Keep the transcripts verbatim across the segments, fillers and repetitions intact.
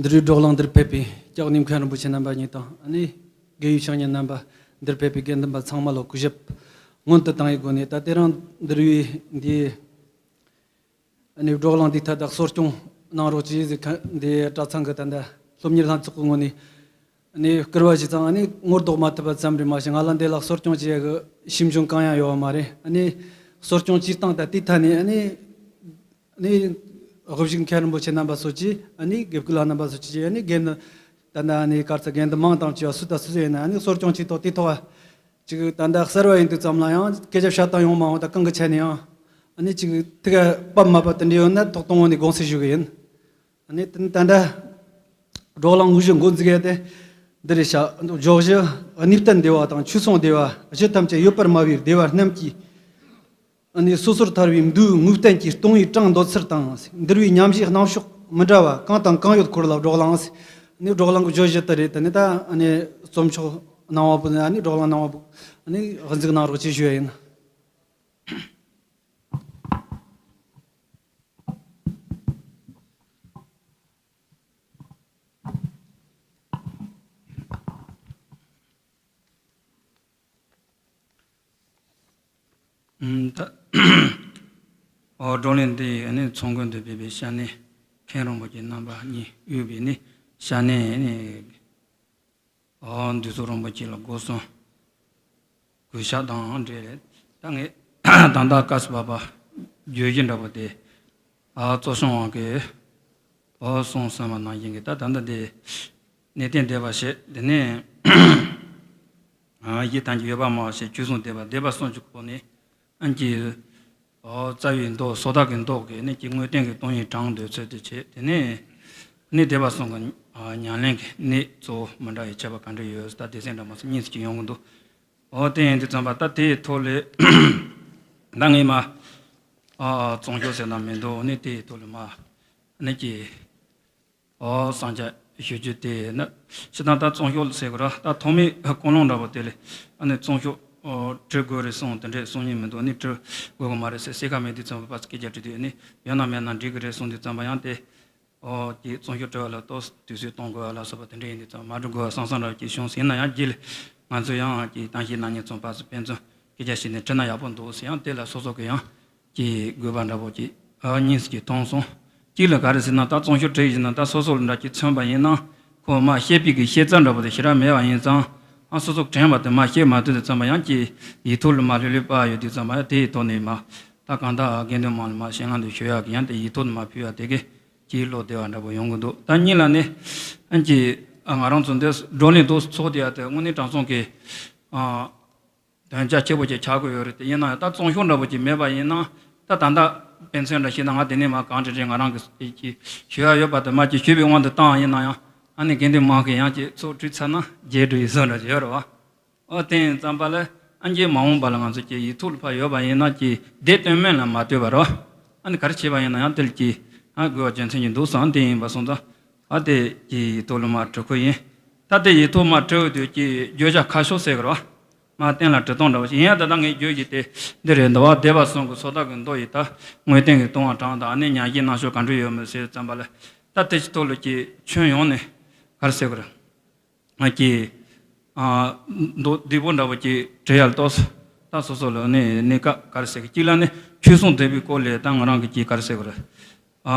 འདིར་བའི་བགྲོ་གླེང་འདིར་ཕེབས་པའི་སྐྱབས་གནས་མཁན་རིན་པོ་ཆེ་རྣམ་པ་གཉིས་དང་། ཨ་ནི་དགེ་བའི་བཤེས་གཉེན་རྣམ་པ། འདིར་ཕེབས་པའི་དགེ་འདུན་པ་ཚང་མ་ལ་གུས་ཞབས་སྔོན་དུ་བཏང་བའི་སྒོ་ནས། ད་དེ་རིང་འདིར་བའི་འདི་ཨ་ནི་བགྲོ་གླེང་འདི་ཐད་ད་གསོ་སྐྱོང་གནང་རོགས་གྱིས་ཟེར་མཁན་འདི་གྲྭ་ཚང་གི་ད་ལྟ་སློབ་གཉེར་ལྷན་ཚོགས་ཀྱི་ངོས་ནས་ཨ་ནི་བསྐུལ་བ་ཞིག་བཏང་། ཨ་ནི་ངོ་ཟློག་མ་ཐུབ་པ་ཙམ་རེད་མ་ཟད། ང་ལ་འདི་ལ་གསོ་སྐྱོང་བྱེད་ཡག་གི་ཞིབ་འཇུག་གང་ཡང་ཡོད་པ་མ་རེད། ཨ་ནི་གསོ་སྐྱོང་བྱེད་སྟངས་ད་ལྟའི་ཐད་ནས་ཨ་ནི་ནི་དབུ་བཞུགས་མཁན་རིན་པོ་ཆེ་རྣམ་པ་སོགས་ཀྱིས། ཨ་ནི་དགེ་བསྐོས་ལྷ་རྣམ་པ་སོགས་ཀྱིས། ཨ་ནི་དགེ་འདུན་ད་ལྟ་ཨ་ནི་ག་རེ་ཟེར། དགེ་འདུན་མང་དང་བཅས་པ་སུ་དང་སུ་ཡིན་ན། ཨ་ནི་གསོ་སྐྱོང་བྱེད་ཐོག་དེ་ཐོག་ཅིག་ད་ལྟ་གསར་བ་ཡིན་དུས་ཙམ་ལ་ཡང་སྐད་ཆ་བཤད་སྟངས་ཡོང་མ་འོང་། ད་གང་གི་ཆ་ནས་ཡང་ཨ་ནི་ཅིག་ཐུགས་ཕམ་མ་པ་དེ་འདྲ་ཡོད་ན་ཐོག་དང་པོ་ནས་དགོངས་སེལ་ཞུ་གི་ཡིན། ཨ་ནི་ད་ལྟ་བགྲོ་གླེང་དངོས་གཞི་འགོ་འཛུགས་ཡས་དེ་འདི་རེད་ཤག་བརྗོད་གཞི། གནས་བརྟན་བདེ་བ་དང་ཆོས་སྲུང་བདེ་བ། གཞི་ཐམས་ཅད་ཡོད་པར་སྨྲ་བའི་བདེ་བ་རྣམས་ཀྱིས། ཨ་ནི་སོ་སོར་ཐར་བའི་མདོའི་ངོས་བསྟན་གྱིས། སྟོང་པའི་གྲངས་འདོད་ཚུལ་དང་། འདུལ་བའི་ཉམས་བཞེས་རྣམ་གཞག་མི་འདྲ་བ་གང་དང་གང་ཡོད་སྐོར་ལ་བགྲོ་གླེང་ཟེར། ཨ་ནི་བགྲོ་གླེང་གི་བརྗོད་གཞི་དེ་རེད། དེ་ནི་ད་ཨ་ནི་རྩོམ་ཕྱོགས་གནང་བ་པོ་ནི། ཨ་ནི་བགྲོ་གླེང་གནང་བ་པོ་ཨ་ནི་དབུ་འཛུགས་གནང་རོགས་ཅེས་ཞུ་ཡ་ཡིན། ད་ཨོ་བགྲོ་གླེང་འདི་ཨ་ནི་ཚོགས་མགོན་དུ་ཕེབས་པའི་སྐྱབས་གནས་མཁན་རིན་པོ་ཆེ་རྣམ་པ་གཉིས་དབུས་པའི་ནི་སྐྱབས་གནས་ནི་ཨོ་འདུས་ཚོགས་རིན་པོ་ཆེ་ལ་སྒོ་གསུམ་གུས་ཞབས་དང་འབྲེལ་རེད། ད་ངས་ད་ལྟ་སྐབས་སུ་བབ་པ་བརྗོད་གཞི་འདྲ་པོ་དེ། ཨ་གཙོ་སྐྱོང་དབང་གིས་ཨོ་གསུངས་ཟིན་པ་ནང་བཞིན་གྱི། ད་ད་ལྟ་དེ་གནས་བརྟན་བདེ་བར་གཤེགས། དེ་ནས་ཨ་གཞི་ཐམས་ཅད་ཡོད་པར་སྨྲ་བ་ཞེས། ཆོས་སྲུང་བདེ་བ། བདེ་བ་གསུམ་གྱི་སྒོ་ནས་ཨ་ནི་ཀྱི་ཨོ་རྩ་བའི་མདོ། སོ་ཐར་གྱི་མདོ་གི་ནི་ཀྱི་དངོས་བསྟན་གྱི་སྟོང་ཉིད་གྲངས་འདོད་ཚུལ་དེ་བྱས། དེ་ནས་ནི་བདེ་བ་གསུམ་གྱི་ཨ་ཉམས་ལེན་གྱི་ནི་གཙོ་བོ་མི་འདྲ་བའི་ཁྱད་པར་ག་འདྲ་ཡོད། ད་སྡེ་ཚན་འདྲ་མོ་ཟེར་གཉིས་ཀྱི་ཡོང་གི་འདུག་ཨོ་དེ་ཡིན་དུས་ཙམ་པ་ད་དེའི་ཐོག་ལས་ད་ངས་མ་ཨ་རྩོམ་ཤོག་ཟེར་ན་མི་འདུག་ནི་དེའི་ཐོག་ལས་མ་ནི་ཀྱི་ཨོ་བསམ་འཆར་ཞུ་རྒྱུ་དེ་ནི་སྤྱིར་བཏང་ད་རྩོམ་ཤོག་ཟེར་དགོས་ར། ད་ཐོག་མའི་ཀུན་སློང་འདྲ་པོ་དེ་ལས་ཨ་ནི་རྩོམ་ཤོག་ཨོ་བྲི་དགོས་རེད་གསུངས། དེ་འདྲས་གསུང་མཁན་མི་འདུག་ནི་བྲི་དགོས་གི་མ་རེད་ཟེར། སེ་ཁ་མེད་དུས་ཙམ་པ་ཕར་སྐད་ཆ་དྲིས་དུས་ནི་ཡོད་ན་མེད་ན་འགྲིག་གི་རེད་གསུངས་དུས་ཙམ་པ་ཡང་དེ། ཨོ་ཀྱི་རྩོམ་ཤོག་བྲི་བ་ལ་ཏོག་ཙམ་དུས་ཚོད་གཏོང་དགོས་པ་ལ་སོགས་པ་དེ་འདྲ་ཡིན་དུས་ཙམ་མ་བྲི་དགོས་པ་བསམ་བསམ་འདྲ་ཅིག་བྱུང་ཟིན་ན་ཡང་རྗེས་ལ་ང་ཚོ་ཡང་ཀྱི་གཏམ་བཤད་གནང་མཁན་ཚོ་ཕར་ཚུར་ཕན་ཚུན་སྐད་ཆ་བཤད་ནས་བྲིས་ན་ཡག་པོ་འདུག་ཟེར། ཡང་དེ་ལ་སོ་སོ་གི་ཡང་ཀྱི་དགོས་པ་འདྲ་པོ་ཅིག་ཨ་གཉིས་ཀྱིས་མཐོང་སོང་། གཅིག་ལ་ག་རེ་ཟེར་ན་ད་རྩོམ་ཤོག་བྲིས་ཡིན་ན་ད་སོ་སོ་ལ་འདྲ་ཅིག་མཚོན་པ་ཡིན་ན་ཁོ་མ་བཤད་པའི་གི་ཤེས་ཚད་འདྲ་པོ་དེ་ཞེ་དྲག་མེད་པ་ཡིན་ཙང་ཨ་སོ་སོ་དྲན་པ་དེ་མ་བཤད་མ་ཐུབ་དུས་ཙམ་པ་ཡང་ཀྱི་ཡིག་ཐོག་ལ་མ་ལྷོད་ལྷོད་པ་ཡོད་དུས་ཙམ་པ་ཡང་དེ་ཡི་ཐོག་ནས་མ། ད་གང་ལྟར་དགེ་འདུན་མང་ལ་མ་ཞལ་ལག་འདི་ཞུ་ཡག་གི་ཡང་དེ་ཡིག་ཐོག་ནས་མ་ཕུལ་བ་དེ་གི་ཅིག་བློ་བདེ་བ་འདྲ་པོ་ཡོང་གི་འདུག་ད་གཉིས་ལ་ནི་ཨན་ཅི་ང་རང་ཚོ་འདི་བགྲོ་གླེང་འདུག་ཚོགས་དེ་ཡ་དེ་དངོས་གནས་དྲང་སྲོང་གི་ཨ་དོན་རྒྱ་ཆེ་པོ་ཅིག་ཆགས་ཀྱི་ཡོད་རེད། དེ་ཡིན་ན་ཡང་ད་རྩོམ་ཤོག་འདྲ་པོ་ཅིག་མེད་པ་ཡིན་ན་ད་ད་ལྟ་དཔེ་མཚོན་འདྲ་བཤད་ན་ང་དེ་ནས་མ་གང་དྲི་དྲི་ང་རང་གི་ཅིག་ཞུ་ཡག་ཡོད་པ་དེ་མ་ཅིག་ཞུས་པའི་དབང་དུ་བཏང་ཡིན་ན་ཡང་ཨ་ནི་དགེ་འདུན་མང་གི་ཡང་ཅིག་ཚོགས་བྲིས་ཚར་ན་རྗེས་འགྲོ་ཡི་བཟོ་འདྲ་ཅིག་ཡོད་རེད་བ། ཨོ་དེ་ཡིན་ཙམ་པ་ལ་ཨ་ནི་མ་འོངས་པ་ལ་ང་ཚོ་ཀྱི་ཡིག་ཐོག་ལ་ཕར་ཡོད་པ་ཡིན་ན་ཀྱི་བདེ་དོན་སྨོན་ལ་མ་ལྟོས་པ་རོ། ཨ་ནི་ག་རེ་བྱས་པ་ཡིན་ན་ཡང་དེ་ལ་ཀྱི་ཨ་དགོས་པ་རྒྱུ་མཚན་གྱི་འདུག་བསམ། དེ་ཡིན་པ་སོང་ཙང་ཨ་དེ་ཀྱི་ཡིག་ཐོག་ལ་མ་བྲི་ཁུལ་ཡིན། ད་དེ་ཡིག་ཐོག་མ་བྲི་འོས་དུས་ཀྱི་བརྗོད་བྱ་ཁ་ཕྱོགས་ཟེར་གི་རོ། མ་གཏན་ལ་བྲི་སྟངས་འདྲ་བོ་ཞིག་ཡིན་ཡང་ད་ལྟ་ངས་བརྗོད་ཀྱི་དེ་འདི་རེད། འདུལ་བ་བདེ་བ་གསུམ་གྱི་སོ་ཐར་གྱི་མདོ་ཡི་ད་དངོས་བསྟན་གྱི་ལྟུང་བ་གྲངས་དང་ཨ་ནི་ཉམས་བཞེས་རྣམ་གཞག་ག་འདྲ་ཡོད་མེད་ཟེར་ཙམ་པ་ལ་ད་དེ་ཅི་ཐོག་ལ་ཀྱི་ཁྱོན་ཡོངས་ནས་ག་རེ་ཟེར་གི་རེད། ང་ཀྱི་ཨ་མདོ་སྡིག་པོ་འདྲ་བོ་ཅིག་བྲི་ཡ་ལ་ཏོག་ཙམ་ད་སོ་སོ་ལ་ནི་གནས་སྐབས་ག་རེ་ཟེར་གི། གཅིག་ལ་ནི་ཆོས་སྲུང་བདེ་བའི་སྐོར་ལས་ད་ང་རང་གི་ཀྱི་ག་རེ་ཟེར་གི་རེད། ཨ་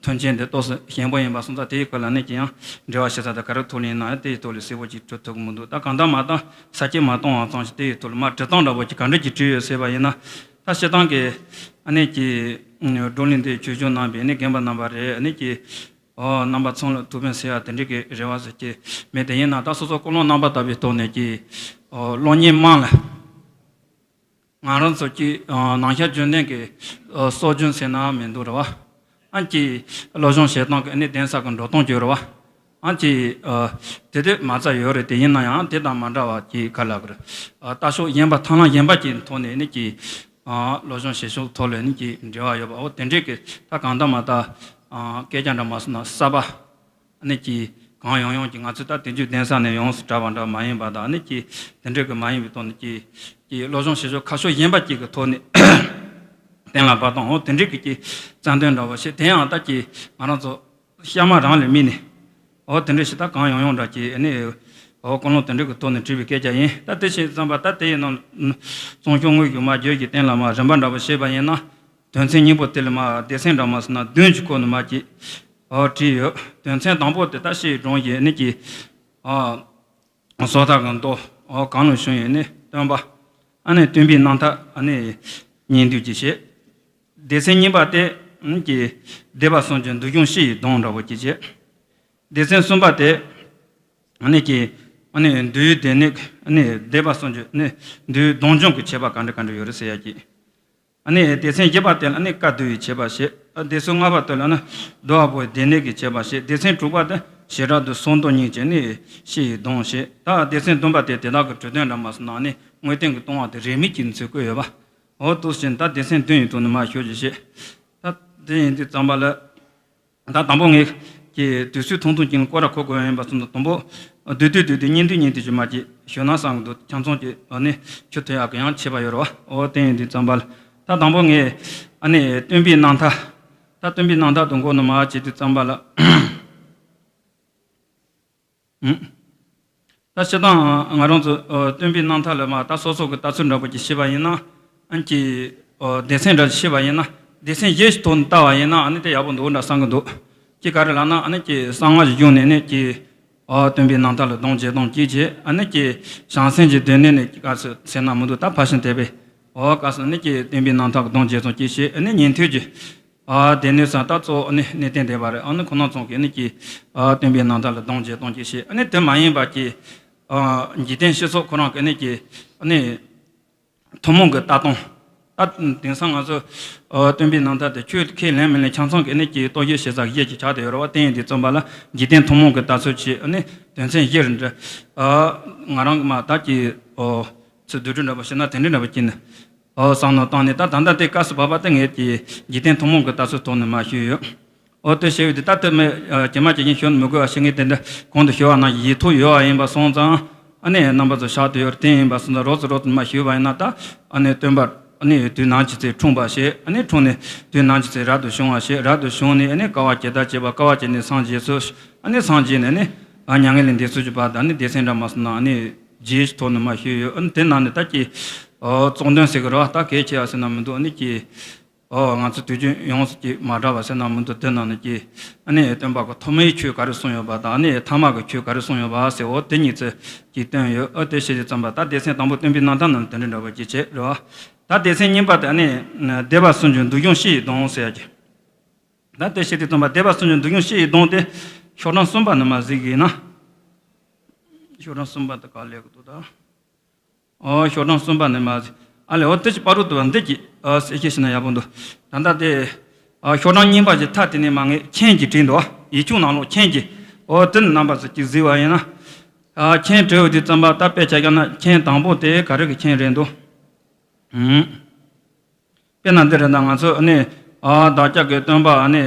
མཐུན་རྐྱེན་དེ་ཏོག་ཙམ་ཞན་པོ་ཡིན་པ་སོང་ཙང་དེའི་སྐོར་ལ་ནི་ཀྱི་ཡང་འབྲེལ་བ་ཞིག་ས་ད་ག་རེ་ཐོག་ནས་ཡིན་ན་ཡང་དེའི་ཐོག་ལ་གསལ་པོ་ཅིག་བྲི་ཐུབ་ཀྱི་མི་འདུག་ད་གང་ལྟར་མ་ད་ས་སྐྱེས་མ་གཏོང་བ་ཙམ་ཞིག་དེའི་ཐོག་ལ་མ་བྲི་སྟངས་འདྲ་བོ་ཅིག་ག་འདྲ་ཅིག་བྲིས་ཡོད་ཟེར་བ་ཡིན་ན། ད་སྤྱིར་བཏང་གི་ཨ་ནི་ཀྱི་བགྲོ་གླེང་འདི་ཆོས་སྐྱོང་གནང་བའི་ནི་རྒན་པ་རྣམ་པ་རེད། ཨ་ནི་ཀྱི་ཨོ་རྣམ་པ་ཚང་ལ་ཐུགས་ཕན་གསོས་ཡ་དེ་འདྲ་གི་རེ་བ་ཟེར་གྱི་མེད། དེ་ཡིན་ན་ད་སོ་སོ་ཀུན་སློང་རྣམ་པ་ལྟ་བུའི་ཐོག་ནས་ཀྱི་ཨོ་སློབ་གཉེར་མང་ལ། ང་རང་ཚོ་ཀྱི་ཨོ་ནང་ཤར་རྒྱུན་ལྡན་གྱི་ཨོ་སྲོལ་རྒྱུན་ཟེར་ན་མི་འདུག་རེད་བ། ཨ་ཀྱི་བློ་སྦྱོང་བྱེད་སྟངས་ཀྱི་ཨ་ནི་གདན་ས་གི་འགྲོ་སྟངས་ཀྱི་རེད་བ། ཨ་ཀྱི་ཨོ་དེ་དེ་མ་རྩ་ཡོད་རེད། དེ་ཡིན་ན་ཡང་དེ་དང་མ་འདྲ་བ་ཀྱི་ག་ལ་གི་རེད། ཨོ་ལྟ་ཕྱོགས་གཞན་པ་ཐབས་ལམ་གཞན་པ་ཀྱི་ཐོག་ནས་ཨ་ནི་ཀྱི་ཨོ་བློ་སྦྱོང་བྱེད་ཕྱོགས་ཐོག་ལ་ཨ་ནི་ཀྱི་འབྲེལ་བ་ཡོད་པ། ཨོ་དེ་འདྲས་ཀྱི་ད་གང་ལྟར་མ་ད་ཨོ་སྐད་ཆ་འདྲ་མ་སོང་ན་གསར་པ། ཨ་ནི་ཀྱི་གང་ཡོང་ཡོང་ཀྱི་ང་ཚོས་ད་དེ་རྒྱུ་གདན་ས་ནས་ཡོངས་སུ་གྲགས་པ་འདྲ་མ་ཡིན་པ་དང་། ཨ་ནི་ཀྱི་དེ་འདྲ་གི་མ་ཡིན་པའི་ཐོག་ནས་ཀྱི་ཀྱི་སློབ་སྦྱོང་བྱེད་ཕྱོགས་ཁ་ཕྱོགས་གཞན་པ་ཅིག་གི་ཐོག་ནས་གཏན་ལ་ཕབ་སྟངས། འོ་དེ་འདྲ་གི་ཀྱི་རྩ་དོན་འདྲ་བོ་ཞིག་དེ་ཡང་ད་ཀྱི་ང་རང་ཚོ་ ཤ་མ་རང་ལས་མི་ནི། འོ་དེ་འདྲ་ཞིག་ད་གང་ཡོང་ཡོང་འདྲ་གྱིས་ཨ་ནི། འོ་ཀུན་སློང་དེ་འདྲ་གི་ཐོག་ནས་བྲིས་པའི་སྐད་ཆ་ཡིན། ད་དེ་བྱས་ཙམ་པ་ད་དེ་ཡི་ནང་། གཙང་ཆུ་དངོས་ཀྱི་མ་བརྗོད་ཀྱི་རྟེན་ལ་མ་རིམ་པ་འདྲ་པོ་བྱས་པ་ཡིན་ན། དོན་ཚན་གཉིས་པོ་དེ་ལ་མ་སྡེ་ཚན་འདྲ་མ་ཟེར་ན་བདུན་གྱི་སྐོར་ནས་མ་གྱིས། འོ་བྲིས་ཡོད། དོན་ཚན་དང་པོ་དེ་ད་ཕྱི་ཡི་སྒྲུང་ཡིན་ནི་གྱིས། འོ། སོ་ཐར་གྱི་མདོ། འོ་གང་ལ་བྱུང་ཡོད་ནི་སྟོན་པ། ཨ་ནི་སྟོན་པའི་རྣམ་ཐར་ཨ་ནི་ཉན་ཐོས་ཀྱི་བཤད། སྡེ་ཚན་གཉིས་པ་དེ་ཨ་ནི་ཀྱི་སྡེ་པ་གསུམ་གྱི་འདུལ་སྐྱོང་སྤྱི་ཡི་སྡོམ་འདྲ་པོ་ཀྱི་བཤད། སྡེ་ཚན་གསུམ་པ་དེ་ཨ་ནི་ཀྱི་ཨ་ནི་འདུལ་སྡེ་སྣོད་ཨ་ནི་སྡེ་པ་གསུམ་གྱི་ཨ་ནི་འདུལ་སྡོམ་སྦྱོང་གི་བྱེད་པ་ག་འདྲ་ག་འདྲ་ཡོད་རེད་ཟེར་ཡ་ཀྱི། ཨ་ནི་སྡེ་ཚན་བཞི་པ་དེ་ལ་ཨ་ནི་བཀའ་བསྡུ་བའི་བྱེད་པ་བཤད། སྡེ་ཚན་ལྔ་པ་དེ་ལ་ཨ་ནི་བསྡུ་བ་པོའི་སྡེ་སྣོད་ཀྱི་བྱེད་པ་བཤད། སྡེ་ཚན་དྲུག་པ་དེ་བྱེ་བྲག་ཏུ་སོ་མདོ་གཉིས་ཀྱི་ཨ་ནི་སྤྱི་ཡི་སྡོམ་བཤད། ད་སྡེ་ཚན་བདུན་པ་དེ་དེ་དག་གི་གྲོས་དོན་འདྲ་མ་སོང་ན་ཨ་ནི་དངོས་བསྟན་གྱི་ལྟུང་བ་དེ་རེས་མོས་ཀྱི་ཚུལ་བཀོད་ཡོད་པ། འོ་དུ་ཞིག་ད་སྡེ་ཚན་བདུན་ཡི་ཐོག་ནས་མ་ཤོད་ཀྱི་བཤད། ད་དེ་ཡིན་དུས་ཙམ་པ་ལ། ད་དང་པོ་ངས་ཀྱི་དུས་ཚོད་ཐུང་ཐུང་ཅིག་ལ་སྐོར་ར་གོ་དགོས་ཡིན་པ་སོང་ཙང་དང་པོ། བསྡུས་བསྡུས་བསྡུས་བསྡུས་བསྙེན་བསྡུས་བསྙེན་བསྡུས་ཀྱི་མ་ཅིག་ཞུ་ན་བསམ་གི་འདུག་ཁྱམ་ཚང་གི་ཨ་ནི་ཆུ་ཐོན་ཡག་གི་ཡང་ཆེ་བ་ཡོད་རེད་བ། འོ་དེ་ཡིན་དུས་ཙམ་པ་ལ། ད་དང་པོ་ངས་ཨ་ནི་སྟོན་པའི་རྣམ་ཐར། ད་སྟོན་པའི་རྣམ་ཐར་དུ་མགོ་ནས་མར་བྱེད་དུས་ཙམ་པ་ལ། ད་སྤྱིར་བཏང་ང་རང་ཚོ་སྟོན་པའི་རྣམ་ཐར་ལ་མ་ད་སོ་སོ་གི་ལྟ་ཚུལ་འདྲ་པོ་ཅིག་བཤད་པ་ཡིན་ན། ཨ་ནི་ཀྱི་སྡེ་ཚན་འདྲ་ཞིག་བཤད་པ་ཡིན་ན། སྡེ་ཚན་བཞི་ཞིག་ཐོག་ནས་ལྟ་བ་ཡིན་ན་ཨ་ནི་དེ་ཡག་པོ་འདུག་འདྲ་བསམ་གི་འདུག་ཅི་ག་རེ་ལབ་ན་ཨ་ནི་ཀྱི་གསང་སྔགས་ཀྱི་གཞུང་ནས་ནི་ཀྱི། ཨོ་སྟོན་པའི་རྣམ་ཐར་ལ་སྡོམ་བྱེད་སྡོམ་གྱིས་བྱེད། ཨ་ནི་ཀྱི་བྱང་སེམས་ཀྱི་སྡེ་སྣོད་ནས་ཀྱི་ག་ཚོད་ཟེར་ན་མི་འདུག་ད་ཕར་ཕྱིན་དེ་བས། ཨོ་ག་ཚོད་ནི་ཀྱི་སྟོན་པའི་རྣམ་ཐར་གྱི་སྡོམ་བྱེད་སྡོམ་གྱིས་བྱེད། ཨ་ནི་ཉན་ཐོས་ཀྱི། ཨ་སྡེ་སྣོད་ས་ད་གཙོ་བོ་ནི་གནས་བརྟན་སྡེ་པ་རེད། ཨ་ནི་ཁོ་ན་ཚོ་གི་ནི་ཀྱི། ཨ་སྟོན་པའི་རྣམ་ཐར་ལ་སྡོམ་བྱེད་སྡོམ་གྱིས་བྱེད། ཨ་ནི་དེ་མ་ཡིན་པ་ཀྱི། ཨ་འཇིག་རྟེན་སྤྱི་ཚོགས་ཁོ་རང་གི་ནི་ཀྱི། ཨ་ནི། ཐུན་མོང་གི་ལྟ་སྟངས། ད་དེང་སང་ང་ཚོ། ཨ་སྟོན་པའི་རྣམ་ཐར་དེ་ཁྱོད་ཁས་ལེན་མི་ལེན་ཁྱམ་ཚང་གི་ནི་ཀྱི་རྟོག་ཞིབ་བྱེད་ས་གི་གཞི་ཅིག་ཆགས་བསྡད་ཡོད་རེད་བ། དེ་ཡིན་དུས་ཙམ་པ་ལ་འཇིག་རྟེན་ཐུན་མོང་གི་ལྟ་ཚུལ་གྱི་ཨ་ནི་དོན་ཚན་བཞི་རེ་འདྲ། ཨ་ང་རང་གི་མ་ད་ཀྱི་ཨོ་ཚུལ་བསྡུས་གྲྭ་འདྲ་པོ་བྱས་ན་དེ་འདྲ་འདྲ་པོ་ཀྱི་ནི། ཨོ་བསམ་མནོ་བཏང་ནས་ད་ད་ལྟ་དེ་སྐབས་སུ་བབ་པ་དེ་ངས་ཀྱི་འཇིག་རྟེན་ཐུན་མོང་གི་ལྟ་ཚུལ་ཐོག་ནས་མ་ཞུས་ཡོད། ཨོ་དེ་ཞེས་པའི་དེ་ལྟར་དུ་མི་ཇི་མ་ཇི་བཞིན་ཞུ་ནི་མི་དགོས་པ་ཞིག་ངས་དེ་འདྲ་གོང་དུ་ཞུ་བ་ནང་བཞིན་ཡིག་ཐོག་ཡོད་པ་ཡིན་པ་སོང་ཙང་། ཨ་ནི་རྣམ་པ་ཚོ་ཤག་ཏུ་ཡོད་དེ་ཡིན་པ་སོང་ཙང་རོགས་ཚོ་རོགས་ཚོ་མ་ཞུས་པ་ཡིན་ན་ད་ཨ་ནི་སྟོན་པ་ཨ་ནི་དུས་ནམ་ཅི་ཚེ་འཁྲུངས་པ་ཞེས། ཨ་ནི་འཁྲུངས་ནས་དུས་ནམ་ཅི་ཚེ་རབ་ཏུ་བྱུང་བ་ཞེས། རབ་ཏུ་བྱུང་ནས་ཨ་ནི་དཀའ་བ་ཇི་ལྟར་སྤྱད་པ། དཀའ་བ་སྤྱད་ནས་སངས་རྒྱས་ཚུལ། ཨ་ནི་སངས་རྒྱས་ནས་ཨ་ནི་མྱ་ངན་ལས་འདས་ཚུལ་གྱི་བར་དུ་ཨ་ནི་སྡེ་ཚན་འདྲ་མ་སོང་ན་ཨ་ནི་རྗེས་ཐོག་ནས་མ་ཞུས་ཡོད། ཨ་ནི་དེ་ནང་ནས་ད་ཀྱི་ཨོ་གཙོ་དོན་ཟེར་གི་རོ་ད་གལ་ཆེ་བ་ཟེར་ན་མི་འདུག་ཨ་ནི་ཀྱི། ཨོ་ང་ཚོ་དུས་རྒྱུན་ཡོངས་སུ་ཀྱི་མ་འདྲ་བ་ཟེར་ན་མི་འདུག་དེ་ནང་ནས་ཀྱི་ཨ་ནི་སྟོན་པ་གི་ཐོག་མའི་ཆོས་ག་རེ་གསུངས་ཡོད་པ་དང་ཨ་ནི་ཐ་མ་གི་ཆོས་ག་རེ་གསུངས་ཡོད་པ་ཟེར། འོ་དེ་གཉིས་ཚེ་ཀྱི་སྟོན་ཡོད། ཨོ་དེ་བཤད་དུས་ཙམ་པ་ད་སྡེ་ཚན་དང་པོ་སྟོན་པའི་རྣམ་ཐར་ནང་དེ་འདྲ་འདྲ་བ་ཅིག་བྱས་རེད་བ། ད་སྡེ་ཚན་གཉིས་པ་དེ་ཨ་ནི་སྡེ་པ་གསུམ་གྱི་འདུལ་སྐྱོང་སྤྱི་ཡི་སྡོམ་ཟེར་ཡ་ཅིག་ད་དེ་བཤད་དུས་ཙམ་པ་སྡེ་པ་གསུམ་གྱི་འདུལ་སྐྱོང་སྤྱི་ཡི་སྡོམ་དེ་ཤོག་གྲངས་གསུམ་པ་ནས་མར་གཟིགས་ཡིན་ན། ཤོག་གྲངས་གསུམ་པ་དེ་ག་ལས་གི་འདུག་ད། ཨོ་ཤོག་གྲངས་གསུམ་པ་ནས་མར་ཨ་ལས། འོ་དེ་ཅི་པ་རུ་དུ་བ་འདི་ཀྱི་ཨ་གསལ་བཤད་ཞུས་ན་ཡག་པོ་འདུག་ད་ལྟ་དེ་ཨ་ཤོག་གྲངས་གཉིས་པ་ཀྱི་མཐའ་དེ་ནས་མར་ངས་མཆན་གྱིས་བྲིས་འདུག་ཡིག་ཆུང་ནང་ལོགས་མཆན་གྱིས། འོ་དེ་ནས་རྣམ་པ་ཚོ་ཅིག་གཟིགས་པ་ཡིན་ན། ཨ་མཆན་བྲིས་པ་དེ་ཙམ་པ་ད་དཔེ་ཆ་བཞག་ན་མཆན་དང་པོ་དེ་ག་རེ་གི་མཆན་རེད་འདུག་ཨུམ། དཔེར་ན་འདི་རེད་ན་ང་ཚོ་ཨ་ནི་ཨ་བདག་ཅག་གི་སྟོན་པ་ཨ་ནི་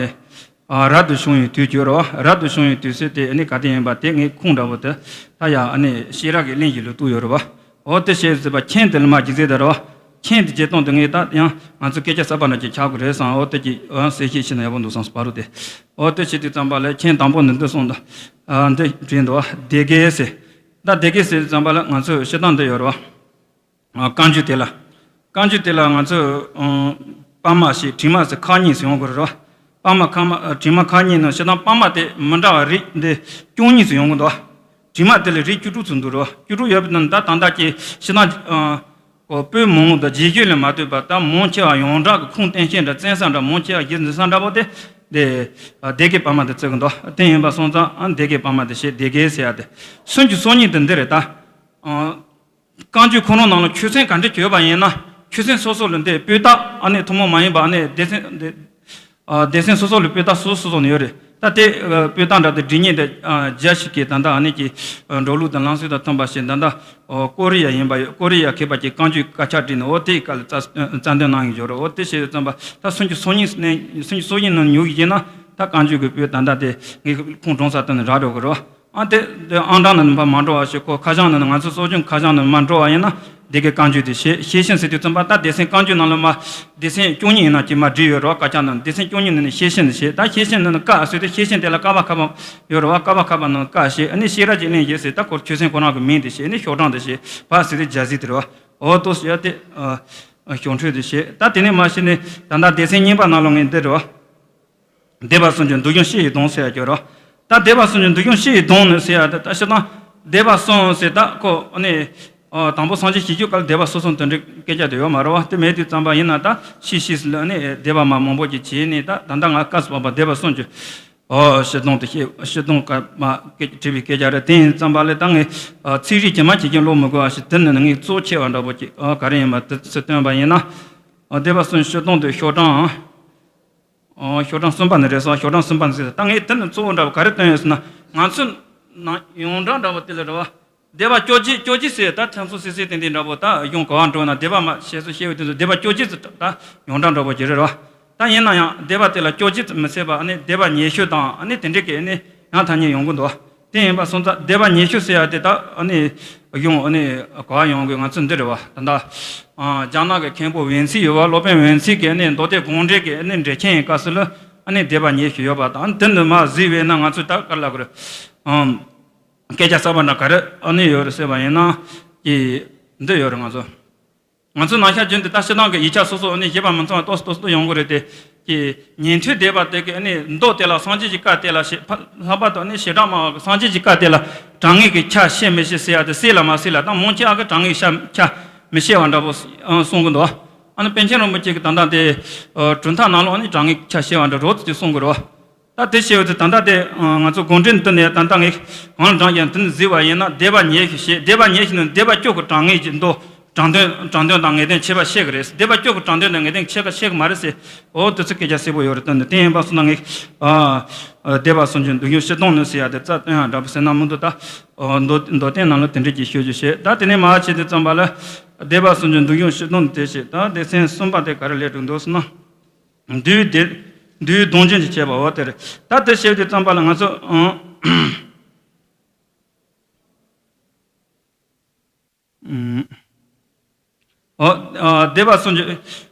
ཨ་རབ་ཏུ་བྱུང་བའི་དུས་ཀྱི་རེད་བ། རབ་ཏུ་བྱུང་བའི་དུས་ཚོད་དེ་ཨ་ནི་ག་དུས་ཡིན་པ་དེ་ངས་ཁུངས་འདྲ་པོ་དེ་ད་ཡང་ཨ་ནི་ཤེས་རབ་ཀྱི་གླིང་བཞི་ལ་གཏུགས་ཡོད་རེད་བ། འོ་དེ་བཤད་ཟེར་བ་མཆན་དེ་ལ་མར་ཅིག་གཟིགས་དང་རེད་བ། མཆན་དེ་བརྗེད་སྟངས་དེ་ངས་ད་ཡང་ང་ཚོ་སྐད་ཆ་གསར་པ་འདྲ་ཅིག་ཆགས་དགོས་རེད་བསམ། འོ་དེ་ཅིག་ཨ་གསལ་བཤད་བྱས་ན་ཡག་པོ་འདུག་བསམ་སོང་པ་རུ་དེ། འོ་དེ་བྱེད་དུས་ཙམ་པ་ལ་མཆན་དང་པོ་ནས་འདི་གསུངས་འདུག་ཨ་འདི་བྲིས་འདུག་བ། སྡེ་དགེ་ཟེར། ད་སྡེ་དགེ་ཟེར་དུས་ཙམ་པ་ལ་ང་ཚོ་བཤད་སྟངས་འདི་ཡོད་རེད་བ། བཀའ་འགྱུར་དེ་ལ། བཀའ་འགྱུར་དེ་ལ་ང་ཚོས་ཨང་། པར་མ་ཞིག་བྲིས་མ་ཟེར་ཁག་གཉིས་སུ་ཡོང་དགོས་རེད་བ། པར་མ་ཁག་མ་བྲིས་མ་ཁག་གཉིས་ནང་བཤད་སྟངས་པར་མ་དེ་མི་འདྲ་བ་རིགས་འདི་བཅུ་གཉིས་སུ་ཡོང་གི་འདུག་བ། བྲིས་མ་དེ་ལ་རིགས་བཅུ་དྲུག་ཙམ་འདུག་རེད་བ། བཅུ་དྲུག་ཡོད་པའི་ནང་ད་ད་ལྟ་ཀྱི་བཤད་སྟངས་ཨང་། ཁོ་པོད་མང་པོ་དང་རྗེས་ཤུལ་ལས་མ་ལྟོས་པར་ད་མང་ཆེ་བ་ཡོངས་གྲགས་ཀྱི་ཁུངས་བསྟན་བཤད་འདྲ་བཙན་ས་འདྲ་མང་ཆེ་བ་གཞི་འཛིན་ས་འདྲ་པོ་དེ། དེ་སྡེ་དགེ་པར་མ་དེ་བརྩི་གི་འདུག་དེ་ཡིན་པ་སོང་ཙང་ཨང་སྡེ་དགེ་པར་མ་དེ་བཤད་སྡེ་དགེ་ཟེར་ཡ་དེ། སུམ་ཅུ་སོ་གཉིས་དེ་འདི་རེད་ད། ཨང་། བཀའ་འགྱུར་ཁོ་རང་ནང་ལ་ཆོས་ཚན་ག་འདྲ་ཅིག་ཡོད་པ་ཡིན་ན་ཆོས་ཚན་སོ་སོ་ལ་འདི་པོད་རྟགས་ཨ་ནི་ཐུན་མོང་མ་ཡིན་པ་ཨ་ནི་སྡེ་ཚན་འདི། ཨ་སྡེ་ཚན་སོ་སོ་ལ་པོད་རྟགས་སོ་སོ་སོ་སོ་ནས་ཡོད་རེད། ད་དེ་ཨ་པོད་རྟགས་འདྲ་དེ་འབྲི་མཁན་དེ་ཨ་རྒྱ་ཞིག་གིས་ད་ལྟ་ཨ་ནི་ཀྱི་ཨ་འགྲོ་ལུགས་དང་ལམ་སྲོལ་དང་མཐུན་པ་ཞིག་ད་ལྟ་ཨོ་ཀོ་རི་ཡ་ཡིན་པ་ཡོད། ཀོ་རི་ཡ་མཁས་པ་གྱིས་བཀའ་འགྱུར་དཀར་ཆག་བྲིས་ནས་འོ་དེའི་སྐབས་ལ་རྩ་རྩ་འདོན་གནང་གི་ཡོད་རེད། འོ་དེ་བྱས་ཙམ་པ་ད་སུམ་ཅུ་སོ་གཉིས་ནས་སུམ་ཅུ་སོ་གཉིས་ནང་ཉུལ་གྱི་ཡིན་ན་ད་བཀའ་འགྱུར་གྱི་པོད་ད་ལྟ་དེ་ངས་ཁུངས་དྲངས་ས་དེ་ནས་རག་འགྲོ་གི་རེད་བ། ཨ་དེ་དེ་ཨང་གྲངས་ནང་ནས་ཕར་མ་འགྲོ་བ་ཞིག་ཁོ་ཁ་བྱང་ནང་ནས་ང་ཚོ་གསོ་སྦྱོང་ཁ་བྱང་ནང་ནས་མར་འགྲོ་བ་ཡིན་ན་ སྡེ་དགེ་བཀའ་འགྱུར་དེ་བཤད། ཤེར་ཕྱིན་ཟེར་དུས་ཙམ་པ་ད་སྡེ་ཚན་བཀའ་འགྱུར་ནང་ལ་མ་སྡེ་ཚན་བཅུ་གཉིས་ཡིན་ན་ཅིག་མ་བསྒྲིལ་ཡོད་རེད་བ། དཀར་ཆག་ནང་སྡེ་ཚན་བཅུ་གཉིས་ནང་ནས་ཤེར་ཕྱིན་དེ་བཤད། ད་ཤེར་ཕྱིན་ནང་ནས་ཀ་ཟེར་དུས་ཤེར་ཕྱིན་དེ་ལ་ཀ་བ་ཁ་བ་ཡོད་རེད་བ། ཀ་བ་ཁ་བ་ནང་ཀ་བཤད། ཨ་ནི་ཤེས་རབ་ཀྱི་གླེང་གཞི་ཟེར་ད་ཁོ་ཆོས་ཚན་ཁོ་རང་གི་མིང་དེ་བཤད། ཨ་ནི་ཤོག་གྲངས་དེ་བཤད། བ་ཟེར་དུས་རྒྱ་ཟིག་དེ་རེད་བ། འོ་དོ་ཟེར་ཡ་དེ་ཨ་ཞོག་འཕྲོས་དེ་བཤད། ད་དེ་ནས་མ་གཞི་ནས་ད་ལྟ་སྡེ་ཚན་གཉིས་པ་ནང་ལ་ངས་འདི་རེད་བ། སྡེ་པ་གསུམ་གྱི་མདོ་གཞུང་སྤྱི་ཡི་སྡོམ་ཟེར་ཡ་ཅིག་ཡོད་རེད། ད་སྡེ་པ་གསུམ་གྱི་མདོ་གཞུང་སྤྱི་ཡི་སྡོམ་ནི་ཟེར་ཡ་དེ་ད་སྤྱིར་བཏང་སྡེ་པ་གསུམ་ཟེར་ད་ཁོ་ཨ་ནི་ཨ་དང་པོ་སངས་རྒྱས་ཞི་བརྒྱ་ག་ལ་སྡེ་པ་སོ་སོ་དེ་འདྲའི་སྐད་ཆ་དེ་ཡོད་མ་རེད་བ། དེ་མེད་དུས་ཙམ་པ་ཡིན་ན་ད་ཤི་ཤི་ཟེར་ལ་ཨ་ནི་སྡེ་པ་མ་མང་པོ་ཅིག་བྱས་ནས་ད་ད་ལྟ་ང་སྐབས་སུ་བབ་པ་སྡེ་པ་གསུམ་གྱི་ཨོ་སྤྱི་སྡོམ་དེ་བཤད། སྤྱི་སྡོམ་སྐབས་མ་སྐད་བྲིས་པའི་སྐད་ཆ་རེད། དེ་ཡིན་ཙམ་པ་ལས་ད་ངས་ཨ་ཚིག་རིས་ཇི་མ་ཇི་བཞིན་ཀློག་མི་དགོས་པ་ཞིག་དེ་ནི་ངས་གཙོ་ཆེ་བ་འདྲ་པོ་ཅིག་ཨ་ག་རེ་ཡིན་པ་དེ་ཚོ་སྟོན་པ་ཡིན་ན། ཨ་སྡེ་པ་གསུམ་སྤྱི་སྡོམ་དེ་ཤོག་གྲངས། ཨོ་ཤོག་གྲངས་གསུམ་པ་ནི་རེད་སོང་། ཤོག་གྲངས་གསུམ་པ་ནི་ཟེར་ད་ངས་དེ་ནི་གཙོ་བོ་འདྲ་པོ་ག་རེ་བཏོན་ཡོད་ཟེར་ན། ང་ཚོ་ནང་ཡོངས་གྲགས་འདྲ་པོ་དེ་ལ་རེད་བ། སྡེ་པ་བཅོ་བརྒྱད། བཅོ་བརྒྱད་ཟེར་ད་ཐེངས་སོ་སི་སི་དེ་འདི་འདྲ་པོ་ད་གཞུང་ག་བ་འགྲོ་ན་སྡེ་པ་མ་བཤད་སོ་བཤད་ཡོད་དུས་སྡེ་པ་བཅོ་བརྒྱད་ཟེར་ད་ཡོངས་གྲགས་འདྲ་པོ་ཅིག་རེད་བ། ད་ཡིན་ན་ཡང་སྡེ་པ་དེ་ལ་བཅོ་བརྒྱད་མི་ཟེར་བ་ཨ་ནི་སྡེ་པ་ཉི་ཤུ་དང་ཨ་ནི་དེ་འདྲའི་གི་ཨ་ནི་ཡང་ཐ་སྙད་ཡོང་གི་འདུག་བ། དེ་ཡིན་པ་སོང་ཙང་སྡེ་པ་ཉི་ཤུ་ཟེར་ཡ་དེ་ད་ཨ་ནི་གཞུང་ཨ་ནི་ག་བ་ཡོང་གི་ང་ཚོ་འདི་རེད་བ། ད་ལྟ་ཨ་རྒྱ་ནག་གི་མཁན་པོ་ཝེན་ཚི་ཡོད་བ། སློབ་དཔོན་ཝེན་ཚི་གི་ཨ་ནི་མདོ་སྡེ་དགོངས་འགྲེལ་གྱི་ཨ་ནི་འགྲེལ་ཆེན་ཡི་སྐབས་སུ་ལ་ཨ་ནི་སྡེ་པ་ཉི་ཤུ་ཡོད་པ་དང་། དེ་འདི་མ་གཟིགས་པས་ན་ང་ཚོས་ད་ག་རེ་ལབ་དགོས་རེད། ཨམ། སྐད་ཆ་གསར་པ་འདྲ་ག་རེ་ཨ་ནི་ཡོད་རེད་ཟེར་བ་ཡིན་ན་ཀྱི་འདི་ཡོད་རེད། ང་ཚོ་ང་ཚོ་ནང་བཞིན་རྒྱུན་དུ་ད་སྤྱིར་བཏང་གི་ཡིག་ཆ་སོ་སོ་ཨ་ནི་བཞེད་པ་མི་ཚང་བ་ཏོག་ཙམ་ཏོག་ཙམ་ཡོང་གི་རེད་དེ། ཀྱི་ཉན་ཐོས་སྡེ་པ་དེ་གི་ཨ་ནི་མདོ་དེ་ལ་སངས་རྒྱས་ཀྱི་བཀའ་དེ་ལ་ཞེ་ལྷག་པར་དུ་ཨ་ནི་བྱེ་བྲག་སྨྲ་བ་གི་སངས་རྒྱས་ཀྱི་བཀའ་དེ་ལ་དྲང་ངེས་ཀྱི་ཆ་བཤད་མི་བཤད་ཟེར་ཡ་དེ་གསལ་ལ་མ་གསལ་ལ་ད་མང་ཆེ་བ་གི་དྲང་ངེས་ཆ་མི་བཤད་པ་འདྲ་པོ་གསུང་གི་འདུག་ཨ་ནི་པཎ་ཆེན་རིན་པོ་ཆེ་གི་ད་ལྟ་དེ་གྲུབ་མཐའ་ནང་ལོགས་ཨ་ནི་དྲང་ངེས་ཀྱི་ཆ་བཤད་པ་འདྲ་རོབ་ཙམ་ཅིག་གསུང་གི་རེད། ད་དེ་བཤད་ཡོད་དུས་ད་ལྟ་དེ་ང་ཚོ་དགོངས་འགྲེལ་འདི་ནས་ད་ལྟ་ངས་གང་ལ་དྲངས་ཀྱང་དེ་ནི་གཟིགས་པ་ཡིན་ན་སྡེ་པ་ཉི་ཤུ་ཞེས། སྡེ་པ་ཉི་ཤུ་ནི་སྡེ་པ་བཅུ་གི་དྲང་ངེས་ཀྱི་མདོ་དྲང་དོན་དྲང་དོན་དང་ངེས་དོན་ཁྱད་པར་ཕྱེ་གི་རེད། སྡེ་པ་བཅུ་གི་དྲང་དོན་དང་ངེས་དོན་ཁྱད་པར་ཕྱེ་གི་མ་རེད་ཟེར། འོ་དེ་ཚོ་སྐད་ཆ་གསལ་པོ་ཡོད་རེད། དོན་དེ་དེ་ཡིན་པ་སོང་ན་ངས་ཨ་སྡེ་པ་གསུམ་གྱི་མདོ་གཞུང་སྤྱི་སྡོམ་ནི་ཟེར་ཡ་དེ་རྩ་སྟོན་ཡ་འདྲ་པོ་ཟེར་ན་མི་འདུག་ད་མདོ་མདོ་དོན་ནང་ལ་དེ་འདྲ་ཅིག་ཤོད་རྒྱུ་བྱས། ད་དེ་ནས་མར་ཕྱིན་དུས་ཙམ་པ་ལ་སྡེ་པ་གསུམ་གྱི་མདོ་གཞུང་སྤྱི་སྡོམ་དེ་བྱས། ད་སྡེ་ཚན་གསུམ་པ་དེ་ག་རེ་སླེབས་འགྲོ་འདུག་ཟེར་ན། འདུལ་བའི་སྡེ། འདུལ་བའི་སྡོམ་རྒྱུན་གྱི་བྱེད་པ་འོ་དེ་རེད། ད་དེ་བཤད་དུས་ཙམ་པ་ལ་ང་ཚོ་ཨང་། ཨོ། ཨ། སྡེ་པ་གསུམ་གྱི།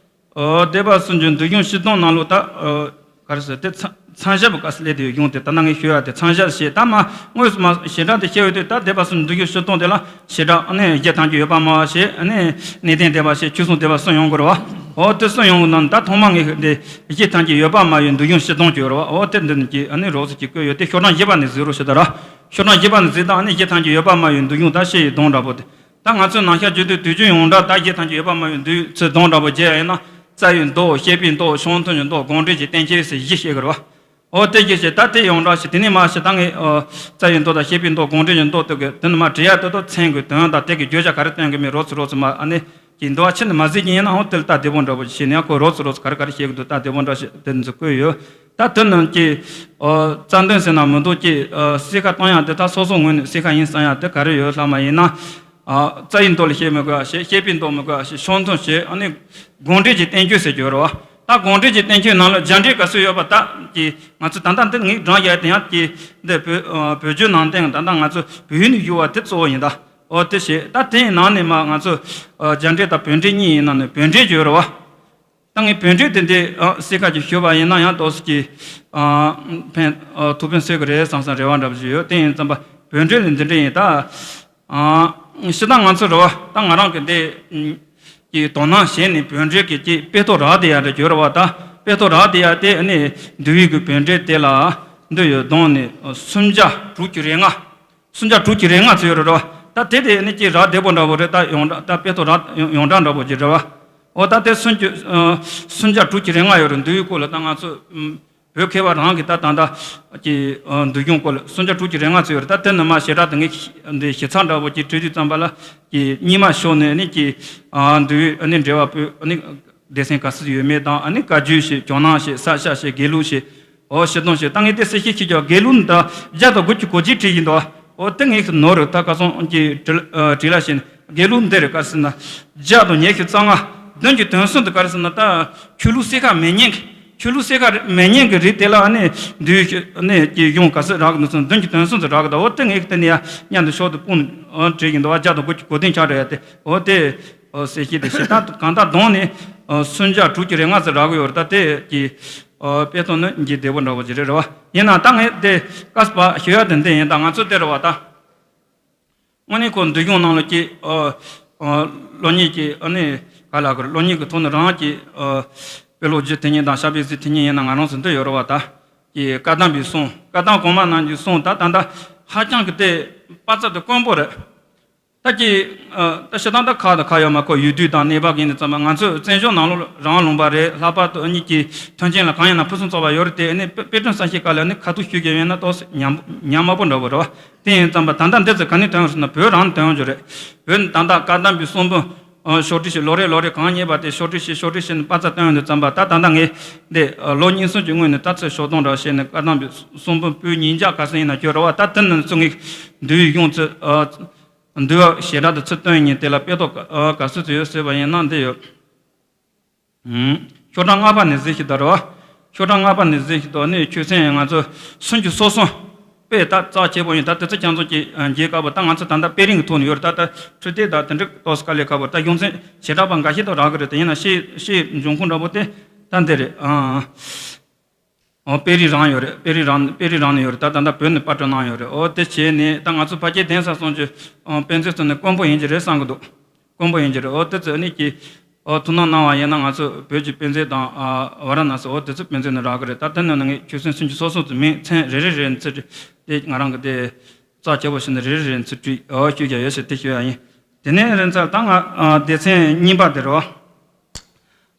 ཨོ། སྡེ་པ་གསུམ་གྱི་མདོ་གཞུང་སྤྱི་སྡོམ་ནང་ལོགས་ད། ཨོ། ག་རེ་ཟེར་དེ་མཚན་མཚན་ཞབས་སྐབས་སུ་སླེབས་དེ་གཞུང་དེ་ད་ལྟ་ངས་ཞུ་ཡ་དེ་མཚན་ཞབས་ཞེས་ད་མ་དངོས་སུ་མ་བྱེ་བྲག་དེ་བཤད་ཡོད་དུས་ད་སྡེ་པ་གསུམ་མདོ་གཞུང་སྤྱི་སྡོམ་དེ་ལ་བྱེ་བྲག་ཨ་ནི་གཞི་ཐམས་ཅད་ཡོད་པར་སྨྲ་བ་ཞེས་ཨ་ནི་གནས་བརྟན་སྡེ་པ་ཞེས་ཆོས་གསུམ་སྡེ་པ་གསུམ་ཡོང་གི་རེད་བ། འོ་དེ་གསུམ་ཡོང་གི་ནང་ད་ཐོག་མ་ངས་འདི་གཞི་ཐམས་ཅད་ཡོད་པར་སྨྲ་བའི་མདོ་གཞུང་སྤྱི་སྡོམ་གྱི་ཡོད་རེད་བ། འོ་དེ་འདི་ནི་ཀྱི་ཨ་ནི་རོབ་ཙམ་ཅིག་བཀོད་ཡོད་དེ་ཤོག་གྲངས་བཞི་པ་ནས་གཟིགས་རོགས་ཞུ་ད་ར། ཤོག་གྲངས་བཞི་པ་ནས་གཟིགས་དང་ཨ་ནི་གཞི་ཐམས་ཅད་ཡོད་པར་སྨྲ་བའི་མདོ་གཞུང་ད་བཤད་ཡི་སྡོམ་འདྲ་པོ་དེ། ད་ང་ཚོས་ནམ་ཞག་རྒྱུན་དུ་དུས་རྒྱུན་ཡོངས་གྲགས་ད་གཞི་ཐམས་ཅད་ཡོད་པར་སྨྲ་བའི་མདོའི་ཚུལ་སྡོམ་འདྲ་པོ་བརྒྱབ་ཡིན་ན། རྩ་བའི་མདོ། བཤད་པའི་མདོ། ཤིང་རྟོགས་ཀྱི་མདོ། དགོངས་འགྲེལ་གྱི་བསྟན་བཅོས་ཟེར་བཞི་བཤད་ཀྱི་རེད་བ། འོ་དེ་བཞི་བཤད། ད་དེ་ཡོངས་གྲགས་ཤིག་དེ་ནས་མར་ཞུ་ད་ངས་ཨོ་རྩ་བའི་མདོ་དང་བཤད་པའི་མདོ། དགོངས་འགྲེལ་གྱི་མདོ་དེ་གི་དེ་ནི་མར་བྲིས་ཡ་དེ་དག་མཚན་གྱི་དོན་དང་དེ་གི་བརྗོད་བྱ་ག་རེ་སྟོན་གི་མིན་རོབ་ཙམ་རོབ་ཙམ་མར་ཨ་ནི་ཀྱི་འདུལ་བ་ཆེན་དུ་མ་གཟིགས་ཀྱི་ཡིན་ནའང་དེ་ལ་ད་བདེ་པོ་འདྲ་པོ་ཞིག་བྱས་ནས་ཁོ་རོབ་ཙམ་རོབ་ཙམ་ག་རེ་ག་རེ་བཤད་གི་འདུག་ད་བདེ་པོ་འདྲ་ཞིག་དེ་ཚོ་བཀོད་ཡོད། ད་དེ་རྣམས་ཀྱི་ཨོ་རྩ་དོན་ཟེར་ན་མི་འདུག་ཀྱི་ཨོ་གསལ་ཁ་གཏོང་ཡ་དེ་ད་སོ་སོ་ངོས་ནས་གསལ་ཁ་ཡིན་བསམ་ཡ་དེ་ག་རེ་ཡོད་ལབ་པ་ཡིན་ན། ཨ་རྩ་བའི་མདོ་ལ་བཤད་མི་དགོས་ཞེས། བཤད་པའི་མདོ་མི་དགོས་ཞེས། ཤིང་རྟོགས་ཞེས་ཨ་ནི་དགོངས་འགྲེལ་གྱི་བསྟན་བཅོས་ཟེར་གྱི་ཡོད་རེད་བ། ད་དགོངས་འགྲེལ་གྱི་བསྟན་བཅོས་ནང་ལ་རྒྱ་འགྲེལ་ག་ཚོད་ཡོད་པ་ད་ཀྱི་ང་ཚོ་ད་ལྟ་འདི་ངས་བགྲངས་ཡ་དེ་ཡང་ཀྱི་འདི་བོད་ཨ་བོད་བརྒྱུད་ནང་བསྟན་ད་ལྟ་ང་ཚོ་བོད་ཡུལ་ནས་བཞུགས་པ་དེ་གཙོ་བོ་ཡིན་ད། ཨོ་དེ་བྱས། ད་དེའི་ནང་ནས་མ་ང་ཚོ་ཨ་རྒྱ་འགྲེལ་དང་བོད་འགྲེལ་གཉིས་ཡིན་ན་ནི་བོད་འགྲེལ་གྱི་ཡོད་རེད་བ། ད་ངས་བོད་འགྲེལ་དེ་འདི་ཨ་གསལ་ཁ་ཅིག་ཞུས་པ་ཡིན་ན་ཡང་ཏོག་ཙམ་ཅིག་ཨ་ཕན་ཨ་ཐུགས་ཕན་གསོས་ཀྱི་རེད་བསམ་བསམ་རེ་བ་འདྲ་པོ་ཅིག་ཡོད། དེ་ཡིན་ཙམ་པ་བོད་འགྲེལ་ནི་འདི་འདྲ་ཡིན་ད། ཨ་སྤྱིར་བཏང་ང་ཚོ་རེད་བ། ད་ང་རང་གི་འདི་ཀྱི་དོ་སྣང་བྱས་ནས་བོད་འགྲེལ་གྱི་ཀྱི་དཔེ་ཐོ་རག་བསྡད་ཡ་འདྲ་གྱུར་བ། ད་དཔེ་ཐོ་རག་བསྡད་ཡ་དེ་ནི་འདུལ་བའི་གི་བོད་འགྲེལ་དེ་ལ་འདི་ཡོད་གདོང་ནས་སུམ་བརྒྱ་དྲུག་ཅུ་རེ་ལྔ། སུམ་བརྒྱ་དྲུག་ཅུ་རེ་ལྔ་ཙམ་ཡོད་རེད་བ། ད་དེ་དེ་ནི་ཀྱི་རག་བདེ་པོ་འདྲ་པོ་རེད། ད་ཡོངས་གྲགས་ད་དཔེ་ཐོ་རག་ཡོངས་གྲགས་འདྲ་པོ་ཅིག་རེད་བ། འོ་ད་དེ་སུམ་ཅུ་ཨ་སུམ་བརྒྱ་དྲུག་ཅུ་རེ་ལྔ་ཡོད་རེད། འདུལ་བའི་སྐོར་ལ་ད་ང་ཚོ་ཨམ་བོད་མཁས་པ་རང་གིས་ད་ད་ལྟ་ཀྱི་ཨ་འདུལ་སྦྱོང་སྐོར་ལ་སུམ་བརྒྱ་དྲུག་ཅུ་རེ་ལྔ་ཙམ་ཡོད་རེད། ད་དེ་ནི་མ་ཞེ་དྲག་དེ་ངས་འདི་ཞིབ་ཚགས་འདྲ་པོ་ཅིག་བྲིས་དུས་ཙམ་པ་ལ་ཀྱི་གཉིས་མ་ཤོར་ནས་ནི་ཀྱི་ཨ་འདུལ་བའི་ཨ་ནི་འགྲེལ་པ་པོས་ཨ་ནི་སྡེ་ཚན་ག་ཚོད་ཡོད་མེད་དང་། ཨ་ནི་བཀའ་བརྒྱུད་ཞེས། ཇོ་ནང་ཞེས། ས་སྐྱ་ཞེས། དགེ་ལུགས་ཞེས། འོ་སྤྱི་སྡོམ་ཞེས། ད་ངས་དེ་གསལ་བཤད་བྱེད་ཀྱི་དགེ་ལུགས་ནི་ད་བརྒྱ་དང་དགུ་བཅུ་གོ་གཅིག་བྲིས་ཡིན་དོ། འོ་དེ་ངས་ནོར་རེད། ད་ཁ་སང་གི་བྲིས་ཨ་བྲིས་ལ་བྱས་ནས་དགེ་ལུགས་འདི་རེད་ག་ཟེར་ན། བརྒྱ་དང་ཉི་ཤུ་རྩ་ལྔ། བདུན་ཅུ་དོན་གསུམ་དུ་ག་རེ་ཟེར་ན། ད་ཆོས་ལུགས་གསལ་ཁ་མེད་མཁན་གྱི། ཆོས་ལུགས་གསལ་ཁ་མེད་མཁན་གྱི་རིགས་དེ་ལ་ཨ་ནི་འདུལ་ཨ་ནི་ཀྱི་གཞུང་ག་ཚོད་རག་གི་འདུག་ཟེར་ན་བདུན་ཅུ་དོན་གསུམ་ཙམ་རག་གི་འདུག་འོ་དེ་ངས་དེ་ནས་ཡ་མཉམ་དུ་ཞོར་དུ་སྤུངས་ ཨོ་བྲིས་ཀྱི་འདུག་བ། བརྒྱ་དང་དགུ་བཅུ་གོ་བདུན་ཆགས་རེད་ཡ་དེ། ཨོ་དེ་ཨོ་གསལ་བཤད་དེ་བྱས། ད་གང་ལྟར་བསྡོམས་ནས་ཨོ་སུམ་བརྒྱ་དྲུག་ཅུ་རེ་ལྔ་ཙམ་རག་གི་ཡོད་རེད། ད་དེ་གི་ཨོ་དཔེ་ཐོག་ནི་འགྱེལ་བདེ་པོ་འདྲ་པོ་ཅིག་རེད་རེད་བ། ཡིན་ནའང་ད་ངས་དེ་སྐབས་པ་ཞུ་ཡ་དེ་འདི་ཡིན། ད་ང་ཚོ་དེ་རེད་བ། ད་དངོས་གནས་ཁོ་འདུལ་སྦྱོང་ནང་ལོགས་ཀྱི་ཨོ་ཨོ་སློབ་གཉེར་གྱི་ཨ་ནི་ག་ལ་གོ་རེད། སློབ་གཉེར་གྱི་ཐོག་ནས་རང་གི་ཨོ་དཔེ་ཀློག་རྒྱུ་དེ་ཉིད་དང་ཞབས་པའི་རྩིས་དེ་ཉིད་ཡིན་ན་ང་རང་ཚོ་འདི་ཡོད་རེད་བ། ད་ཀྱི་བཀའ་གདམས་པའི་གསུང་། བཀའ་གདམས་གོང་མ་རྣམས་ཀྱི་གསུང་། ད་ད་ལྟ་ཧ་ཅང་གི་དེ་དཔེ་ཚད་དེ་དཀོན་པོ་རེད། ད་ཀྱི་ཨ་ད་སྤྱིར་བཏང་ད་ཁག་དང་ཁག་ཡོད་མ། ཁོ་ཡུལ་དུས་དང་གནས་བབ་ཀྱི་ཡིན་ཙམ་པ། ང་ཚོས་བཙན་བྱོལ་ནང་ལོགས་རང་ལུང་པ་རེད། ལྷག་པར་དུ་ཨ་ནི་ཀྱི་མཐུན་རྐྱེན་ལ་གང་ཡིན་ན་ཕུན་སུམ་ཚོགས་པ་ཡོད་རེད་དེ། ཨ་ནི་དཔེ་དཔེ་སྐྲུན་གསར་ཤོས་སྐབས་ལ་ནི་ཁ་ཐུག་ཞུ་རྒྱུ་ཡིན་ན་ཏོག་ཙམ་ཉམས་ཉམས་དམའ་པོ་འདྲ་པོ་རེད་བ། དེ་ཡིན་ཙམ་པ་ད་ལྟ་འདི་ཚོ་ག་ནས་ཐོན་ཡོང་ཟེར་ན་བོད་རང་ནས་ཐོན་ཡོང་རྒྱུ་རེད། བོད་ནས་ད་ལྟ་བཀའ་གདམས་པའི་གསུང་འབུམ་ཨ་ཕྱོགས་སྒྲིག་བྱས། ལོ་རེ་ལོ་རེ་གང་རྙེད་པ་དེ་ཕྱོགས་སྒྲིག་བྱས། ཕྱོགས་སྒྲིག་བྱས་ནས་དཔེ་ཚད་བཏོན་ཡོང་དུས་ཙམ་པ། ད་ད་ལྟ་ངས་འདི་ཨ་ལོ་གཉིས་གསུམ་གྱི་སྔོན་ནས་ད་ཚོད་ཤོག་སྟོང་འདྲ་བྱས་ནས་བཀའ་གདམས་པའི་གསུང་འབུམ་པོད་ཉིས་བརྒྱ་ག་ཚོད་ཡིན་ན་ཡོད་རེད་བ། ད་དེ་ནང་ཚོ་ངས་འདུལ་བའི་གཞུང་ཚོ་ཨ་འདུལ་བ་བྱེ་བྲག་ཏུ་ཚུར་བཏོན་ཡིན། དེ་ལ་དཔེ་ཐོག་ག་ཨ་ག་ཚོད་ཚོད་ཡོད་ཟེར་བ་ཡིན་ན་འདི་ཡོད། ཨུམ། ཤོག་གྲངས་ལྔ་པ་ནས་གཟིགས་ཤིག་དང་རེད་བ། ཤོག་གྲངས་ལྔ་པ་ནས་གཟིགས་ཤིག་དང་། ནི་ཆོས་ཚན་ང་ཚོ་སུམ་ཅུ་སོ་གསུམ་དཔེ་ད་རྩ་ཆེ་པོ་ཡིན། ད་དེ་ཚོ་ཁྱེད་ཚོ་ཀྱིས་ཨ་མཇལ་དཀའ་པོ། ད་ང་ཚོ་ད་ལྟ་དཔེ་རིང་གི་ཐོག་ནས་ཡོད་རེད། ད་ད་འཕྲུལ་དེབ་ད་དེ་འདྲ་ཏོག་ཙམ་དཀའ་ལས་ཁག་པོ། ད་གཞུང་ཚན་བྱེ་བྲག་པ་འགའ་ཤས་ད་རག་གི་རེད། དེ་ཡིན་ན་ཤེས་ཤེས་འབྱུང་ཁུངས་འདྲ་པོ་དེ་ད་འདི་རེད། ཨ། ཨོ་དཔེ་རིས་རང་ཡོད་རེད། དཔེ་རིས་རང་དཔེ་རིས་རང་ནས་ཡོད་རེད། ད་ད་ལྟ་བོད་ནས་པར་སྐྲུན་གནང་ཡོད་རེད། ཨོ་དེ་བྱས་ནས་ད་ང་ཚོ་ཕལ་ཆེར་གདན་ས་སུམ་ཅུ་ཨོ་དཔེ་མཛོད་ཚོ་ནས་དཀོན་པོ་ཡིན་གྱི་རེད་བསམ་གྱི་འདུག་དཀོན་པོ་ཡིན་གྱི་རེད། ཨོ་དེ་ཚོ་ཨ་ནི་ཀྱི་ཨོ་ཐུགས་སྣང་གནང་བ་ཡིན་ན། ང་ཚོ་བོད་ཀྱི་དཔེ་མཛོད་དང་ཨ་ཝཱ་ར་ཎ་སི། ཨོ་དེ་ཚོ་དཔེ་མཛོད་ནས་རག་གི་རེད། ད་དེ་ནང་ནས་ངས་ཆོས་ཚན་སུམ་ཅུ་སོ་གསུམ་ཚོ་མིང་མཚན་རེ་རེ་རེ་ཚུར་བྲིས་ཏེ། ང་རང་གི་དེ་རྩ་ཆེ་བོ་ཞིག་ནས་རེ་རེ་རེ་ཚུར་བྲིས། ཨོ་ཞུ་རྒྱུ་ཡོད་ཟེར་དེ་ཞུ་ཡ་ཡིན། དེ་ནས་རིང་ཚར་ད་ང་ཨ་སྡེ་ཚན་གཉིས་པ་དེ་རེད་བ།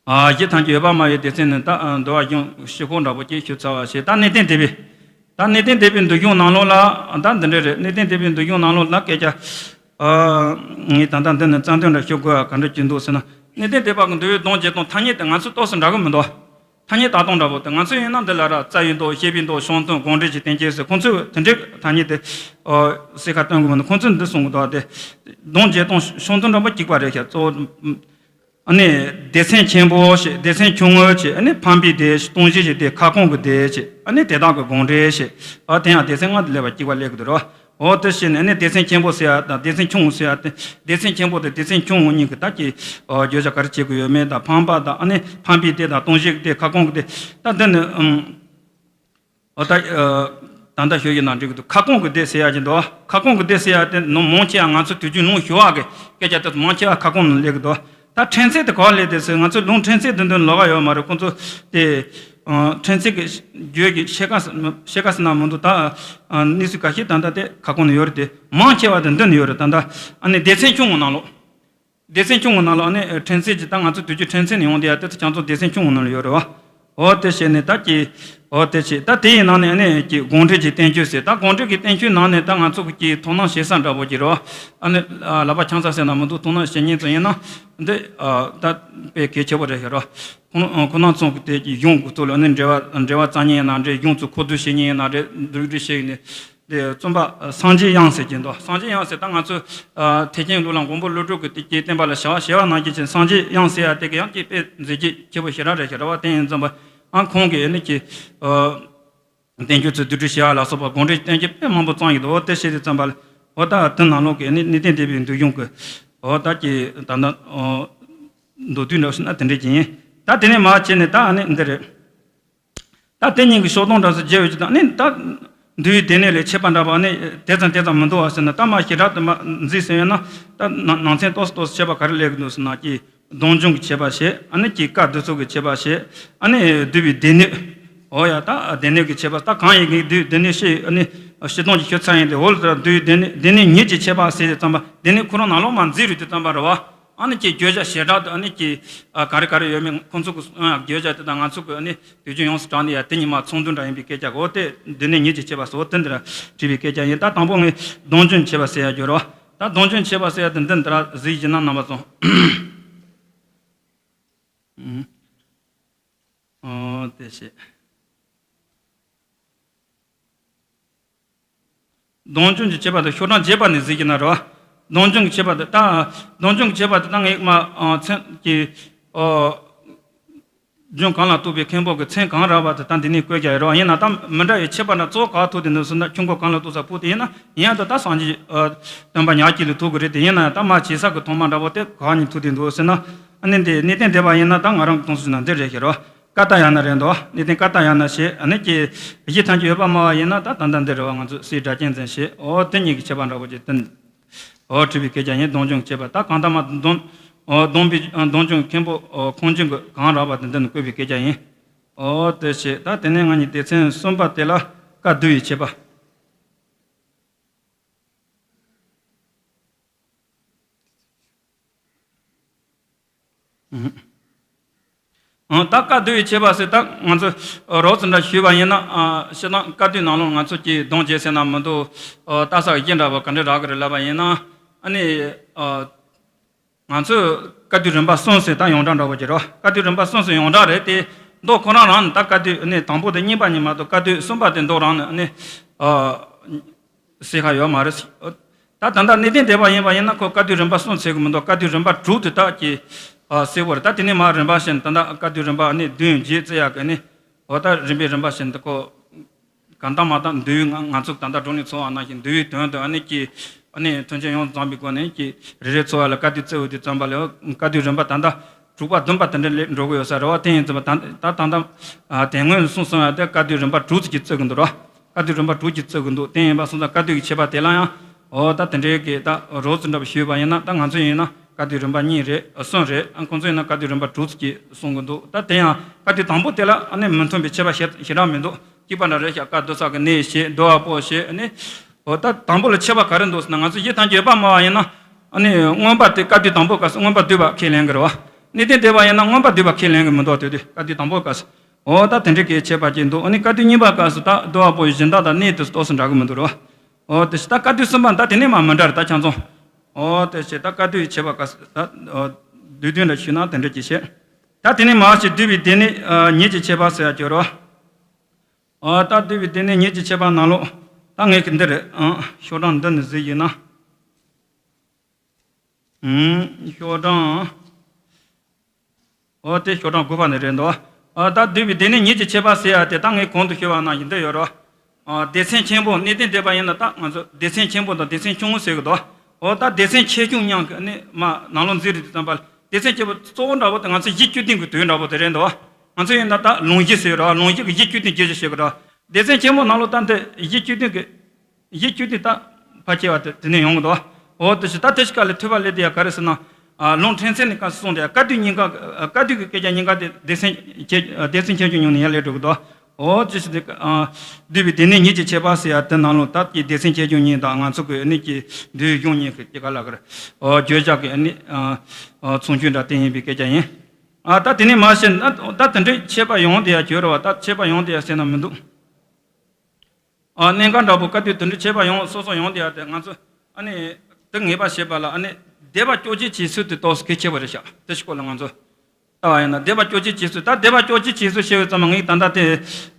ཨ་གཞི་ཐམས་ཅད་ཡོད་པར་སྨྲ་བའི་སྡེ་ཚན་ནི་ད་ཨ་འདུལ་བ་གཞུང་ཕྱི་ཁོག་འདྲ་པོ་ཅིག་ཞུས་ཚར་བ་ཞིག་ད་གནས་བརྟན་སྡེ་པའི། ད་གནས་བརྟན་སྡེ་པའི་འདུལ་སྦྱོང་ནང་ལོགས་ལ་ད་འདི་འདྲ་རེད། གནས་བརྟན་སྡེ་པའི་འདུལ་སྦྱོང་ནང་ལོགས་ལ་སྐད་ཆ་ཨ་ངས་ད་ལྟ་འདི་ནས་རྩ་དོན་འདྲ་ཞུ་དགོས་པ་ག་འདྲ་ཅིག་འདུག་ཟེར་ན། གནས་བརྟན་སྡེ་པ་གི་འདུལ་བའི་སྡོམ་བརྒྱད་སྟོང་ཐ་སྙད་དེ་ང་ཚོ་ཏོག་ཙམ་འདྲ་གི་མི་འདུག་ཐ་སྙད་ལྟ་སྟངས་འདྲ་པོ་དེ། ང་ཚོ་ཡིན་ན་འདི་ལ་ར་རྩ་བའི་མདོ། བཤད་པའི་མདོ། བྱུང་དོན། དགོངས་འགྲེལ་གྱི་བསྟན་བཅོས་ཟེར། ཁོང་ཚོས་དེ་འདྲའི་ཐ་སྙད་དེ་ཨོ་གསལ་ཁ་སྟོན་གི་མི་འདུག་ཁོང་ཚོས་འདི་གསུང་གི་འདུག་དེ་སྡོམ་བརྒྱད་སྟོང་བྱུང་དོན་འདྲ་པོ་གཅིག་པ་རེད་ཤག་གཙོ་བོ་ཨ་ནི་སྡེ་ཚན་ཆེན་པོ་ཞེས། སྡེ་ཚན་ཆུང་ངུ་ཞེས། ཨ་ནི་འཕགས་པའི་སྡེ། སྟོང་གཞི་ཞེས་ཏེ། ཁ་སྐོང་གི་སྡེ་ཞེས། ཨ་ནི་དེ་དག་གི་དགོངས་འགྲེལ་ཞེས། ཨ་དེ་ཡང་སྡེ་ཚན་ལྔ་དེ་ལས་པ་གཅིག་པ་སླེབས་ཀྱི་འདུག་རོ། འོ་དེ་བྱས་ནས་ཨ་ནི་སྡེ་ཚན་ཆེན་པོ་ཟེར་ཡ་དང་སྡེ་ཚན་ཆུང་ངུ་ཟེར་ཡ་དེ། སྡེ་ཚན་ཆེན་པོ་དང་སྡེ་ཚན་ཆུང་ངུ་གཉིས་ཀྱི་ད་ཀྱི་ཨོ་བརྗོད་བྱ་ག་རེ་བྱེད་དགོས་ཡོད་མེད་དང་། འཕགས་པ་དང་ཨ་ནི་འཕགས་པའི་སྡེ་དང་སྟོང་གཞི་སྡེ། ཁ་སྐོང་གི་སྡེ། ད་འདི་ནི་ཨམ་ཨོ་ད་ཨ་ད་ལྟ་ཞུ་ཡི་ན་འགྲིག་གི་འདུག་ཁ་སྐོང་གི་སྡེ་ཟེར་ཡ་ཅིག་འདུག་ཁ་སྐོང་གི་སྡེ་ཟེར་ཡ་དེ་ནི་མང་ཆེ་བ་ང་ཚོ་དུས་རྒྱུན་ལུང་ཞུ་བ་གི་སྐད་ཆ་དེ་ཚོ་མང་ཆེ་བ་ཁ་སྐོང་ནང་སླེབས་གི་འདུག་ད་ཕྲན་ཚེགས་དེ་ག་པར་སླེབས་དེ་ཟེར། ང་ཚོ་ལུང་ཕྲན་ཚེགས་དེ་འདོན་ལོགས་ཀ་ཡོད་མ་རེད། ཁོང་ཚོ་དེ་ཨ་ཕྲན་ཚེགས་ཀྱི་བརྗོད་ཀྱི་ཕྱེད་ཀ་ཕྱེད་ཀ་ཟེར་ན་མི་འདུག་ད་ཨ་གནས་ཚུལ་འགའ་ཤས་ད་ལྟ་དེ་ཁ་སྐོང་ནང་ཡོད་རེད་དེ། མང་ཆེ་བ་དེ་འདི་ནས་ཡོད་རེད། ད་ལྟ་ཨ་ནི་སྡེ་ཚན་ཆུང་ངུ་ནང་ལོགས། སྡེ་ཚན་ཆུང་ངུ་ནང་ལོགས་ཨ་ནི་ཕྲན་ཚེགས་ཀྱི་ད་ང་ཚོ་དུས་རྒྱུན་ཕྲན་ཚེགས་ནས་ཡོང་བསྡད་ཡ་དེ་ཚོ་ཁྱེད་ཚོ་སྡེ་ཚན་ཆུང་ངུ་ནང་ལ་ཡོད་རེད་བ། འོ་དེ་བྱས་ནས་ད་ཀྱི་འོ་དེ་བྱས། ད་དེ་ཡི་ནང་ནས་ཨ་ནི་ཀྱི་དགོངས་འགྲེལ་གྱི་བསྟན་བཅོས་ཟེར། ད་དགོངས་འགྲེལ་གྱི་བསྟན་བཅོས་ནང་ནས་ད་ང་ཚོ་གི་ཀྱི་དོ་སྣང་བྱེད་ས་འདྲ་པོ་ཅིག་རེད་བ། ཨ་ནི་ཨ་ལག་པ་འཆང་ས་ཟེར་ན་མི་འདུག་དོ་སྣང་བྱེད་མཁན་ཚོ་ཡིན་ན་འདི་ཨ་ད་དཔེ་གལ་ཆེ་བོ་རེད་ཤག་རོ། ཁོང་ཁོང་རྣམ་ཚོ་གི་དེ་ཀྱི་གཞུང་གི་ཐོག་ལ་ཨ་ནི་འགྲེལ་བ་འགྲེལ་བ་རྩོམ་མཁན་ཡིན་ན་རེད། གཞུང་ཚོ་མཁོ་བསྡུ་བྱེད་མཁན་ཡིན་ན་རེད། འདུག་འདྲི་བྱེད་ཡིན་ནི། དེ་རྩོམ་པ་སངས་རྒྱས་དབྱངས་ཟེར་གྱི་འདུག་སངས་རྒྱས་དབྱངས་ཟེར་ད་ང་ཚོ་ཨ་ཐེག་ཆེན་གླུ་བླ་མགོན་པོ་ཀླུ་སྒྲུབ་ཀྱི་དེ་སྐྱེས་བསྟན་པ་ལ་བྱ་བ་བྱེད་པ་ནང་བཞིན་བྱས། སངས་རྒྱས་དབྱངས་ཟེར་ཡ་དེ་གི་ཡང་ཀྱི་དཔེ་མཛད་རྗེས་ཆེ་བོ་ཞེ་དྲག་རེད་ཤག་རེད་བ། དེ་ཡིན་ཙམ་པ་ཨ་ཁོང་གིས་ནི་ཀྱི་ཨ་བསྟན་བཅོས་ཚོ་བསྡུ་སྒྲིག་བྱེད་ཡ་ལ་སོགས་པ་དགོངས་འགྲེལ་བསྟན་བཅོས་དཔེ་མང་པོ་བརྩམས་ཡོད་འདུག་འོ་དེ་བྱས་དུས་ཙམ་པ་ལ་འོ་ད་དེ་ནང་ལོགས་ཀྱི་ནི་གནས་བརྟན་སྡེ་པའི་འདུལ་སྦྱོང་གི་འོ་ད་ཀྱི་ད་ལྟ་འོ་མདོར་བསྡུས་འདྲ་ཞིག་ན་དེ་འདྲ་ཅིག་ཡིན། ད་དེ་ནས་མར་བྱས་ནས་ད་ཨ་ནི་འདི་རེད། ད་དེ་གཉིས་ཀྱི་ཤོག་སྟོང་འདྲ་སུ་བརྗེ་ཡོད་ཀྱི་དང་། ཨ་ནི་ད་འདུལ་བའི་སྡེ་སྣོད་ལས་ཁྱད་པར་འདྲ་པོ་ཨ་ནི་དེ་ཙམ་དེ་ཙམ་མི་འདུག་བ་ཟེར་ན། ད་མ་ཞེ་དྲག་ཏུ་མ་འཛིན་ཟེར་ཡོད་ན། ད་ནང་ནང་ཚན་ཏོག་ཙམ་ཏོག་ཙམ་ཁྱད་པར་ག་རེ་སླེབས་ཀྱི་འདུག་ཟེར་ན། ཀྱི་སྡོམ་སྦྱོང་གི་ཁྱད་པར་བྱས། ཨ་ནི་ཀྱི་བཀའ་བསྡུ་ཚུལ་གྱི་ཁྱད་པར་བྱས། ཨ་ནི་འདུལ་བའི་སྡེ་སྣོད། འོ་ཡ། ད་སྡེ་སྣོད་ཀྱི་ཁྱད་པར། ད་གང་ཡིན་གྱི་འདུལ་སྡེ་སྣོད་བཤད། ཨ་ནི་སྤྱི་སྡོམ་གྱི་ཞུ་ཚར་ཡིན་ཏེ། འོ་ལ་ད་འདུལ་བའི་སྡེ་སྣོད་སྡེ་སྣོད་ཉིད་ཀྱི་ཁྱད་པར་ཟེར་དུས་ཙམ་པ། སྡེ་སྣོད་ཁོ་རང་ནང་ལོགས་མ་འཛིན་རུང་དུས་ཙམ་པ་རེད་བ། ཨ་ནི་ཀྱི་བརྗོད་བྱ་ཞེ་དྲག་ཏུ་ཨ་ནི་ཀྱི་ཨ་ག་རེ་ག་རེ་ཡོད་མེད་ཁོང་ཚོ་གི་ཨ་བརྗོད་བྱ་དེ་དང་ང་ཚོ་གི་ཨ་ནི་དུས་རྒྱུན་ཡོངས་སུ་གྲགས་ནས་ཡ་དེ་གཉིས་མ་ཚོགས་འདུ་འདྲ་ཡིན་པའི་སྐད་ཆ་གོ། དེ་འདི་ནས་ཉིད་ཀྱི་ཁྱད་པར་སོགས་དེ་འདི་ལ་བྲིས་པའི་སྐད་ཆ་ཡིན། ད་དང་པོ་ངས་སྡོམ་སྦྱོང་ཁྱད་པར་ཟེར་ཡ་སྦྱོར་བ། ད་སྡོམ་སྦྱོང་ཁྱད་པར་ཟེར་ཡ་དེ་འདི་འདི་ལ་གཟིགས་བཞིན་ན་རྣམ་པ་ཚོ། ཨོ་དེ་བྱས། སྡོམ་སྦྱོང་གི་ཁྱད་པར་དེ་ཤོག་གྲངས་བརྒྱད་པ་ནས་གཟིགས་ཀྱི་ན་རེད་བ། སྡོམ་སྦྱོང་གི་ཁྱད་པར་དེ་ད། སྡོམ་སྦྱོང་གི་ཁྱད་པར་དེ་ད་ངས་མ་ཨ་མཚན་གྱི་ཨོ་ ལྗོངས་གང་ལ་གཏུགས་པའི་མཁན་པོ་གི་མཚན་གང་རག་པ་དེ་ད་འདི་ནས་བཀོད་ཀྱི་ཡོད་རེད་བ། ཡིན་ན་ད་མི་འདྲ་བའི་ཁྱད་པར་འདྲ་གཙོ་བོ་ག་ཐུག་དེ་འདུག་ཟེར་ན། ཆུ་མགོ་གང་ལ་གཏུགས་ས་ཕུག་དེ་ཡིན་ན་ཡིན་ཡང་ད་ད་སངས་རྒྱས་ཨ་སྟོན་པ་ཉག་གཅིག་ལ་ཐུག་གི་རེད། དེ་ཡིན་ན་ཡང་ད་མ་བྱེད་ས་གི་ཐོག་མ་འདྲ་པོ་དེ་ག་ནས་ཐུག་དེ་འདུག་ཟེར་ན། ཨ་ནི་འདི་གནས་བརྟན་སྡེ་པ་ཡིན་ན་ད་ང་རང་གི་མཐོང་ཚུལ་ན་འདི་རེད་ཤག་རོ། ཀ་ཏ་ཡ་ན་རེད་འདུག་གནས་བརྟན་ཀ་ཏ་ཡ་ན་ཞེས། ཨ་ནི་ཀྱི་གཞི་ཐམས་ཅད་ཡོད་པར་སྨྲ་བ་ཡིན་ན་ད་ད་ལྟ་འདི་རེད་བ། ང་ཚོ་སྲས་སྒྲ་གཅན་འཛིན་ཞེས། འོ་དེ་གཉིས་ཀྱི་ཁྱད་པར་འདྲ་པོ་ཅིག་དེ། འོ་བྲིས་པའི་སྐད་ཆ་ཡིན། སྡོམ་བྱུང་བྱས་པ་ད་གང་ལྟར་མ་སྡོམ། འོ་སྡོམ་པའི་སྡོམ་བྱུང་མཁན་པོ་འོ་ཁུངས་བྱུང་གི་གང་རག་པ་དེ་འདི་ནི་བཀོད་པའི་སྐད་ཆ་ཡིན། འོ་དེ་བྱས་ད་དེ་ནས་ང་གཉིས་སྡེ་ཚན་གསུམ་པ་དེ་ལ་བཀའ་བསྡུ་བའི་ཆད་པ། ཨང་། ད་བཀའ་བསྡུ་བའི་ཆད་པ་ཟེར། ད་ང་ཚོ་རོབ་ཙམ་འདྲ་ཞུས་པ་ཡིན་ན། ཨ་སྤྱིར་བཏང་བཀའ་བསྡུའི་ནང་ལོགས་ང་ཚོ་ཀྱིས་སྡོམ་བྱེད་ཟེར་ན་མི་འདུག་ཨ་ལྟ་ས་གི་གཞི་འདྲ་པོ་ག་འདྲ་རག་གི་རེད་ལབ་པ་ཡིན་ན། ཨ་ནི་ཨ་ང་ཚོས་བཀའ་བསྡུ་རིམ་པ་གསུམ་ཟེར་ད་ཡོངས་གྲགས་འདྲ་པོ་ཅིག་རེད། བཀའ་བསྡུ་རིམ་པ་གསུམ་ཟེར་ཡོངས་གྲགས་རེད་དེ། མདོ་ཁོ་རང་རང་ནི་ད་བཀའ་བསྡུ་ནི་དང་པོ་དེ་གཉིས་པ་གཉིས་མ་གཏོགས་བཀའ་བསྡུ་གསུམ་པ་དེ་མདོ་རང་ནི་ཨ་ནི་ཨ། ཟེར་ཁ་ཡོད་མ་རེད། ད་ད་ལྟ་གནས་བརྟན་སྡེ་པ་ཡིན་པ་ཡིན་ན་ཁོ་བཀའ་བསྡུ་རིམ་པ་གསུམ་ཟེར་གི་མི་འདུག་བཀའ་བསྡུ་རིམ་པ་དྲུག་དེ་དག་གི་ཨ་ཟེར་བ་རེད། ད་དེ་ནས་མར་རིམ་པ་བཞིན་ད་ལྟ་བཀའ་བསྡུ་རིམ་པ་ཨ་ནི་བདུན་བརྒྱད་ཙམ་ཡག་གི་ནི། འོ་ད་རིམ་པའི་རིམ་པ་བཞིན་དུ་ཁོ་གང་ལྟར་མ་ལྟར་འདུལ་བའི་ང་ང་ཚོ་ད་ལྟ་བགྲོ་གླེང་ཚོགས་པ་ནང་བཞིན་འདུལ་བའི་དོན་དུ་ཨ་ནི་ཀྱི་ཨ་ནི་མཐུན་རྐྱེན་ཡོངས་སུ་ཚང་བའི་སྒོ་ནས་ཀྱི་རེ་རེ་ཚོགས་པ་ལ་བཀའ་བསྡུ་སྩལ་འོས་དུས་ཙམ་པ་ལ་བཀའ་བསྡུ་རིམ་པ་ད་ལྟ་དྲུག་པ་བདུན་པ་དེ་འདྲ་ལས་འགྲོ་གི་ཡོད་ས་རེད་བ། དེ་ཡིན་ཙམ་པ་ད་ད་ད་ལྟ་དེ་སྔོན་གསུངས་སོང་ཡ་དེ་བཀའ་བསྡུ་རིམ་པ་དྲུག་ཙམ་ཅིག་བརྩི་གི་འདུག་རོ། བཀའ་བསྡུ་རིམ་པ་དྲུག་ཅིག་བརྩི་གི་འདུག་དེ་ཡིན་པ་སོང་ཙང་བཀའ་བསྡུ་གི་ཆད་པ་དེ་ལ་ཡང་འོ་ད་དེ་འདྲའི་གི་ད་རོབ་ཙམ་འདྲ་པོ་ཞུས་པ་ཡིན་ན། ད་ང་ཚོ་ཡིན་ན་བཀའ་བསྡུ་རིམ་པ་གཉིས་རེད། གསུམ་རེད། ཁོང་ཚོ་ཡིན་ན་བཀའ་བསྡུ་རིམ་པ་དྲུག་ཅིག་གསུང་གི་འདུག་ད་དེ་ཡང་བཀའ་བསྡུ་དང་པོ་དེ་ལ་ཨ་ནི་མི་མཐུན་པའི་ཁྱད་པར་ཞེ་ཞེ་དྲག་མི་འདུག་གཅིག་པ་འདྲ་རེད་ཤག་བཀའ་བསྡུ་ས་གི་གནས་བཤད། བསྡུ་བ་པོ་བཤད། ཨ་ནི་འོ་ད་དང་པོ་ལ་ཁྱད་པར་ག་རེ་འདུག་ཟེར་ན། ང་ཚོ་གཞི་ཐམས་ཅད་ཡོད་པར་སྨྲ་བ་ཡིན་ན་ཨ་ནི་མངོན་པ་དེ་བཀའ་བསྡུ་དང་པོ་སྐབས་སུ་མངོན་པ་བསྡུས་པ་ཁས་ལེན་གི་རེད་བ། གནས་བརྟན་སྡེ་པ་ཡིན་ན་མངོན་པ་བསྡུས་པ་ཁས་ལེན་གི་མི་འདུག་དེ་དུས་བཀའ་བསྡུ་དང་པོ་སྐབས་སུ། འོ་ད་དེ་འདྲའི་གི་ཁྱད་པར་ཅིག་འདུག་ཨ་ནི་བཀའ་བསྡུ་གཉིས་པ་སྐབས་སུ་ད་བསྡུ་བ་པོ་ཡི་གཞན་དག་དང་གནས་དེ་ཏོག་ཙམ་འདྲ་གི་མི་འདུག་རེད་བ། འོ་དེ་བཞིན་ད་བཀའ་བསྡུ་གསུམ་པ་ད་དེ་ནས་མ་མི་འདྲ་རེད་ད་ཆ་ཚང་། འོ་དེ་བཞིན་ད་བཀའ་བསྡུ་ཡི་ཁྱད་པར་སྐབས་སུ་ད་འོ་བསྡུས་དོན་ལ་ཞུས་ན་དེ་འདྲ་ཅིག་བཤད། ད་དེ་ནས་མ་ཞིག་བསྡུས་པའི་སྡེ་སྣོད་ཉིད་ཀྱི་ཁྱད་པར་ཟེར་ཡ་ཅིག་ཡོད་རེད་བ། ཨ་ད་བསྡུས་པའི་སྡེ་སྣོད་ཉིད་ཀྱི་ཁྱད་པར་ནང་ལོགས་ད་ངས་ཀྱི་འདི་རེད། ཨང་། ཤོག་གྲངས་འདི་ནས་གཟིགས་ཡིན་ན། ཨང་། ཤོག་གྲངས། ཨོ་དེ་ཤོག་གྲངས་དགུ་པ་ནས་རེད་འདུག་ཨ་ད་བསྡུས་པའི་སྡེ་སྣོད་ཉིད་ཀྱི་ཁྱད་པར་ཟེར་ཡ་དེ་ད་ངས་གོང་དུ་ཞུས་པ་ནང་བཞིན་འདི་ཡོད་རེད། ཨ་སྡེ་ཚན་ཆེན་པོ་གནས་བརྟན་སྡེ་པ་ཡིན་ན་ད་ང་ཚོ་སྡེ་ཚན་ཆེན་པོ་དང་སྡེ་ཚན་ཆུང་ངུ་ཟེར་གི་འདུག་ཨོ་ད་སྡེ་ཚན་ཆེ་ཆུང་མཉམ་གི་ནི་མ་ནང་ལོགས་འཛུལ་རེད་དུས་ཙམ་པ་ལ། སྡེ་ཚན་ཆེན་པོ་གཙོ་བོ་འདྲ་པོ་དེ་ང་ཚོ་གཞི་བཅུ་བདུན་གྱི་དོན་འདྲ་པོ་དེ་རེད་འདུག་ང་ཚོ་ཡིན་ན་ད་ལུང་གཞི་ཟེར་ར། ལུང་གཞི་གི་གཞི་བཅུ་བདུན་རྒྱས་བཤད་ཀྱི་ར། སྡེ་ཚན་ཆེན་མོ་ནང་ལོགས་ད་འདི་གཞི་བཅུ་བདུན་གྱི་གཞི་བཅུ་བདུན་ད་ཕལ་ཆེ་བ་དེ་དེ་ནས་ཡོང་གི་འདུག་འོ་དེ་ཞིག་ད་དེ་ཞིག་ག་ལས་ཐོས་པ་ལས་དེ་ཡ་ག་རེ་ཟེར་ན། ཨ་ལུང་ཕྲན་ཚེགས་ནས་སྐབས་སུ་གསུངས་ཏེ་བཀའ་བསྡུ་གཉིས་ཀ་བཀའ་བསྡུ་གི་སྐད་ཆ་གཉིས་ཀ་དེ་སྡེ་ཚན་ཆེ་སྡེ་ཚན་ཆེ་ཆུང་གཉིས་ནས་ཡར་སླེབས་འགྲོ་གི་འདུག་འོ་དེ་ཞིག་དེ་ཨ་བསྡུས་པའི་སྡེ་སྣོད་ཉིད་ཀྱི་ཁྱད་པར་ཟེར་ཡ་དེ་ནང་ལོགས་ད་ཀྱི་སྡེ་ཚན་ཆེ་ཆུང་གཉིས་དང་ང་ཚོ་གི་གནས་ཀྱི་འདུལ་གཞུང་གཉིས་ཀྱི་སྐྱེ་ག་ལ་གར་ཨོ་བརྗོད་བྱ་གི་གནས་ཨ་ཨ་མཚུངས་ཆོས་འདྲ་དེ་ཡིན་པའི་སྐད་ཆ་ཡིན། ཨ་ད་དེ་ནས་མ་ཤེས་ན་ད་དེ་འདྲའི་ཁྱད་པར་ཡོང་དེ་ཡ་གྱུར་ར་བ། ད་ཁྱད་པར་ཡོང་དེ་ཡ་ཟེར་ན་མི་འདུག་ཨ་གནད་འགག་འདྲ་པོ་བཀའ་བསྡུ་དེ་འདྲའི་ཁྱད་པར་ཡོང་སོ་སོ་ཡོང་དེ་ཡ་དེ་ང་ཚོ་ཨ་ནི་དེ་ངེས་པ་བྱེད་པ་ལ་ཨ་ནི་སྡེ་པ་བཅོ་བརྒྱད་བྱེད་ཚུལ་དེ་ཏོག་ཙམ་གལ་ཆེ་བ་རེད་ཤག་དེ་ཞིག་སྐོར་ལ་ང་ཚོ་ལྟ་བ་ཡིན་ན་སྡེ་པ་བཅོ་བརྒྱད་བྱེད་ཚུལ། ད་སྡེ་པ་བཅོ་བརྒྱད་བྱེད་ཚུལ་བཤད་པའི་ཙམ་ངས་ད་ལྟ་དེ་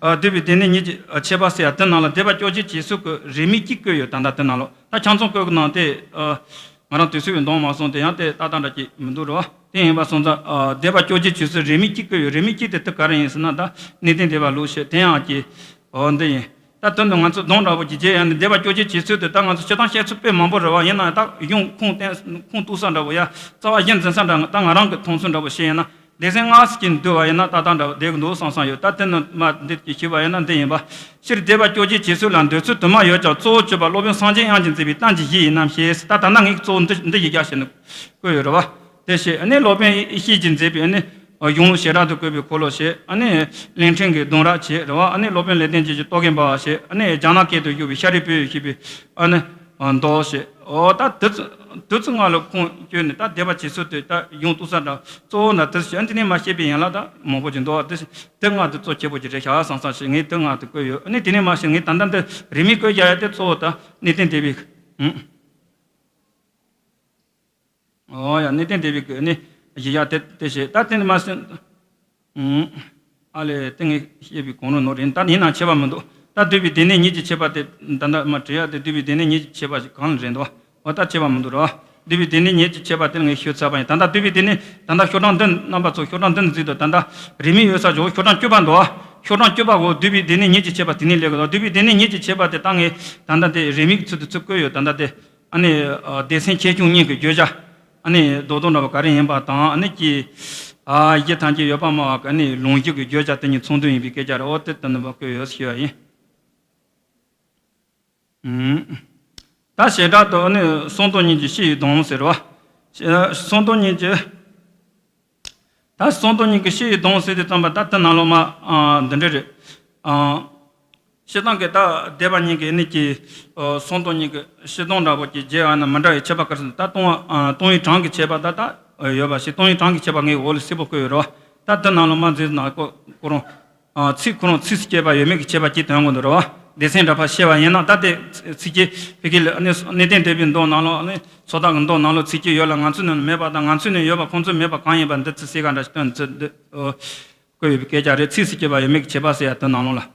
ཨ་བསྡུས་པའི་སྡེ་སྣོད་ཉིད་ཀྱི་ཨ་ཁྱད་པར་ཟེར་ཡ་དེ་ནང་ལ་སྡེ་པ་བཅོ་བརྒྱད་བྱེད་ཚུལ་གྱི་རིས་མེད་གཅིག་བཀོད་ཡོད། ད་ལྟ་དེ་ནང་ལ་ད་ཆ་ཚང་བཀོད་གི་ནང་དེ་ཨ་ང་རང་དུས་ཚོད་ཀྱི་འདང་མ་སོང་། དེ་ཡང་དེ་ཏག་ཏག་འདྲ་ཅིག་མི་འདུག་རེད་བ། དེ་ཡིན་པ་སོང་ཙང་ཨ་སྡེ་པ་བཅོ་བརྒྱད་བྱེད་ཚུལ་རིས་མེད་གཅིག་བཀོད་ཡོད། རིས་མེད་གཅིག་དེ་དེ་ག་རེ་ཡིན་ཟེར་ན་ད་གནས་བརྟན་སྡེ་པ་ལུགས་བཤད་དེ་ཡང་ཀྱི་ཨོ་འདི་ཡིན། ད་དོན་དུ་ང་ཚོ་སྡོམ་འདྲ་པོ་ཅིག་བྱས་ཡ་ནི་སྡེ་པ་བཅོ་བརྒྱད་བྱེད་ཚུལ་དེ་ད་ང་ཚོ་སྤྱིར་བཏང་བཤད་ཚུལ་དཔེ་མང་པོ་རེད་བ། ཡིན་ན་ད་གཞུང་ཁུངས་བསྟན་ཁུངས་གཏུགས་ས་འདྲ་པོ་ཡ་རྩ་བ་གཞི་འཛིན་ས་འདྲ་ད་ང་རང་གི་མཐོང་ཚུལ་འདྲ་པོ་བཤད་ཡིན་ན། སྡེ་ཚན་ལྔ་ཙམ་ཅིག་འདུས་པ་ཡིན་ན་ཏག་ཏག་འདྲ་པོ་བསྡད་ཀྱི་འདུག་བསམ་བསམ་ཡོད། ད་དེ་ནི་མ་འདི་གི་ཞུས་པ་ཡིན་ན་འདི་ཡིན་པ། སྤྱིར་སྡེ་པ་བཅོ་བརྒྱད་བྱེད་ཚུལ་ལ་འདོད་ཚུལ་དུ་མ་ཡོད་ཀྱང་གཙོ་བོ་གཅིག་པ་སློབ་དཔོན་སངས་རྒྱས་དབྱངས་ཅན་མཛད་པའི་གཏམ་གྱི་གཞི་ཡིན་ནམ་ཞེས། ད་ད་ལྟ་ངས་གཙོ་བོ་འདི་འདི་ཡི་རྒྱ་ཞེས་ནི་བཀོད་ཡོད་རེད་བ། དེ་བྱས་ཨ་ནི་སློབ་དཔོན་ཡེ་ཤེས་ཀྱིས་མཛད་པའི་ཨ་ནི་གཞུང་ལུགས་བྱེ་བྲག་ཏུ་བཀོད་པའི་འཁོར་ལོ་བྱས། ཨ་ནི་གླིང་ཕྲན་གྱི་སྡོམ་ར་བྱས་རེད་བ། ཨ་ནི་སློབ་དཔོན་ལེགས་ལྡན་འབྱེད་ཀྱི་རྟོག་གེ་འབར་བ་བྱས། ཨ་ནི་རྒྱ་ནག་སྐད་དུ་བཞུགས་པའི་ཤཱ་རིའི་བུས་ཞེས་པའི་ཨ་ནི་མདོ་བྱས། ཨོ་ད་དུས་དུས་ཚོད་ལྔ་ལ་ཁུངས་བཅོལ་ནས་ད་སྡེ་པ་བྱེད་ཚུལ་དེ་ད་གཞུང་གཏུགས་ས་འདྲ་གཙོ་བོ་ན་དུས་ཚོད་འདི་ནས་མ་བཤད་པའི་ཡན་ལག་ད་མང་པོ་ཅིག་འདུག་དེ་དེ་ལྔ་དེ་གཙོ་ཆེ་པོ་ཅིག་རེད་ཤག་བསམ་བསམ་ཞིག་ངས་དེ་ལྔ་དེ་བཀོད་ཡོད། ཨ་ནི་དེ་ནས་མ་བཤད་ངས་ད་ལྟ་འདི་རིས་མེད་བཀོད་རྒྱག་ཡ་དེ་གཙོ་བོ་ད་གནས་བརྟན་སྡེ་པའི་ཨུ། ཨོ་ཡ་གནས་བརྟན་སྡེ་པའི་གི་ནི་གཞི་བཞག་དེ་དེ་བྱས། ད་དེ་ནི་མ་ཟིན། ཨུམ། ཨ་ལས་དེ་ངས་བཤད་པའི་གོང་ལོ་ནོར་ཡིན། ད་ཡིན་ན་ཁྱད་པར་མི་འདུག་ད་བསྡུས་པའི་སྡེ་སྣོད་ཉིད་ཀྱི་ཁྱད་པར་དེ་ད་ལྟ་མ་བྲིས་ཡ་དེ་བསྡུས་པའི་སྡེ་སྣོད་ཉིད་ཀྱི་ཁྱད་པར་ཞིག་གང་ལ་རེད་འདུག་ཨོ་ད་ཁྱད་པར་མི་འདུག་ར། འདུས་པའི་སྡེ་སྣོད་ཉིད་ཀྱི་ཁྱད་པར་དེ་ངས་ཞུས་ཚར་བ་ཡིན། ད་ལྟ་འདུས་པའི་སྡེ་སྣོད་ད་ལྟ་ཤོག་གྲངས་བདུན། རྣམ་པ་ཚོ་ཤོག་གྲངས་བདུན་གཟིགས་དང་། ད་ལྟ་རིས་མེད་ཡོད་ས་ཇོ་བོ་ཤོག་གྲངས་བཅུ་པ་འདུག་ཨ། ཤོག་གྲངས་བཅུ་པ་འོ་འདུས་པའི་སྡེ་སྣོད་ཉིད་ཀྱི་ཁྱད་པར་དེ་ནས་སླེབས་གི་འདུག་འདུས་པའི་སྡེ་སྣོད་ཉིད་ཀྱི་ཁྱད་པར་དེ་ད་ངས་ད་ལྟ་དེ་རིས་མེད་ཀྱི་ཚུལ་དུ་ཚུར་བཀོད་ཡོད། ད་ལྟ་དེ་ཨ་ནི་སྡེ་ཚན་ཆེ་ཆུང་གཉིས་ཀྱི་བརྗོད་བྱ་ཨ་ནི་རྡོག་རྡོག་འདྲ་བ་ག་རེ་ཡིན་པ་དང་། ཨ་ནི་ཀྱི་ཨ་གཞི་ཐམས་ཅད་ཡོད་པར་སྨྲ་བ་གི་ཨ་ནི་ལུང་གཞི་གི་བརྗོད་བྱ་དེ་གཉིས་ཚོགས་འདུ་ཡིན་པའི་སྐད་ཆ་རེད། འོ་དེ་ལྟ་ནི་བ་བཀོད་ཡོད་ཞུ་བ་ཡིན། ད་བྱེ་བྲག་ཏུ་ནི་གསུམ་སྟོང་ཉིད་ཀྱི་སྤྱི་ཡི་དོན་ཟེར་བ། གསུམ་སྟོང་ཉིད་ཀྱི། ད་གསུམ་སྟོང་ཉིད་ཀྱི་སྤྱི་ཡི་དོན་ཟེར་དུས་ཙམ་པ་ད་དེ་ནང་ལོགས་མ་འདི་འདྲ་རེད། སྤྱིར་བཏང་གི་ད་སྡེ་པ་གཉིས་ཀྱི་ནི་ཀྱི་གསུམ་སྟོང་ཉིད་ཀྱི་སྤྱི་དོན་འདྲ་པོ་ཀྱི་རྗེས་ཨ་ན་མི་འདྲ་བའི་ཁྱད་པར་ག་རེ་ཟེར་ན། ད་སྟོང་བ་སྟོང་བའི་གྲངས་ཀྱི་ཁྱད་པར་ད་ད་ཡོད་པ་ཞིག་སྟོང་བའི་གྲངས་ཀྱི་ཁྱད་པར་ངས་འོག་ལ་གསལ་པོ་བཀོད་ཡོད་རེད་བ། ད་དེ་ནང་ལོགས་མ་འཛིན་ན་ཁོ་ཁོ་རང་། ཚིག་ཁོ་རང་ཚིགས་སུ་བཅད་པ་ཡོད་མེད་ཀྱི་ཁྱད་པར་གྱིས་དོན་གོ་འདུག་རེད་བ། སྡེ་ཚན་འདྲ་པར་བཤད་པ་ཡིན་ན། ད་ལྟའི་ཚིགས་བཅད་ཕ་གི་ལ་ནི་གནས་བརྟན་སྡེ་པའི་མདོ་ནང་ལོགས་ནི་ཚོགས་བདག་གི་མདོ་ནང་ལོགས་ཚིགས་བཅད་ཡོད་ལ་ང་ཚོ་ནི་མེད་པ་དང་། ང་ཚོ་ནི་ཡོད་པ་ཁོང་ཚོ་མེད་པ་གང་ཡིན་པ་འདི་ཚིག་གསལ་ཁ་འདྲ་ཞིག་སྟོན་ཚུལ་འདི་བཀོད་ཡོད་པའི་སྐད་ཆ་རེད། ཚིགས་སུ་བཅད་པ་ཡོད་མེད་ཀྱི་ཁྱད་པར་ཟེར་ཡ་དེ་ནང་ལོགས་ལ།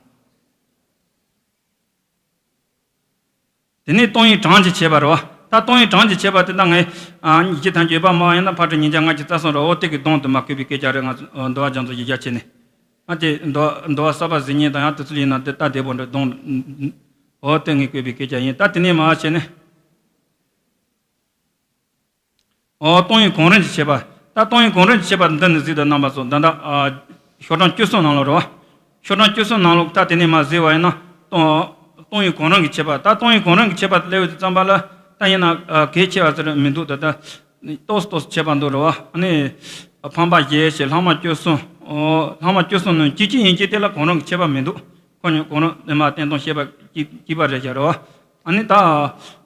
དེ་ནས་སྟོང་བའི་གྲངས་ཀྱི་ཁྱད་པར་རེད་བ། ད་སྟོང་བའི་གྲངས་ཀྱི་ཁྱད་པར་དེ་ད་ངས་ཨ་ཉིད་ཀྱི་ཐམས་ཅད་ཡོད་པར་སྨྲ་བ་ཡིན་ན་ཕར་ཕྲད་ཉིས་བརྒྱ་ལྔ་བཅུ་རྩ་གསུམ་རེད། འོ་དེ་གི་དོན་དུ་མ་བཀོད་པའི་སྐད་ཆ་རེད། ང་ཚོ་འདུལ་བ་རྒྱ་མཚོ་ཡིག་བརྒྱ་བྱས་ནས་ཨ་དེ་འདུལ་འདུལ་བ་གསར་པ་གཟིགས་མཁན་དང་ཡང་དེ་ཚོ་ཡིན་ན་དེ་ལྟ་བདེ་པོ་འདྲ་དོན། འོ་དེ་ངས་བཀོད་པའི་སྐད་ཆ་ཡིན། ད་དེ་ནས་མར་བྱས་ནས། ཨོ། སྟོང་ཉིད་གང་རུང་གི་ཁྱད་པར། ད་སྟོང་ཉིད་གང་རུང་གི་ཁྱད་པར་འདི་ནི་གཟིགས་དང་རྣམ་པ་ཚོ། ད་ལྟ་ཨ་ཤོག་གྲངས་བཅུ་གསུམ་ནང་ལོགས་རེད་བ། ཤོག་གྲངས་བཅུ་གསུམ་ནང་ལོགས་ད་དེ་ནས་མར་གཟིགས་པ་ཡིན་ན་སྟོང་སྟོང་ཉིད་གང་རུང་གི་ཁྱད་པར། ད་སྟོང་ཉིད་གང་རུང་གི་ཁྱད་པར་སླེབས་ཡོང་དུས་ཙམ་པ་ལ་ད་ཡིན་ན་ཨ་གལ་ཆེ་བ་ཟེར་མི་འདུག་ད་ལྟ་ཏོག་ཙམ་ཏོག་ཙམ་ཁྱད་པར་འདུག་རེད་བ། ཨ་ནི་འཕངས་པ་བཞི་ཞེས་ལྷག་མ་བཅུ་གསུམ། ཨོ། ལྷག་མ་བཅུ་གསུམ་ནི་གཅིག་གཅིག་ཡིན་གཅིག་དེ་ལ་གང་རུང་གི་ཁྱད་པར་མི་འདུག་ཁོ་གཉིས་གང་རུང་ནི་མ་བསྟན་སྟངས་བཤད་པ་གཅིག་གཅིག་པ་རེད་ཤག་རེད་བ། ཨ་ནི་ད་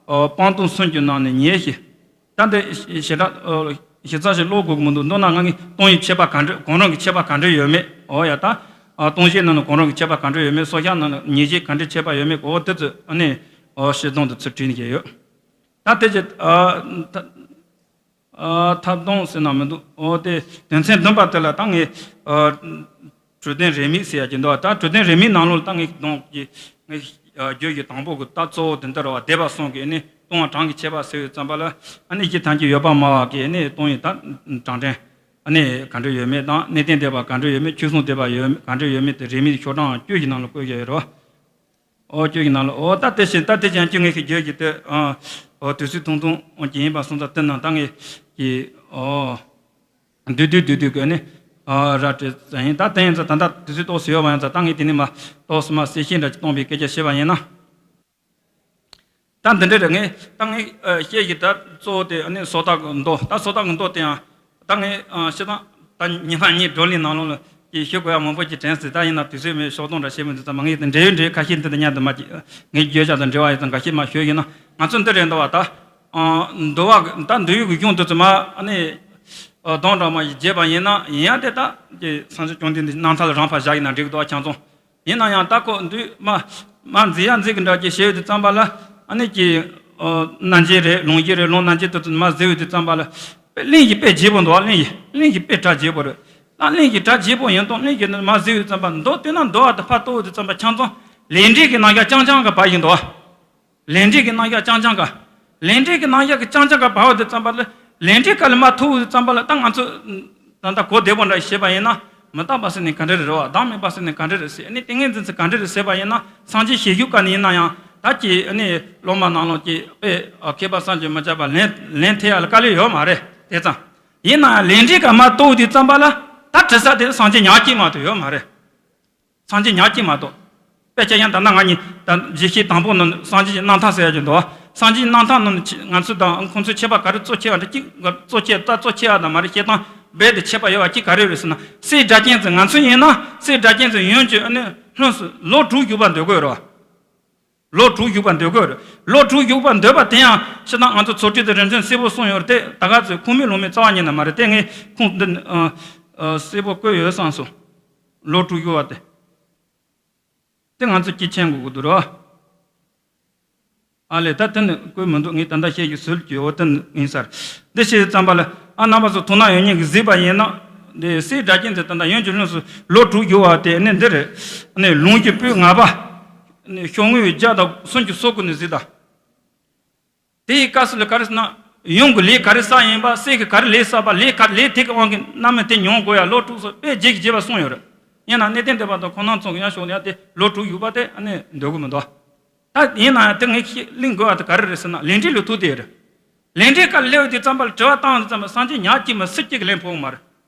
ཨོ་སྤངས་རྟོགས་གསུམ་གྱི་ནང་ནས་ཉེར་བཞི། ད་འདི་ཞེ་དྲག་ཞིབ་ཚགས་ཤིག་ཀློག་དགོས་ཀྱི་མི་འདུག་མདོར་ན་ང་གིས་སྟོང་ཉིད་ཁྱད་པར་ག་འདྲ་གང་རུང་གི་ཁྱད་པར་ག་འདྲ་ཡོད་མེད། འོ་ཡ། ད་སྟོང་བཞི་ནང་ན་གང་རུང་གི་ཁྱད་པར་ག་འདྲ་ཡོད་མེད། སོ་བཞི་ནང་ན་ཉེར་བཞི་ག་འདྲ་ཁྱད་པར་ཡོད་མེད། འོ་དེ་ཚོ་ཨ་ནི་འོ་ཞིབ་དོན་དུ་ཚུར་བྲིས་ནས་བཞག་ཡོད། ད་དེ་ཅི་ཨ་ད་ཨ་ཐབས་སྡོམ་ཟེར་ན་མི་འདུག་འོ་དེ་དོན་ཚན་བདུན་པ་དེ་ལ་ད་ངས་ཨ། གྲོས་དོན་རིས་མེད་ཟེར་ཡ་ཅིག་འདུག་ད་གྲོས་དོན་རིས་མེད་ནང་ལོགས་ལ་ད་ངས་གདོང་གི་ངས་བརྗོད་ཀྱི་དང་པོ་གི་ད་གཙོ་བོ་དེ་འདི་རེད་བ། སྡེ་པ་གསུམ་གྱི་ཨ་ནི་སྟོང་བ་གྲངས་ཀྱི་ཁྱད་པར་ཟེར་བའི་ཙམ་པ་ལ་ཨ་ནི་གཞི་ཐམས་ཅད་ཡོད་པར་སྨྲ་བ་གི་ཨ་ནི་སྟོང་ཉིད་ད་གྲངས་ཅན་ཨ་ནི་ག་འདྲ་ཡོད་མེད་དང་། གནས་བརྟན་སྡེ་པ་ག་འདྲ་ཡོད་མེད། ཆོས་སྲུང་སྡེ་པ་ཡོད་ག་འདྲ་ཡོད་མེད་དེ་རིས་མེད་ཤོག་གྲངས་བཅུ་ཞིག་ནང་ལ་བཀོད་བཞག་ཡོད་རེད་བ། ཨོ་བཅུ་ཞིག་ནང་ལ་ཨོ་ད་དེ་བཞིན་ད་དེ་ཅན་བཅུ་ངེས་ཤིག་བརྗོད་ཀྱི་དེ་ཨོ་དུས་ཚོད་ཐུང་ཐུང་ཅིག་ཡིན་པ་སོང་ཙང་དེ་ནང་ད་ངས་ཀྱི་ཨོ། བསྡུས་བསྡུས་བསྡུས་བསྡུས་ཀྱི་ནི་ར་སྤྲོད་ཙམ་ཡིན། ད་དེ་ཡིན་ཙང་ད་ལྟ་དུས་ཚོད་ཏོག་ཙམ་ཡོད་པ་ཡིན་ཙང་ད་ངས་དེ་ནས་མ་ཏོག་ཙམ་མ་གསལ་བཤད་འདྲ་ཅིག་གཏོང་བའི་སྐད་ཆ་བཤད་པ་ཡིན་ན། ད་འདི་འདྲ་རེད། ངས་ད་ངས་བཤད་ཀྱི་ད་གཙོ་བོ་དེ་ནི་སོ་ཐར་གྱི་མདོ། ད་སོ་ཐར་གྱི་མདོ་དེ་ཡང་ད་ངས་སྤྱིར་བཏང་ད་ཉི་མ་གཉིས་བགྲོ་གླེང་ནང་ལོགས་ལ་ཅིག་ཞུ་དགོས་ཡ་མང་པོ་ཅིག་དྲན་སྲིད། ད་ཡིན་ན་དུས་ཚོད་མེད། ཤོག་སྟོང་འདྲ་བཤད་མི་འདུག་ཙམ་མ་ངས་དེ་འབྲེལ་ཡོད་འབྲེལ་ཁ་ཤས་འདི་ད་མཉམ་དུ་མ་ཅིག་ངས་བརྗོད་བྱ་དང་འབྲེལ་བ་ཡོད་ཙང་འགའ་ཤས་མ་ཞུ་ཡིན་ན། ང་ཚོ་འདི་རེད་འདུག་བ། ད་འདུལ་བ་ད་འདུལ་བའི་གཞུང་དེ་ཚོ་མ་ཨ་ནི་གདོན་འདྲ་མ་ཞིག་བརྗེད་པ་ཡིན་ན་ཡིན་ཡ་དེ་ད་ཀྱི་སངས་རྒྱས་བཅོམ་ལྡན་འདས་རྣམ་ཐར་ལ་རང་ཕར་བཞག་ཡིན་ན་འགྲིག་གི་འདུག་བ་ཁྱེད་ཚོ། ཡིན་ན་ཡང་ད་ཁོ་འདུལ་མ་མ་མཛད་ཡ་མཛད་གི་འདྲ་ཅིག་བྱས་ཡོད་དུས་ཙམ་པ་ལ་ཨ་ནི་ཀྱི་རྣམ་འབྱེད་རེད། ལུང་གཞི་རེད། ལུང་རྣམ་འབྱེད་དེ་ཚོ་མ་མཛད་ཡོད་དུས་ཙམ་པ་ལ་དཔེ་གླེང་གཞི་དཔེ་བརྗེད་པོ་འདུག་བ། གླེང་གཞི་གླེང་གཞི་དཔེ་གྲ་རྒྱས་པོ་རེད། ད་གླེང་གཞི་གྲ་རྒྱས་པོ་ཡིན་དང་གླེང་གཞི་ནི་མ་གཟིགས་ཡོད་ཙམ་པ་མདོ་དེ་ན་འདུལ་བ་དེ་ཕར་གཏོགས་ཡོད་ཙམ་པ་ཁྱེད་ཚོ་ལས་འབྲས་ཀྱི་རྣམ་གཞག་རྐྱང་རྐྱང་ག་བ་ཡིན་འདུག་བ། ལས་འབྲས་ཀྱི་རྣམ་གཞག་རྐྱང་རྐྱང་ག་ལས་འབྲས་ཀྱི་རྣམ་གཞག་གི་རྐྱང་རྐྱང་ག་བ་ཡོད་ཙམ་པ་ལ་ལས་འབྲས་ག་ལ་མ་ཐུག་ཡོད་ཙམ་པ་ལ་ད་ང་ཚོ་ད་ལྟ་གོ་བདེ་པོ་འདྲ་བཤད་པ་ཡིན་ན་མི་རྟག་པ་ཟེར་ནས་ག་འདྲ་རེད་རེད་བ། བདག་མེད་པ་ཟེར་ནས་ག་འདྲ་རེད་ཟེར། ཨ་ནི་ཏིང་ངེ་འཛིན་ཟེར་ག་འདྲ་རེད་ཟེར་བ་ཡིན་ན་སངས་རྒྱས་ཞལ་བཞུགས་སྐབས་ནས་ཡིན་ན་ཡང་ད་ཀྱི་ཨ་ནི་སློབ་མ་ནང་ལོགས་ཀྱི་དཔེ་མཁས་པ་བསམ་གྱིས་མི་ཁྱབ་པ་ལན་ལན་ཐེབས་ཡ་ལ་དཀའ་ལས་ཡོད་མ་རེད། དེ་ཙང་། ཡིན་ན་ཡང་ལས་འབྲས་ཀ་མ་གཏོགས་དུས་ཙམ་པ་ལ་ད་དྲི་ས་དེ་སངས་རྒྱས་ཉག་གཅིག་མ་གཏོགས་ཡོད་མ་རེད། སངས་རྒྱས་ཉག་གཅིག་མ་གཏོགས། དཔེ་ཆ་ཡང་ད་ལྟ་ང་གཉིས་ད་རྒྱས་བཤད་དང་པོ་ནང་སངས་རྒྱས་ཀྱི་རྣམ་ཐར་ཟེར་ཡ་ཅིག་འདུག་སངས་རྒྱས་ཀྱི་རྣམ་ཐར་ནང་ང་ཚོ་དང་ཁོང་ཚོའི་ཁྱད་པར་ག་རེ་གཙོ་ཆེ་བ་འདྲ་གཅིག་གཙོ་ཆེ་ད་གཙོ་ཆེ་བ་དང་མ་རེད། བཤད་སྟངས་རྦད་དེ་ཁྱད་པར་ཡོད་པ་གཅིག་ག་རེ་རེད་ཟེར་ན། སྲས་སྒྲ་གཅན་འཛིན་ང་ཚོ་ཡིན་ན་སྲས་སྒྲ་གཅན་འཛིན་ཡོན་གྱི་ཨ་ནི་ལྷུམས་སུ་ལོ་དྲུག་བཞུགས་པ་འདོད་དགོས་རེད་བ། ལོ་དྲུག་བཞུགས་པ་འདོད་དགོས་རེད། ལོ་དྲུག་བཞུགས་པ་འདོད་པ་དེ་ཡང་ཕྱི་ནང་ང་ཚོ་ཚོགས་སྤྲུལ་དུ་རིམ་བྱོན་གསལ་པོ་གསུངས་ཡོད་རེད། དེ་ད་ག་ཚོད་ཁུངས་མེད་ལུང་མེད་རྩ་བ་ཉིད་ནས་མ་རེད། དེ་ངས་ཁུངས་འདི་ཨ་ཨ་གསལ་པོ་བཀོད་ཡོད་བསམ་སོང་། ལོ་དྲུག་བཞུགས་པ་དེ། དེ་ང་ཚོ་གཅིག་མཁྱེན་དགོས་ཀྱི་འདུག་ར། ཨ་ལས་ད་དེ་ནི་བཀོད་མི་འདུག་ངས་ད་ལྟ་བཤད་ཀྱི་ཟུར་གྱི་འོ་དེ་ཡིན་ས་རེད། འདི་བཤད་ཙམ་པ་ལ་ཨ་རྣམ་པ་ཚོ་དོ་སྣང་ཡོད་མཁན་གྱིས་གཟིགས་པ་ཡིན་ན། འདི་སྲས་སྒྲ་གཅན་འཛིན་ད་ལྟ་ཡོན་གྱི་ལྷུམས་སུ་ལོ་དྲུག་བཞུགས་པ་དེ་ནི་འདི་རེད། ནི་ལུང་གི་པོད་ལྔ་པ། ནི་ཤོག་ངོས་བརྒྱ་དང་སུམ་ཅུ་སོ་དགུ་ནས་གཟིགས་དང་། དེ་ཡི་སྐབས་སུ་ལ་ག་རེ་ཟེར་ན། ཡུམ་གྱི་ལས་ག་རེ་བསགས་ཡིན་པ། སྲས་ཀྱིས་ག་རེ་ལས་བསགས་པ། ལས་ག་ལས་དེ་གི་དབང་གིས་རྣམ་སྨིན་དེ་མྱོང་དགོས་ཡ། ལོ་དྲུག་སོགས་དཔེ་རྒྱས་ཀྱི་རྒྱས་པ་གསུངས་ཡོད་རེད། ཡིན་ན་གནས་བརྟན་སྡེ་པ་དང་ཁོང་རྣམ་ཚོ་གི་ཡང་ཞོགས་ནས་དེ་ལོ་དྲུག་ཡུག་པ་དེ་ཨ་ནི་འདོད་གི་མི་འདུག་ད་ཡིན་ན་ཡང་དེ་ངས་ཤེས་གླེང་དགོས་པ་དེ་ག་རེ་རེད་ཟེར་ན། ལས་འབྲས་ལ་ཐུག་དེ་རེད། ལས་འབྲས་ཀ་སླེབས་དུས་ཙམ་པ་ལ་དྲི་བ་བཏང་དུས་ཙམ་པ་སངས་རྒྱས་ཉག་གཅིག་མ་སུ་གཅིག་གིས་ལན་ཕོག་གི་མ་རེད།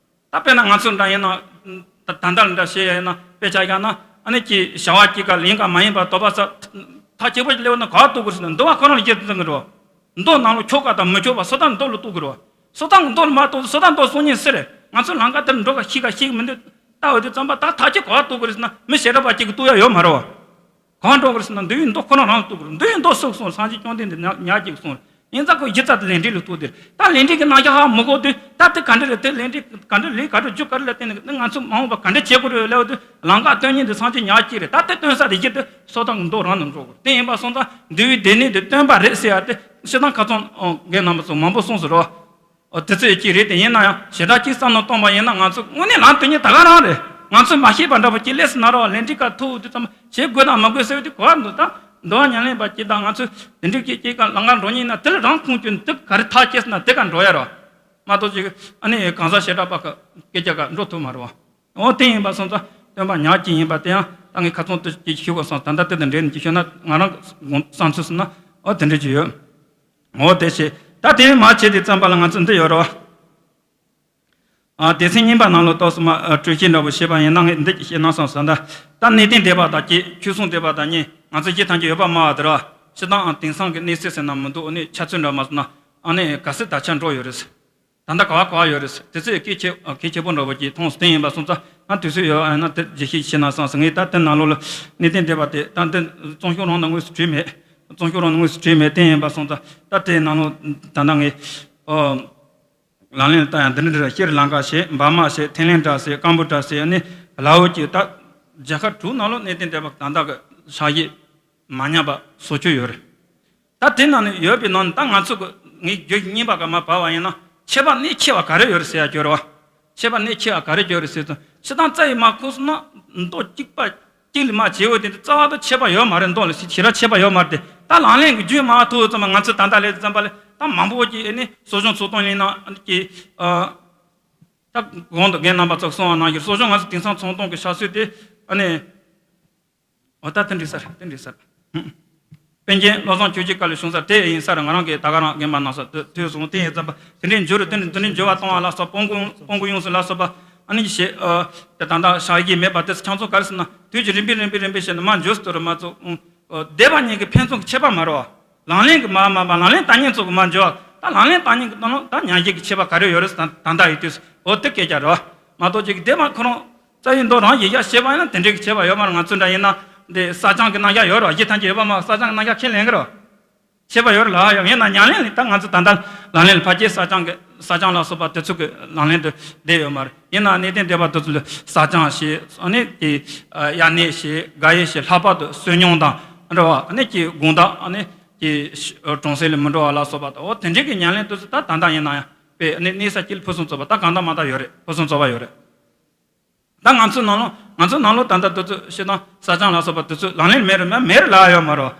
ད་དཔེར་ན་ང་ཚོ་འདྲ་ཡིན་ན། ད་ད་ལྟ་ལ་འདྲ་བཤད་ཡ་ཡིན་ན། དཔེ་ཆ་བཞག་ན་ཨ་ནི་ཀྱི་བྱ་བ་གཅིག་ག་ལ་ཡིན་ག་མ་ཡིན་པ་དོགས་པ་ཟ། ཐག་གཅིག་པོ་ཅིག་སླེབས་ན་ག་བ་གཏུག་དགོས་ཟེར་ན། འདུལ་བ་ཁོ་རང་ལ་རྒྱུ་མཚན་གི་རེད་བ། མདོ་ནང་ལ་ཆོག་ག་དང་མི་ཆོག་པ་སོ་ཐར་མདོ་ལ་གཏུག་གི་རེད་བ། སོ་ཐར་མདོ་ལ་མ་གཏུག་སོ་ཐར་མདོ་གསུང་ཉན་སུ་རེད། ང་ཚོ་ལམ་ཁ་དེར་འགྲོ་ག་ཤི་ག་ཤི་གི་མི་འདུག་ལྟ་འོ་དུས་ཙམ་པ་ད་ཐག་གཅིག་ག་བ་གཏུག་གི་རེད་ཟེར་ན་མི་ཞེ་དྲག་པ་གཅིག་གིས་གཏུག་ཡ་ཡོད་མ་རེད་བ། གང་འགྲོ་གི་རེད་ཟེར་ན་འདུལ་བའི་མདོ་ཁོ་རང་རང་ལ་གཏུག་གི་རེད། འདུལ་བའི་མདོ་སུ་གསུངས། སངས་རྒྱས་བཅོམ་ལྡན་འདས་ཉག་ཉག་གཅིག་གསུངས་རེད། ཡིན་ཙང་ཁོ་གཞི་རྩ་དེ་ལས་འབྲས་ལ་ཐུག་དེ་རེད། ད་ལས་འབྲས་ཀྱི་རྣམ་གཞག་ཧ་མི་གོ་དུས་ད་དེ་ག་འདྲ་རེད། དེ་ལས་འབྲས་ག་འདྲ་ལས་ག་འདྲ་རྒྱུ་ག་རེ་ལ་བརྟེན་ནས་ང་ཚོ་མ་འོངས་པ་ག་འདྲ་བྱེད་དགོས་རེད་ལབ་དུས་ལམ་ཁ་སྟོན་མཁན་དེ་སངས་རྒྱས་ཉག་གཅིག་རེད། ད་དེ་སྟོན་ས་དེ་གཞི་དེ་སོ་ཐར་གྱི་མདོ་རང་ནང་འགྲོ་དགོས། དེ་ཡིན་པ་སོང་ཙང་འདུལ་བའི་སྡེ་སྣོད་དེ་སྟོན་པ་རེད་ཟེར་ཡ་དེ་སྤྱིར་བཏང་ཁ་སང་རྒན་རྣམ་པ་ཚོ་མང་པོ་གསུངས་སོང་རོ། ཨོ་དེ་ཚོ་ཡི་གཅིག་རེད། དེ་ཡིན་ན་ཡང་ཞེ་དྲག་གཅིག་བསམ་བློ་གཏོང་པ་ཡིན་ན་ང་ཚོ་དངོས་གནས་ལམ་སྟོན་མཁན་ད་ག་རང་རེད། ང་ཚོས་མ་ཤེས་པ་འདྲ་པོ་གཅིག་སླེབས་སོང་ན་རོ། ལས་འབྲས་ཀ་ཐུག་དུས་ཙམ་བྱེད་དགོས་དང་མ་དགོས་ཟེར་བའི་དུས་གོ་བ་འདུག་ད་འདུལ་བ་ཉམས་ལེན་པ་གཅིག་དང་ང་ཚོས་དེ་འདྲའི་གཅིག་གཅིག་ག་ལམ་ཁ་འགྲོ་མཁན་ཡིན་ན་དེ་ལ་རང་ཁུངས་སྐྱོན་དེ་ག་རེ་ཐག་བཅད་སོང་ན་དེ་ག་འགྲོ་ཡ་རོ། མ་གཏོགས་ཅིག་ཨ་ནི་གང་ཟག་བྱེ་བྲག་པ་གི་སྐད་ཆ་ག་འགྲོ་ཐུབ་མ་རེད་བ། འོ་དེ་ཡིན་པ་སོང་ཙང་སྟོན་པ་ཉག་གཅིག་ཡིན་པ་དེ་ཡང་ད་ངས་ཁ་ཚོན་དུ་ཅིག་ཞུ་དགོས་སོང་། ད་ལྟ་དེ་དང་འབྲེལ་ནས་ཅིག་ཞུས་ན་ང་རང་བསམ་ཚུལ་ཟེར་ན་འོ་དེ་འདྲ་ཅིག་ཡོད། འོ་དེ་བྱས་ད་དེ་མ་བྱས་དེ་ཙམ་པ་ལ་ང་ཚོ་འདི་ཡོད་རོ། ཨ་སྡེ་ཚན་གཉིས་པ་ནང་ལོགས་ཏོག་ཙམ་མ་ཨ་སྤྲོས་བཤད་འདྲ་པོ་བྱས་པ་ཡིན་ན་ངས་འདི་ཅིག་བཤད་ན་བསམ་སོང་། ད་ད་གནས་བརྟན་སྡེ་པ་དང་གཅིག་ཆོས་སྲུང་སྡེ་པ་དང་གཉིས་ང་ཚོ་སྤྱིར་བཏང་གི་ཡོད་པ་སྨྲ་བ་དེ་ར། སྤྱིར་བཏང་ཨ་དེང་སང་གི་གནས་ཚུལ་ཟེར་ན་མི་འདུག་ཨ་ནི་ཆ་ཚུལ་འདྲ་མ་སོང་ན་ཨ་ནི་ག་ཚོད་ད་ཆ་འགྲོ་ཡོད་རེད། ད་ལྟ་ག་བ་ག་བ་ཡོད་རེད། དེ་ཚོས་གལ་ཆེ་གལ་ཆེ་པོ་འདྲ་པོ་ཅིག་མཐོང་སོང་། དེ་ཡིན་པ་སོང་ཙང་ང་དུས་ཚོད་ཡོད་ཨ་ན་དེ་རྒྱས་བཤད་བྱས་ན་བསམ་སོང་། ངས་ད་དེ་ནང་ལོགས་ལ་གནས་བརྟན་སྡེ་པ་དེ་ད་འདི་རྩོམ་ཤོག་རང་ནང་དངོས་སུ་བྲིས་མེད། རྩོམ་ཤོག་རང་ནང་དངོས་སུ་བྲིས་མེད། དེ་ཡིན་པ་སོང་ཙང་ད་དེ་ནང་ལོགས་ད་ལྟ་ངས་ཨོ། ལག་ལེན་ལ་བསྟར་ཡང་འདི་འདྲ་རེད། ཤྲི་ལང་ཀ་བྱས། འབར་མ་བྱས། ཐའི་ལེན་ཌ་བྱས། ཀམ་བུ་ཊ་བྱས། ཨ་ནི་ལའོ་བྱས། ད་རྒྱལ་ཁབ་དྲུག་ནང་ལོགས་གནས་བརྟན་སྡེ་པ་ད་ལྟ་གི་ཕྱག་བཞེས་མ་ཉམས་པ་བཟོ་རྒྱུ་ཡོད་རེད། ད་དེ་ནང་ནས་ཡོད་པའི་ནང་ནས་ད་ང་ཚོ་གི་ངས་རྒྱུ་གཉིས་པ་ག་མ་བབས་པ་ཡིན་ན་ཁྱད་པར་གནད་ཆེ་བ་ག་རེ་ཡོད་རེད་ཟེར་ཡ་ཡོད་རེད་བ། ཁྱད་པར་གནད་ཆེ་བ་ག་རེ་ཡོད་རེད་ཟེར་དུས་སྤྱིར་བཏང་རྩ་ཡི་མ་ཁུག་སོང་ན་མདོ་གཅིག་པ་གཅིག་ལས་མ་བྱེད་འོ་དེ་འདྲ་རྩ་བ་དང་ཁྱད་པར་ཡོད་མ་རེད། མདོ་ལ་ཞེ་དྲག་ཁྱད་པར་ཡོད་མ་རེད་དེ། ད་ལག་ལེན་གྱི་རྒྱུན་མ་ཐུག་ཙམ་པ་ང་ཚོས་ད་ལྟ་ལས་ཙམ་པ་ལས་ད་མང་པོ་ཅིག་ཨ་ནི་གསོ་སྦྱོང་ཚོགས་གཏོང་ཡིན་ན་ཨ་ནི་ཀྱི་ཨ་ད་གོང་དུ་རྒན་རྣམ་པ་ཚོས་གསུངས་པ་ནང་བཞིན་གསོ་སྦྱོང་ང་ཚོ་དེང་སང་ཚོགས་གཏོང་གི་ཕྱག་སྲོལ་དེ་ཨ་ནི་འོ་ད་དེ་འགྲིག་ས་རེད། དེ་འགྲིག་ས་རེད། ཧུམ། པཎ་ཆེན་བློ་བཟང་ཆོས་ཀྱི་བཀའ་ལས་བྱུང་ས་དེ་ཡིན་ས་རེད། ང་རང་གིས་ད་ག་རང་རྒན་པ་རྣམ་ས་དེ་ཐོས་སོང་། དེ་ཡིན་ཙམ་པ་དེ་འདྲའི་འགྱུར་དེ་འདྲའི་འགྱུར་བ་གཏོང་བ་ལ་སོགས་སྤོང་གུ་སྤོང་གུ་ཡོངས་སུ་ལ་སོགས་པ་ཨ་ནི་ཞེ་ཨ་དེ་ད་ལྟ་ཕྱག་རྒྱ་མེད་པ་དེ་ཚོ་ཁྱེད་ཚོ་ག་རེ་ཟེར་ན་དུས་ཀྱི་རིམ་པས་རིམ་པས་རིམ་པས་བྱས་ནས་མར་འགྱུར་སྲིད་དོ་རེད། མ་གཏོགས་སྡེ་པ་གཉིས་ཀྱི་ཕན་ཚུན་གྱི་ཁྱད་པར་མ་རེད་བ། ལག་ལེན་གྱི་མ་མ་མ་ལག་ལེན་བསྟར་མཁན་ཚོ་གི་མར་འགྱུར་བ། ད་ལག་ལེན་བསྟར་མཁན་གྱི་ནང་ལ་ད་ཉམས་བཞེས་ཀྱི་ཁྱད་པར་ག་རེ་ཡོད་རེད་ཟེར། ད་ད་ལྟ་ཡི་དུས་འོ་དེ་སྐད་ཆ་རེད་བ། མ་གཏོགས་ཅིག་སྡེ་པ་ཁོ་རང་རྩ་བའི་མདོ་རང་ཡིག་བརྒྱ་བཤད་པ་ཡིན་ན་དེ་འདྲའི་གི་ཁྱད་པར་ཡོད་མ་རེད། ང་ཚོ་འདྲ་ཡིན་ན་འདི་བསགས་སྦྱང་གི་རྣམ་གཞག་ཡོད་རེད་བ། རྗེས་ཐམས་ཅད་ཡོད་པ་མ་བསགས་སྦྱང་གི་རྣམ་གཞག་ཁས་ལེན་གི་རེད་བ། ཁྱད་པར་ཡོད་རེད་ལ་ཡོད། ཡིན་ན་ཉམས་ལེན་ལ་ད་ང་ཚོ་ད་ལྟ་ལག་ལེན་ལ་ཕར་ཕྱིན་བསགས་སྦྱང་གི་བསགས་སྦྱང་ལ་སོགས་པ་དེ་ཚོ་གི་ལག་ལེན་དུ་བསྡད་ཡོད་མ་རེད། ཡིན་ན་གནས་བརྟན་སྡེ་པ་དེ་ཚོ་ལ་བསགས་སྦྱང་བྱེད། ཨ་ནི་དེ་དབྱར་གནས་བྱེད། དགག་དབྱེ་བྱེད། ལྷག་པར་དུ་བསོད་སྙོམས་དང་འདྲ་བ། ཨ་ནི་ཀྱི་དགོང་དག་ཨ་ནི་ཀྱི་གྲོང་གསེབ་ལ་མི་འགྲོ་བ་ལ་སོགས་པ་དང་། འོ་དེ་འདྲའི་གི་ཉམས་ལེན་དེ་ཚོ་ད་ད་ལྟ་ཡིན་ན་ཡང་དཔེ་ཨ་ནི་གནས་ས་དཀྱིལ་ཕུན་སུམ་ཚོགས་པ་ད་གང་ལྟར་མ་ལྟར་ཡོད་རེད། ཕུན་སུམ་ཚོགས་པ་ཡོད་རེད། ད་ང་ཚོའི་ནང་ལོགས་ང་ཚོའི་ནང་ལོགས་ད་ལྟ་དེ་ཚོ་བྱེད་སྟངས་བསགས་སྦྱང་ལ་སོགས་པ་དེ་ཚོ་ལག་ལེན་མེད་རེད་མ་མེད་རེད་ལ་ཡོད་མ་རེད།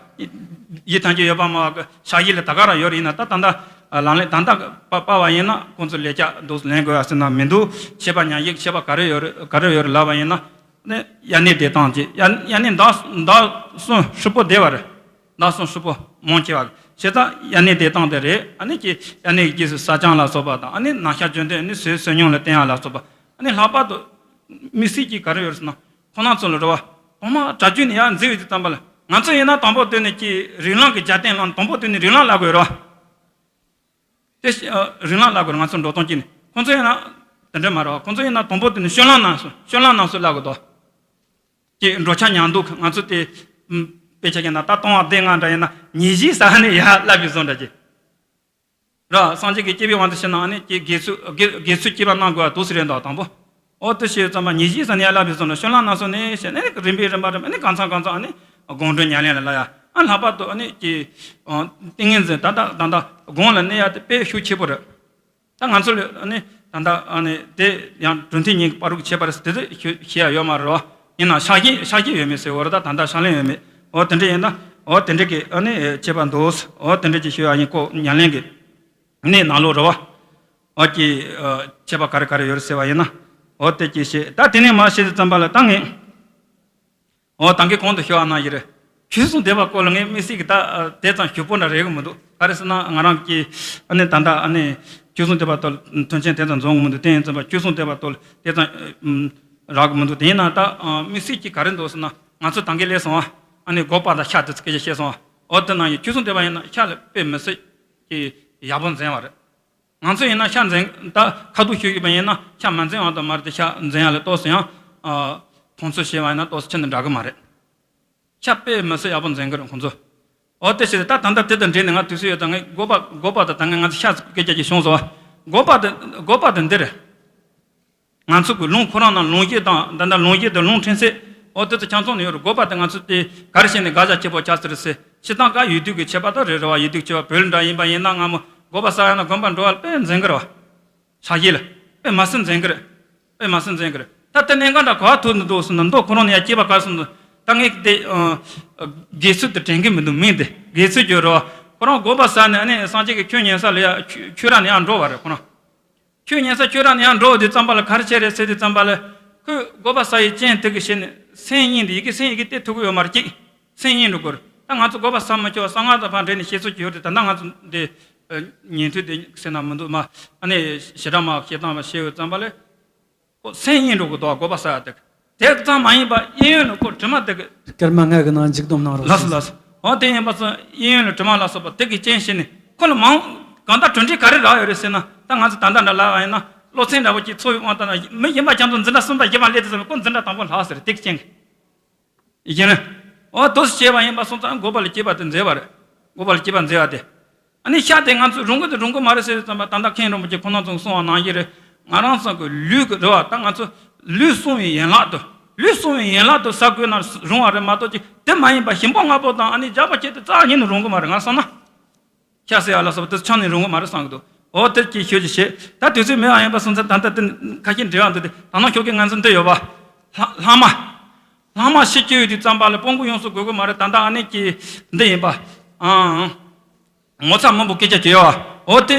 ཡིད་ཐམས་ཅད་ཡོད་པ་མ་གི་ཕྱག་བཞེས་ལ་ད་ག་རང་ཡོད་རེད། ཡིན་ན་ད་ད་ལྟ་ལག་ལེན་ད་ལྟ་པ་པ་བ་ཡིན་ན་ཁོང་ཚོ་ལས་ཀ་འདུག་ལེན་དགོས་ཡ་ཟེར་ན་མི་འདུག་ཁྱད་པར་ཉམས་བཞེས་ཁྱད་པར་ག་རེ་ཡོད་རེད་ག་རེ་ཡོད་རེད་ལབ་པ་ཡིན་ན་ནི་དབྱར་གནས་བསྡད་སྟངས་ཀྱི་དབྱར་དབྱར་གནས་ཟླ་ཟླ་གསུམ་ཧྲིལ་པོ་བསྡད་པ་རེད། ཟླ་གསུམ་ཧྲིལ་པོ་མང་ཆེ་བ་བྱས་ཙང་དབྱར་གནས་བསྡད་སྟངས་དེ་རེད། ཨ་ནི་ཀྱི་དབྱར་གནས་ཀྱི་རྗེས་སུ་བསགས་སྦྱང་ལ་སོགས་པ་དང་། ཨ་ནི་ནམ་ཞག་རྒྱུན་དུ་ཨ་ནི་བསོད་བསོད་སྙོམས་ལ་བརྟེན་ཡ་ལ་སོགས་པ། ཨ་ནི་ལྷག་པར་དུ་དམིགས་བསལ་གྱི་ག་རེ་ཡོད་ཟེར་ན་ཁོང་རྣམ་ཚོ་ལ་རེད་བ། ཐོག་མར་གྲྭ་རྒྱུན་ནས་ཡར་འཛུལ་བའི་དུས་ཙམ་པ་ལ་ང་ཚོ་ཡིན་ན་དང་པོ་དེ་ནས་ཀྱི་རིགས་ལམ་གྱི་རྒྱབ་རྟེན་བླངས། དང་པོ་དེ་ནས་རིགས་ལམ་བསླབ་དགོས་རེད་བ། དེ་ཨ་རིགས་ལམ་བསླབ་དགོས་རེད། ང་ཚོ་འགྲོ་སྟངས་ཀྱི་ནས་ཁོང་ཚོ་ཡིན་ན་དེ་འདྲ་མ་རེད་བ། ཁོང་ཚོ་ཡིན་ན་དང་པོ་དེ་ནས་སྤྱོད་ལམ་རྣམ་གསུམ་སྤྱོད་ལམ་རྣམ་གསུམ་བསླབ་དགོས་དོ། ཀྱི་འགྲོ་འཆག་ཉལ་འདུག་ང་ཚོ་དེ་ཨམ་དཔེ་ཆ་ཡིན་ན་ད་ལྟ་བ་སྡེ་ལྔ་འདྲ་ཡིན་ན་ཉིན་བཞིའི་ས་ནས་ཡར་བསླབ་པའི་བཟོ་འདྲ་ཅིག་རེད། སངས་རྒྱས་ཀྱི་སྐྱེས་བུའི་དབང་དུ་བྱས་ན་ཨ་ནི་ཀྱི་དགེ་ཚུལ་དགེ་དགེ་ཚུལ་བསྐྱེད་པ་གནང་དགོས་པ་འདུག་ཟེར་རེད་འདུག་དང་པོ། འོ་དེ་བྱས་ཙམ་པ་ཉིན་བཞིའི་ས་ནས་ཡར་བསླབ་པའི་བཟོ་འདྲ་སྤྱོད་ལམ་རྣམ་གསུམ་ནས་བྱས་ནས་རིམ་པས་རིམ་པ་རིམ་པ་ནས་གང་ཚང་གང་ཚང་ཨ་ནི་དགོངས་དོན་ཉམས་ལེན་ལ་བསླབ་ཡ། ཨ་ལྷག་པར་དུ་ཨ་ནི་ཀྱི་ཏིང་ངེ་འཛིན་ད་ལྟ་ད་ལྟ་དགོངས་ལ་གནས་ཡ་དེ་དཔེ་ཤུགས་ཆེ་པོ་རེད། ད་ང་ཚོ་ལ་ཨ་ནི་ད་ལྟ་ཨ་ནི་དེ་ཡང་གྲུབ་མཐའ་གཉིས་ཀྱི་བར་དུ་ཁྱད་པར་དེ་ཚོ་ཤེས་ཤེས་ཡ་ཡོད་མ་རེད་བ། ཡིན་ན་ཕྱག་རྒྱ་ཕྱག་རྒྱ་ཡོད་མེད་ཟེར་བ་རེད། ད་ད་ལྟ་ཕྱག་ལེན་ཡོད་མེད། འོ་དེ་འདྲ་ཡིན་ན་འོ་དེ་འདྲ་གི་ཨ་ནི་ཁྱད་པར་འདུག་འོ་དེ་འདྲ་ཅིག་ཤེས་ཡ་ཡིན་ཁོ་ཉམས་ལེན་གི་ གནས་ནང་ལོགས་རེད་བ། འོ་ཀྱི་ཁྱད་པར་ག་རེ་ག་རེ་ཡོད་རེད་ཟེར་བ་ཡིན་ན། འོ་དེ་ཅིག་བཤད། ད་དེ་ནས་མར་བཤད་དུས་ཙམ་པ་ལ་ད་ངས། འོ་ད་གིན་གོང་དུ་ཞུ་བ་ནང་བཞིན་རེད། ཆོས་གསུམ་སྡེ་པ་སྐོར་ལ་ངས་དམིགས་བསལ་གྱི་ད་དེ་ཙམ་ཞིབ་པོ་འདྲ་རེད་གི་མི་འདུག་ག་རེ་ཟེར་ན་ང་རང་གིས་ཨ་ནི་ད་ལྟ་ཨ་ནི་ཆོས་གསུམ་སྡེ་པ་དོ་མཐུན་རྐྱེན་དེ་ཙམ་འཛོམས་གི་མི་འདུག་དེ་ཡིན་ཙམ་པ་ཆོས་གསུམ་སྡེ་པ་དོ་དེ་ཙམ་རག་གི་མི་འདུག་དེ་ཡིན་ན་ད་དམིགས་བསལ་གྱི་ག་རེ་འདུག་ཟེར་ན། ང་ཚོ་ད་གིན་སླེབས་སོང་བ། ཨ་ནི་སྒོག་པ་དང་ཤ་དེ་ཚོ་སྐད་ཆ་བཤད་སོང་བ། འོ་དེ་ནང་བཞིན་ཆོས་གསུམ་སྡེ་པ་ཡིན་ན་ཤ་ལ་དཔེ་མི་སྲིད་ཀྱི་ཡག་པོ་འཛིན་པ་རེད། ང་ཚོ་ཡིན་ན་ཤ་འཛིན། ད་ཁ་ཐུག་ཞུ་ཡོད་པ་ཡིན་ན་ཤ་མ་འཛིན་པ་དང་མ་རེད་དེ། ཤ་འཛིན་ཡ་ལ་ཏོག་ཙམ་ཡང་མཐོང་ཚུལ་བྱས་པ་ཡིན་ན་ཏོག་ཙམ་ཁྱོན་ནས་འདྲ་གི་མ་རེད། ཤ་དཔེ་མི་སྲིད་ཡག་པོ་འཛིན་གི་རེད་ཁོང་ཚོ། འོ་དེ་བྱས་ད་ད་ལྟ་དེ་དང་འབྲེལ་ནས་ང་དུས་ཚོད་ཡོད་ད་ངས་སྒོག་པ་སྒོག་པ་དང་ད་ངས་ང་ཚོ་ཤ་སྐད་ཆ་ཅིག་བྱུང་སོང་བ། སྒོག་པ་དེ་སྒོག་པ་དེ་འདི་རེད། ང་ཚོ་གི་ལུང་ཁོ་རང་ནང་ལུང་བཞི་དང་ད་ལྟ་ལུང་བཞི་དང་ལུང་ཕྲན་ཚེགས། འོ་དེ་ཚོ་ཆ་ཚང་ནས་ཡོད་རེད། སྒོག་པ་དེ་ང་ཚོ་དེ་ག་རེ་བྱས་ནས་དགག་བྱ་བྱེད་པོ་ཆགས་ཟེར་ཟེར། སྤྱིར་བཏང་ཀ་ཡུལ་དུས་ཀྱི་ཁྱད་པར་དང་རེད་རེད་བ། ཡུལ་དུས་ཁྱད་པར་བོད་འདྲ་ཡིན་པ་ཡིན་ན་སྔ་མོ་སྒོག་པ་ཟ་ཡ་ན་དགོན་པ་འགྲོ་བ་དཔེ་འཛིན་གི་རེད་བ། ཕྱག་བཞེས་ལ་དཔེ་མ་སྲིད་འཛིན་གི་རེད། དཔེ་མ་སྲིད་འཛིན་གི་རེད། ད་དེ་གནད་འགག་འདྲ་ག་བ་ཐུག་འདུག་ཟེར་ན། མདོ་ཁོ་རང་ནས་ཡ་སྐྱེས་པ་ག་སོང་འདུག་ད་ངས་དེ་དགེ་ཚུལ་དེ་དྲན་གི་མི་འདུག་མིང་དེ་དགེ་ཚུལ་གྱི་རེད་བ། ཁོ་རང་སྒོག་པ་ཟ་ནས་ཨ་ནི་སངས་རྒྱས་ཀྱི་ཆོས་ཉན་ས་ལ་ཡ་ཆོས་ཆོས་ར་ནས་ཡང་འགྲོ་བ་རེད་ཁོ་རང་། ཆོས་ཉན་ས་ཆོས་ར་ནས་ཡང་འགྲོ་བ་དུས་ཙམ་པ་ལ་ག་རེ་བྱས་རེད་ཟེར་དུས་ཙམ་པ་ལ། ཁོས་སྒོག་པ་ཟ་ཡི་རྐྱེན་དེ་གི་བྱས་ནས་སེམས་གཡེང་དེ་ཡི་གེ་སེམས་ཡི་གེ་སྟེར་ཐུབ་ཀྱི་ཡོད་མ་རེད་ཅིག་སེམས་གཡེང་འགྲོ་དགོས་རེད། ད་ང་ཚོ་སྒོག་པ་ཟ་མི་ཆོག་གསང་སྔགས་དང་ཕར་འབྲེལ་ནས་བཤད་སྲོལ་ཅིག་ཡོད་རེད། ད་ལྟ་ང་ཚོ་འདི་ཉན་ཐོས་དེ་ཟེར་ན་མི་འདུག་མ། ཨ་ནི་ཞེ་དྲག་མ་བཤད་སྟངས་མ་བཤད་ཡོད་ཙམ་པ་ལ། ཁོ་སེམས་གཡེང་འགྲོ་གི་འདུག་སྒོག་པ་ཟ་ཡ་དེ། དེ་ཙམ་མ་ཡིན་པ་གཡས་གཡོན་ནས་ཁོ་དྲི་མ་དེ་གི། སྐར་མ་ལྔ་གི་ནང་འཇིག་སྡོམ་གནང་རོགས། ལགས་སོ་ལགས་སོ། འོ་དེ་ཡིན་པ་ཚོ་གཡས་གཡོན་ནས་དྲི་མ་ལ་སོགས་པ་དེ་གི་རྐྱེན་བྱས་ནས་ཁོ་ལ་མང་གང་ལྟར་གྲུབ་འབྲས་ག་རེ་རག་ཡོད་རེད་ཟེར་ན། ད་ང་ཚོ་ད་ལྟ་འདྲ་ལབ་པ་ཡིན་ན་སློབ་ཚན་འདྲ་པོ་ཅིག་ཚོགས་ཡོད་དབང་ལྟར་ན་མི་གཞན་པ་ཁྱེད་ཚོ་འཛིན་གྲྭ་གསུམ་པ་བཞི་པ་སླེབས་དུས་ཙམ་ཁོ་འཛིན་གྲྭ་དང་པོ་ལྷག་ཟེར་དེ་གི་རྐྱེན་གྱིས། ཡིན་ནི། འོ་དོ་སུ་བྱས་པ་ཡིན་པ་སོང་ཙང་སྒོག་པ་ལ་སྐྱེས་པ་དེ་མཛེས་པ་རེད། སྒོག་པ་ལ་སྐྱེས་པ་མཛེས་པ་དེ། ཨ་ནི་ཤ་དེ་ང་ཚོས་རུང་གི་དེ་རུང་གི་མ་རེད་ཟེར་ཙམ་པ་ད་ལྟ་མཁན་རིན་པོ་ཆེ་ཁོང་རྣམ་ཚོས་གསུངས་པ་ནང་བཞིན་རེད། ང་རང་ཚོ་གི་ལུས་ཀྱི་རེད་བ། ད་ང་ཚོ་ལུས་བསྲུང་བའི་ཡན་ལག་ཏུ་ལུས་བསྲུང་བའི་ཡན་ལག་ཏུ་ཟ་དགོས་ན་རུང་བ་རེད་མ་གཏོགས་ཅིག་དེ་མ་ཡིན་པ་ཞིམ་པོ་མངར་པོ་དང་ཨ་ནི་རྒྱགས་པ་བྱས་ཏེ་རྩ་ཉིད་ནས་རུང་གི་མ་རེད་ང་བསམ་ན། ཤ་ཟེར་ཡ་ལ་སོགས་པ་དེ་ཆང་ནས་རུང་གི་མ་རེད་བསམ་གི་འདུག་འོ་དེ་ཅིག་ཤོད་ཅིག་བྱེད། ད་དུས་ཚོད་མེད་པ་ཡིན་པ་སོང་ཙང་ད་ལྟ་དེ་ཁ་ཤས་འབྲེལ་བ་འདུག་སྟེ། ད་ནང་ཞོགས་ཀས་ང་ཚོ་འདི་ཡོད་པ། ལྷ་ལྷག་མ། ལྷག་མ་ཤི་སྐྱེ་ཡོད་དུས་ཙམ་པ་ལ་སྤོང་བོ་ཡོངས་སུ་རྫོགས་དགོས་མ་རེད། ད་ལྟ་ཨ་ནེ་ཀྱི་འདི་ཡིན་པ། ཨང་། ངོ་ཚ་མང་པོ་སྐད་ཆ་བྱེད་ཡོད་པ། འོ་དེ་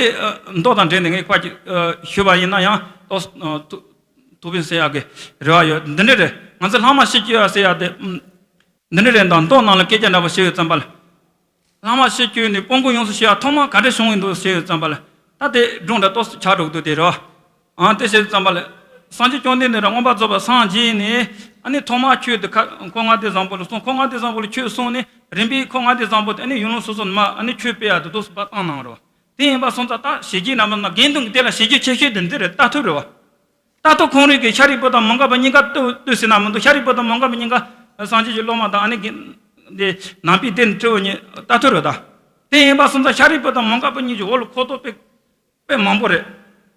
མདོ་དང་འབྲེལ་ནས་ངས་ཁ་ཅིག་ཞུས་པ་ཡིན་ན་ཡང་ཏོག་ཏོག་པིན་ཟེར་ཡག་གི་རེ་བ་ཡོད། འདི་འདྲ་རེད། ང་ཚོ་ལྷག་མ་ཤི་སྐྱེ་ཡོད་ཟེར་ཡག་དེ། འདི་འདྲ་རེད། ད་མདོ་ནང་ལ་སྐད་ཆ་འདྲ་པོ་བཤད་ཡོད་ཙམ་པ་ལ། ལྷག་མ་ཤི་སྐྱེ་ནས་སྤོང་བོ་ཡོངས་སུ་ཤི་བ་ཐོག་མ་ག་འདྲ་བྱུང་ཡོད་འདུག་བཤད་ཡོད་ཙམ་པ་ལ། ད་དེ་སྒྲུང་འདྲ་ཏོག་ཙམ་ཆགས་འགྲོ་གི་འདུག་དེ་རེད་བ། ཨང་དེ་བཤད་ཙམ་པ་ལ། སངས་རྒྱས་བཅོམ་ལྡན་འདས་རང་མངོན་པར་རྫོགས་པར་སངས་རྒྱས་ནས་ཨ་ནི་ཐོག་མར་ཆོས་དེ་ཁ་འཁོར་ལྔ་སྡེ་བཟང་པོ་ལ་གསུངས། འཁོར་ལྔ་སྡེ་བཟང་པོ་ལ་ཆོས་གསུངས་ནས་རིམ་པས་འཁོར་ལྔ་སྡེ་བཟང་པོ་དེ་ཨ་ནི་ཡུལ་ལུང་སོ་སོ་ནས་མར་ཨ་ནི་ཆོས་སྤེལ་ཡག་དེ་འདུག་སེ་ཕར་བཏང་གནང་རོགས། དེ་ཡིན་པ་སོང་ཙང་ད་ཞི་རྒྱས་རྣམ་པ་ན་དགེ་འདུན་གྱི་སྡེ་ལ་ཞི་རྒྱས་ཆེ་ཤོས་དེ་འདི་རེད། ལྟ་ཐུབ་རེད་བ། ལྟ་ཐུབ་ཁོང་རང་གིས་ཤཱ་རིའི་བུ་དང་མོའུ་འགལ་བ་གཉིས་ཀ་ལྟོས་ལྟོས་ཟེར་ན་མི་འདུག་ཤཱ་རིའི་བུ་དང་མོའུ་འགལ་བ་གཉིས་ཀ་སངས་རྒྱས་ཀྱི་སློབ་མ་དང་ཨ་ནི་དགེ་འདུན་ནང་པའི་སྡེ་ནས་སྤྲུལ་བ་གཉིས་ལྟ་ཐུབ་རེད་ད། དེ་ཡིན་པ་སོང་ཙང་ཤཱ་རིའི་བུ་དང་མོའུ་འགལ་བ་གཉིས་ཀྱི་འོག་ལ་ཁོག་སྟོབས་དཔེ་དཔེ་མང་པོ་རེད།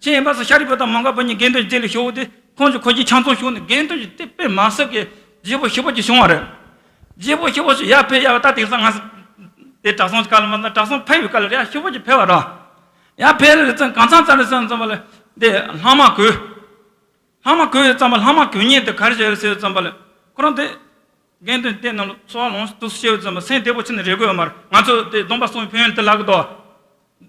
ཅི་ཡིན་པ་སོང་ཤཱ་རིའི་བུ་དང་མོའུ་འགལ་བ་གཉིས་དགེ་འདུན་སྡེ་ལ་ཞུགས་དེ་ཁོང་ཚོ་ཁོ་ཚོའི་ཆ་ཚང་ཞུགས་ནས་དགེ་འདུན་གྱི་སྡེ་དཔེ་མ་སྲིད་ཀྱི་རྒྱས་པོ་ཞེ་པོ་ཅིག་བྱུང་བ་རེད། རྒྱས་པོ་ཞེ་པོ་ཅིག་ཡར་འཕེལ་ཡར་བ་ད་དེང་སང་ང་ཚོ་དེ་གྲྭ་ཚང་གི་སྐབས་ལ་མ་ཟད་གྲྭ་ཚང་ཕེབས་པའི་སྐབས་ལ་ཡར་ཞེ་པོ་ཅིག་འཕེལ་བ་རེད། ཡར་འཕེལ་རེད་ཙང་གང་ཚང་ཙམ་རེད་ཙང་ཙམ་པ་ལ་དེ་ལྷག་མ་གོས། ལྷག་མ་གོས་ཡོད་ཙམ་པ་ལྷག་མ་གོས་མཁན་དེ་ག་རེ་བྱས་རེད་ཟེར་ཙམ་པ་ལ་ཁོ་རང་དེ། དགེ་འདུན་སྡེ་ནང་ལ་འཚོ་བ་ལོངས་སུ་སྤྱོད་ཙམ་པ་སེམས་བདེ་པོ་ཕྱིན་ནས་རེད་དགོས་ཡོད་མ་རེད། ང་ཚོ་དེ་སྡོམ་པ་སྲུང་བའི་ཕན་ཡོན་དེ་ལབ་གི་འདུག་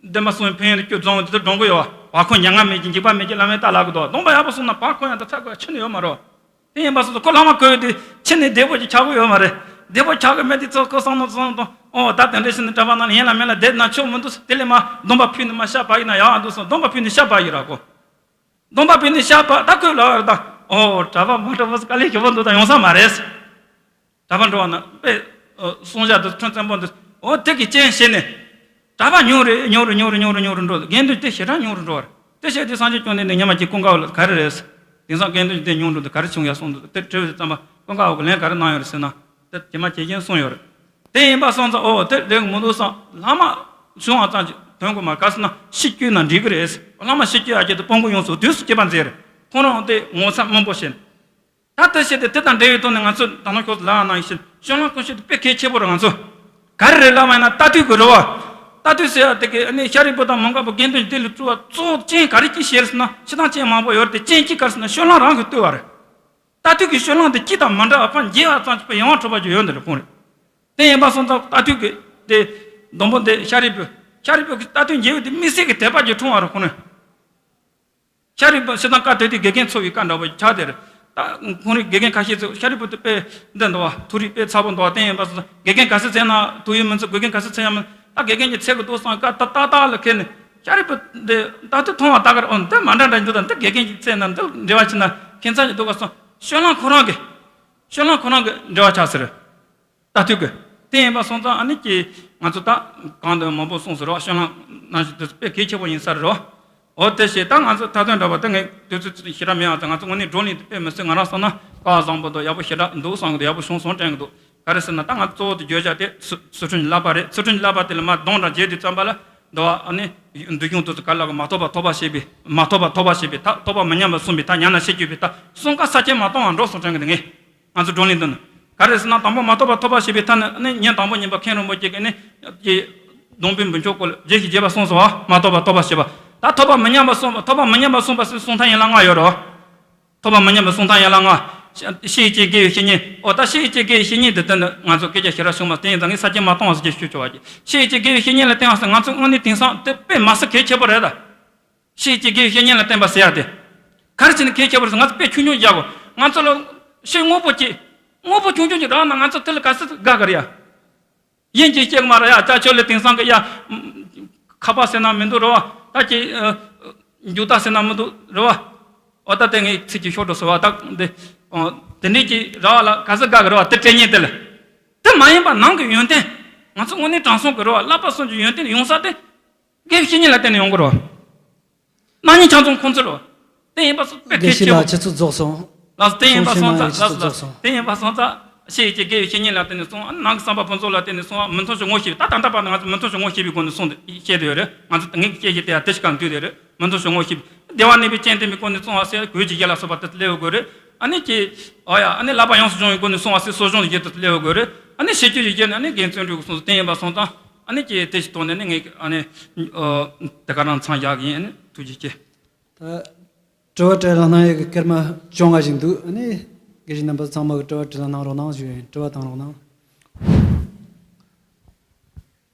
སྡོམ་པ་སྲུང་བའི་ཕན་ཡོན་དེ་སྐྱོ་རྫོང་དེ་སྒྲོན་གི་ཡོད་བ། བག་འཁུམས་མྱ་ངམ་མེད་ཅིང་འཇིགས་པ་མེད་ཅིང་བླ་མའི་རྟགས་ལབ་གི་འདུག་སྡོམ་པ་ཡག་པོ་སྲུང་ན་བག་འཁུམས་ཡང་དེ་ཚ་དགོས་ཆི་ནས་ཡོད་མ་རེད། དེ་ཡིན་པ་སོང་ཙང་ཁོ་ལྷག་མ་གོས་དེ་ཕྱིན་ནས་བདེ་པོ་ཅིག་ཆགས་གི་ཡོད་མ་རེད། བདེ་པོ་ཆགས་གི་མེད་དེ་ཚོ་ཁོ་བསམ་བློ་བསམ་བློ་གཏོང་ཨོ་ད་དེ་འདྲ་ཞིག་ནི་གྲྭ་པ་ནང་ལ་ཡན་ལ་མེད་ལ་བསྡད་ན་ཆོག་མི་འདུག་དེ་ལས་མ་སྡོམ་པ་ཕུལ་ནས་མ་ཤ་བག་ཡིན་ན་ཡག་འདུག་སོང་སྡོམ་པ་ཕུལ་ནས་ཤ་བག་ཡིན་ར་ཁོ། སྡོམ་པ་ཕུལ་ནས་ཤ་བག་ད་ཁོས་ལབ་རེད་ད། ཨོ་གྲྭ་པ་མ་གྲྭ་པ་དཀའ་ལས་ཞེ་པོ་འདུག་ད་ཡོང་ས་མ་རེད། གྲྭ་པ་འགྲོ་བ་ན་དཔེ་གསུང་བཤད་དུ་ཁྲིམས་བཙན་པོ་འདུག་ཨོ་དེ་གི་རྐྱེན་བྱས་ནས་གྲྭ་པ་ཉུང་རུ་ཉུང་རུ་ཉུང་རུ་ཉུང་རུ་ཉུང་རུ་འགྲོ། དགེ་འདུན་དེ་ཞེ་དྲག་ཉུང་རུ་འགྲོ་བ་རེད། དེ་བྱས་དུས་སངས་རྒྱས་བཅོམ་ལྡན་འདས་ཉི་མ་གཅིག་ཀུན་དགའ་བོ་ལ་ག་རེ་རེད། དེང་སང་དགེ་འདུན་དེ་ཉུང་འགྲོ་འདུག་ག་རེ་བྱུང་ཡ་གསུངས་འདུག་དེ་དྲི་བའི་ཙམ་པ་ཀུན་དགའ་བོ་གི་ལན་ག་རེ་གནང་ཡོད་རེད་ཟེར་ན། དེ་དེ་མ་བྱེད་ཀྱིན་གསུངས་ཡོད་རེད། དེ་ཡིན་པ་སོང་ཙང་ཨོ་དེ་རེད་མི་འདུག་བསམ་ལྷག་མ་བྱུང་བ་ཙམ་གྱིས་དོན་དགོས་མ་རེད། ག་ཟེར་ན་ཤི་སྐྱོ་ན་འགྲིག་གི་རེད། ལྷག་མ་ཤི་སྐྱོ་ཡ་ཆེད་དུ་སྤོང་བོ་ཡོངས་སུ་དུས་སུ་སྐྱེ་བ་མཛད་རེད། ཁོང་རང་དེ་ངོ་ཚ་སྨོན་པོ་བྱས། ད་དེ་བྱས་ཏེ་དེ་དང་འབྲེལ་བའི་ཐོག་ནས་ང་ཚོ་ད་ནང་ཁྱོད་ལ་ནང་བཞིན་སྤྱོད་ལམ་ཀུན་སྤྱོད་དེ་དཔེ་གལ་ཆེ་པོ་རེད། ང་ཚོ་ག་རེ་རེད་ལབ་པ་ཡིན་ན་ལྟ་དུས་ཀྱི་རེད་བ། ལྟ་དུས་ཟེར་ཡ་དེ་གི་ཨ་ནི་ཤཱ་རིའི་བུ་དང་མོའུ་འགལ་བ་དགེ་འདུན་སྡེ་ལ་བཙུགས་པ་གཙོ་བོ་རྐྱེན་ག་རེ་གྱིས་ཤེས་ཟེར་ན་ཕྱི་ཐང་རྐྱེན་མང་པོ་ཡོད་རེད་དེ་རྐྱེན་གཅིག་ག་རེ་ཟེར་ན་སྤྱོད་ལམ་རང་གིས་བཏུལ་བ་རེད། ལྟ་དུས་ཀྱི་སྤྱོད་ལམ་དེ་སྤྱི་དང་མི་འདྲ་བ་ཕར་འགྱེལ་བ་ཙམ་གྱིས་པའི་ཡང་བ་འཕྲོག་པ་ཅིག་ཡོད་འདི་རེད་ཁོང་རེད། དེ་ཡིན་པ་སོང་ཙང་ལྟ་དུས་ཀྱི་དེ་སྡོང་པོ་འདི་ཤཱ་རིའི་བུ་ ཤཱ་རིའི་བུ་གི་ལྟ་དོན་མཇལ་བའི་དེ་དམིགས་བསལ་གྱི་དད་པ་ཅིག་འཁྲུངས་པ་རེད་ཁོང་ནི། ཤཱ་རིའི་བུ་ཞེ་སྡང་བཀའ་དེ་དེ་དགེ་རྒན་འཚོལ་བའི་བཀའ་འདྲ་བོ་ཆགས་དེ་རེད། ད་ཁོང་རིགས་དགེ་རྒན་ཁ་ཤས་ཚོས་ཤཱ་རིའི་བུ་དེ་དཔེ་འདི་འདུག་བ། ཐུགས་རིག་དཔེ་ཚ་པོ་འདུག་བ། དེ་ཡིན་པ་སོང་ཙང་དགེ་རྒན་ག་ཚོད་བཙལ་ན་ཐུགས་ཡོད་མི་འཚོལ། དགེ་རྒན་ག་ཚོད་བཙལ་ཡང་མི་ད་དགེ་རྒན་གྱི་འཚོལ་གི་འདུག་བསམ་བཀའ་ཏག་ཏག་ཏག་ལ་ཁེལ་ནས་ཤཱ་རིའི་བུ་འདི་ད་དུང་མཐོང་བ་ད་གར་འོ་འདི་མ་འདྲ་འདྲ་འདུག་ད་འདི་དགེ་རྒན་གྱི་འཚོལ་ན་འདི་འབྲེལ་བ་ཕྱིན་ན་ཁྱད་མཚར་ཅིག་འདུག་ག་སོང་། སྤྱོད་ལམ་ཁོ་རང་གི་སྤྱོད་ལམ་ཁོ་རང་གི་འབྲེལ་བ་ཆགས་ཟེར། ལྟ་དུས་ཀྱི། དེ་ཡིན་པ་སོང་ཙང་ཨ་ནི་ཀྱི་ང་ཚོ་ད་གང་དུ་མང་པོ་གསུངས་ཟེར་རོ། སྤྱོད་ལམ་ནང་བཞིན་དུ་དཔེ་གལ་ཆེ་པོ་ཡིན་ས་རེད་རོ། འོ་དེ་བྱས་ད་ང་ཚོ་ད་དོན་འདྲ་བ་དེ་ངས་དུས་ཚོད་ཞེ་དྲག་མེད་པ་དང་ང་ཚོ་དངོས་གནས་བགྲོ་གླེང་དེ་དཔེ་མི་སྲིད་ང་རང་བསམ་ན་བཀའ་བཟང་པོ་དང་ཡག་པོ་ཞེ་དྲག་འདུག་བསམ་གི་འདུག་ཡག་པོ་བྱུང་སོང་དྲན་གི་འདུག་ག་རེ་ཟེར་ན་ད་ང་ཚོ་གཙོ་བོ་དེ་བརྗོད་བྱ་དེ་ཚུལ་ཁྲིམས་ཀྱི་བསླབ་པ་རེད། ཚུལ་ཁྲིམས་ཀྱི་བསླབ་པ་དེ་ལ་མར་གདོང་འདྲ་བརྗེས་དུས་ཙམ་པ་ལ་འདུག་བ། ཨ་ནི་འདུལ་སྐྱོང་དུ་ག་ལ་གི་མ་ཐོབ་པ་ཐོབ་པ་བྱེད་པའི་མ་ཐོབ་པ་ཐོབ་པ་བྱེད་པའི་ཐབས། ཐོབ་པ་མི་ཉམས་པར་བསྲུང་བའི་ཐབས། ཉམས་ན་ཤེས་སྐྱོབ་པའི་ཐབས་གསུམ་ཀ་ས་ཆེན་མ་གཏོང་བར་འགྲོ་སོང་དྲན་གི་འདུག་ངས། ང་ཚོ་བགྲོ་གླེང་འདི་ནི། ག་རེ་ཟེར་ན་དང་པོ་མ་ཐོབ་པ་ཐོབ་པ་ཞེས་པའི་ཐབས་ནི་ཨ་ནི་ཉིན་དང་པོ་ཉིན་པ་མཁན་རིན་པོ་ཆེ་གིས་ནི་ཀྱི་སྡོང་པོའི་འབུམ་མཆོག་སྐོར་ལ་རྒྱས་ཤིང་རྒྱས་པར་གསུངས་སོ། མ་ཐོབ་པ་ཐོབ་པ་ཞེས་པ། ད་ཐོབ་པ་མི་ཉམས་པར་གསུངས་པ། ཐོབ་པ་མི་ཉམས་པར་གསུངས་པ་ཟེར་གསུང་ཐབས་ཡན་ལག་ལྔ་ཡོད་རེད། ཐོབ་པ་མི་ཉམས་པར་གསུང་ཐབས་ཡན་ལག་ལྔ། ཤེས་བྱའི་དགེ་བའི་བཤེས་གཉེན། ཨོ་ད་ཤེས་བྱའི་དགེ་བའི་བཤེས་གཉེན་དེ་ལྟ་ནི་ང་ཚོ་སྐད་ཆ་ཞེ་དྲག་བྱུང་མ་དེ་ཡིན་ཙང་ངས་ས་ཆེན་མ་གཏོང་བ་ཟེར་གྱི་ཞུ་ཆོག་པ་ཅིག་ཤེས་བྱའི་དགེ་བའི་བཤེས་གཉེན་ལ་བརྟེན་བ་ཟེར་ང་ཚོ་དངོས་གནས་དེང་སང་དེ་དཔེ་མ་སྲིད་གལ་ཆེ་པོ་རེད་ད། ཤེས་བྱའི་དགེ་བའི་བཤེས་གཉེན་ལ་བརྟེན་པ་ཟེར་ཡ་དེ། ག་རེ་བྱས་ནས་གལ་ཆེ་བ་རེད་ཟེར། ང་ཚོ་དཔེ་ཆུང་ཆུང་བཞག་གོ། ང་ཚོ་ལ་ཤེས་དངོས་པོ་ཅིག་དངོས་པོ་ཆུང་ཆུང་ཅིག་རག་ན་ང་ཚོ་དེ་ལ་ག་ཚོད་དགའ་གི་རེད་ཡ། ཡིན་གཅིག་སྐྱེ་གི་མ་རེད་ཡ། ཅག་ཆོས་ལ་དེང་སང་གི་ཡ། ཁ་པར་ཟེར་ན་མི་འདུག་རེད་བ། ད་ཅི། མཇུག་རྟགས་ཟེར་ན་མི་འདུག་རེད་བ། འོ་ད་དེ་ངའི་ཚིག་ཅིག་ཤོར་འགྲོ་སོང་བ། ད་འདི། དེ་འདྲས་ཅིག་རག་ལ་ག་ཚོད་དགའ་གི་རེད་བ། དེ་སྤྲད་མཁན་དེ་ལ། དེ་མ་ཡིན་པ་ནང་གི་ཡོན་ཏན། ང་ཚོ་དངོས་གནས་དྲང་སྲོང་གི་རེད་བ། བསླབ་པ་གསུམ་གྱི་ཡོན་ཏན་ཡོང་ས་དེ། དགེ་བའི་བཤེས་གཉེན་ལ་བརྟེན་ནས་ཡོང་གི་རེད་བ། སྣང་བརྙན་ཆ་ཚང་ཁོང་ཚོ་རེད་བ། དེ་ཡིན་པ་སོང་དཔེ་དགེ་གལ་བཤེས་ཆེ་བོ། ལགས་ཆུ་ཚོད་རྫོགས་སོང་། ལགས་དེ་ཡིན་པ་སོང་ཙང་། ལགས་ལགས་དེ་ཡིན་པ་སོང་ཙང་། ཤེས་བྱའི་དགེ་བའི་བཤེས་གཉེན་ལ་བརྟེན་ནས་སོང་། ནང་གི་བསམ་པ་ཕུན་ཚོགས་ལ་བརྟེན་ནས་སོང་། མི་མཐོང་ཕྱོགས་ངོ་ཤེས་པའི། ད་ད་ལྟ་བར་དུ་ང་ཚོ་མི་མཐོང་ཕྱོགས་ངོ་ཤེས་པའི་སྒོ་ནས་སོང་སྟེ་བཤད་དེ་ཡོད་རེད། ང་ཚོ་ངེད་ཀྱི་སྐད་ཆ་དེ་ཡང་དེ་ཞིག་གང་འདུས་དེ་རེད། མི་མཐོང་ཕྱོགས་ངོ་ཤེས་པའི། བདེ་བར་གནས་པའི་སྤྱན་ལྡན་པའི་སྒོ་ནས་སོང་བ་ཟེར་གོས་ཀྱི་ཡིད་ལ་སོགས་པ་དེ་སླེབས་དགོས་རེད། ཨ་ནི་ཀྱི། ཨོ་ཡ། ཨ་ནི་བསླབ་པ་ཡོངས་སུ་སྦྱོང་བའི་སྒོ་ནས་སོང་བ་ཟེར་གསོ་སྦྱོང་གི་ཡིད་དུ་སླེབས་དགོས་རེད། ཨ་ནི་ཤེས་རྒྱུ་ཡི་རྒྱུ་ནི་ཨ་ནི་དགེ་བའི་བརྩོན་འགྲུས་ཀྱི་གསུང་དེ་ཡིན་པ་སོང་ཙང་། ཨ་ནི་ཀྱི་དེ་ཞིག་ཐོག་ནས་ནི་ངས་ཨ་ནི། ཨོ། དེ་ག་རང་མཚམས་བཞག་གི་ཡིན། ཨ་ནི་ཐུགས་རྗེ་ཆེ། ད། དྲི་བ་དྲིས་ལན་གནང་ཡས་ཀྱི་སྐར་མ་བཅོ་ལྔ་ཞིག་འདུག་ཨ་ནི་དགེ་བཤེས་རྣམ་པ་ཚང་མ་གི་དྲི་བ་དྲིས་ལན་གནང་རོགས་གནང་ཞུ་ཡིན། དྲི་བ་བཏང་རོགས་གནང་།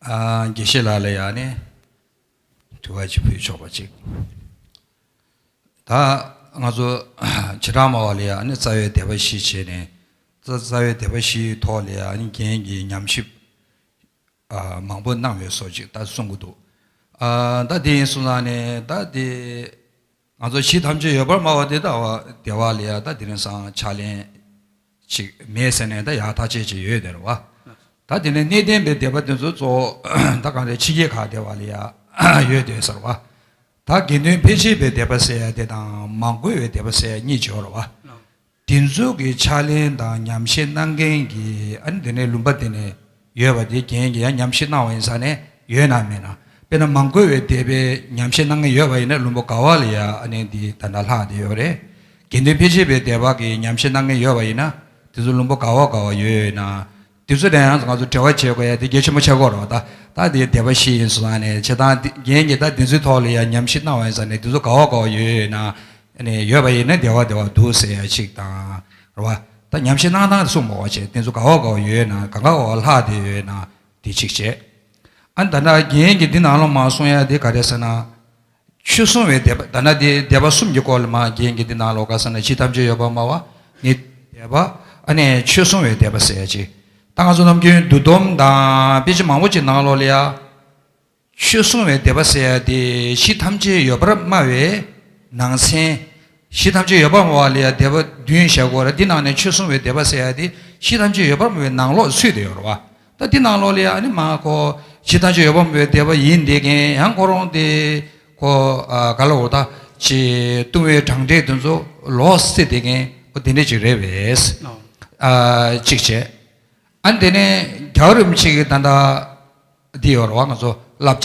ཨ། དགེ་བཤེས་ལགས་ལ་ཡང་ནི་དྲི་བ་ཅིག་ཕུལ་ཆོག་པ་ཅིག་ད་ང་ཚོ་བྱེ་བྲག་སྨྲ་བ་ལ་ཡང་ནི་རྩ་བའི་དད་པ་བཞི་བྱས་ནས། རྩ་རྩ་བའི་དད་པ་བཞིའི་ཐོག་ལ་ཡང་ནི་རྒན་གྱིས་ཉམས་ཞིབ། ཨ། མང་པོ་གནང་བའི་བཟོ་ཅིག་ད་གསུང་གི་འདུག་ཨ། ད་དེ་ཡིན་སོང་ཙང་ནས་ད་དེ། ང་ཚོ་གཞི་ཐམས་ཅད་ཡོད་པར་སྨྲ་བ་དེ་ལྟ་བུ་དེ་བ་ལ་ཡ་ད་དེ་རིང་སང་ཕྱག་ལེན་ཅིག་མེད་ཟེར་ནས་ད་ཡག་ཐག་ཆད་ཅིག་ཡོད་དེ་རེད་བ། ད་དེ་ནས་གནས་བརྟན་པའི་སྡེ་པ་དེ་ཚོ་གཙོ་བོ་ད་གང་རེད། ཕྱི་རྒྱལ་ཁག་དེ་བ་ལ་ཡ་ཡོད་དེ་ཟེར་བ། ད་དགེ་འདུན་ཕལ་ཆེར་པའི་སྡེ་པ་ཟེར་ཡ་དེ་དང་མ་གོས་པའི་སྡེ་པ་ཟེར་ཡ་གཉིས་ཅིག་ཡོད་རེད་བ། དེ་ཚོ་གི་ཕྱག་ལེན་དང་ཉམས་བཞེས་གནང་མཁན་གྱི་ཨ་ནི་དེ་ནས་ལུང་པ་དེ་ནས་ཡོད་པ་དེ་རྒན་གྱིས་ཡང་ཉམས་བཞེས་གནང་བ་ཡིན་ཙང་ནས་ཡོད་ན་མེད་ན། དཔེར་ན་མ་གོས་པའི་སྡེ་པའི་ཉམས་བཞེས་གནང་མཁན་ཡོད་པ་ཡིན་ན་ལུང་པ་ག་བ་ལ་ཡ་ཨ་ནི་འདི་ད་ལྟ་ལྷག་བསྡད་ཡོད་རེད། དགེ་འདུན་ཕལ་ཆེར་པའི་སྡེ་པ་གི་ཉམས་བཞེས་གནང་མཁན་ཡོད་པ་ཡིན་ན་དེ་ཚོ་ལུང་པ་ག་བ་ག་བ་ཡོད་ཡོད་ན། དེ་ཚོ་ལ་ཡང་ང་ཚོ་འབྲེལ་བ་བྱེད་དགོས་ཡ་དེ་གལ་ཆེན་པོ་ཆགས་ཀྱི་ཡོད་རེད་བ། ད་ད་དེ་སྡེ་པ་བཞི་ཡིན་སོང་ཙང་ནས་བྱེད་སྟངས་འདི་རྒན་གྱིས་ད་དེ་ཚོའི་ཐོག་ལ་ཡ་ཉམས་བཞེས་གནང་བ་ཡིན་ཙང་ནས་དེ་ཚོ་ག་བ་ག་བ་ཡོད་ཡོད་ན། ཨ་ནི་ཡོད་པ་ཡིན་ན་བདེ་བ་བདེ་བ་འདུག་ཟེར་ཡ་ཅིག་དང་། རེད་བ། ད་ཉམས་བཞེས་གནང་སྟངས་དེ་གསུངས་མ་བ་བྱས་དེ་ཚོ་ག་བ་ག་བ་ཡོད་ན་གང་ག་བ་ལྷག་བསྡད་ཡོད་ན་དེ་གཅིག་བྱས། ཨ་ནི་ད་ལྟ་རྒན་གྱིས་འདི་ནང་ལོགས་མར་གསུང་ཡ་དེ་ག་རེ་ཟེར་ན། ཆོས་སྲུང་བའི་སྡེ་པ་ད་ལྟ་དེ་སྡེ་པ་གསུམ་གྱི་སྐོར་ལ་མར་རྒན་གྱིས་འདི་ནང་ལོགས་ག་ཟེར་ན་གཞི་ཐམས་ཅད་ཡོད་པར་སྨྲ་བ་ནི་སྡེ་པ། ཨ་ནི་ཆོས་སྲུང་བའི་སྡེ་པ་ཟེར་ཡ་ཅིག་ད་ང་ཚོ་ནམ་རྒྱུན་འདུལ་སྡོམ་དང་དཔེ་ཆ་མང་པོ་ཅིག་ནང་ལོགས་ལ་ཡ། ཆོས་སྲུང་བའི་སྡེ་པ་ཟེར་ཡ་དེ་གཞི་ཐམས་ཅད་ཡོད་པར་སྨྲ་བའི་ནང་ཚན། གཞི་ཐམས་ཅད་ཡོད་པར་སྨྲ་བ་ལ་ཡ་སྡེ་པ་བདུན་བཞག་གོ་ར། འདི་ནང་ནས་ཆོས་སྲུང་བའི་སྡེ་པ་ཟེར་ཡ་དེ་གཞི་ཐམས་ཅད་ཡོད་པར་སྨྲ་བའི་ནང་ལོགས་ཚུད་དེ་ཡོད་རེད་བ། ད་འདི་ནང་ལོགས་ལ་ཡ་ཨ་ནི་མ་ཁོ་གཞི་ཐམས་ཅད་ཡོད་པར་སྨྲ་བའི་སྡེ་པ་ཡིན་བསྡད་མཁན་ཡང་ཁོ་རང་དེ་ཁོ་ཨ་ག་ལ་འོ་ད་ཅི་ལྟུང་བའི་གྲངས་འདྲེན་དེ་ཚོ་ལོག་སྲིད་བསྡད་མཁན་ཁོ་དེ་འདྲས་ཅིག་རེད་པས། ཨ་གཅིག་བྱས། ཨ་ནི་དེ་ནས་རྒྱལ་བ་རིན་པོ་ཆེ་གི་ད་ལྟ་འདི་ཡོད་རེད་བ། ང་ཚོ་བསླབ་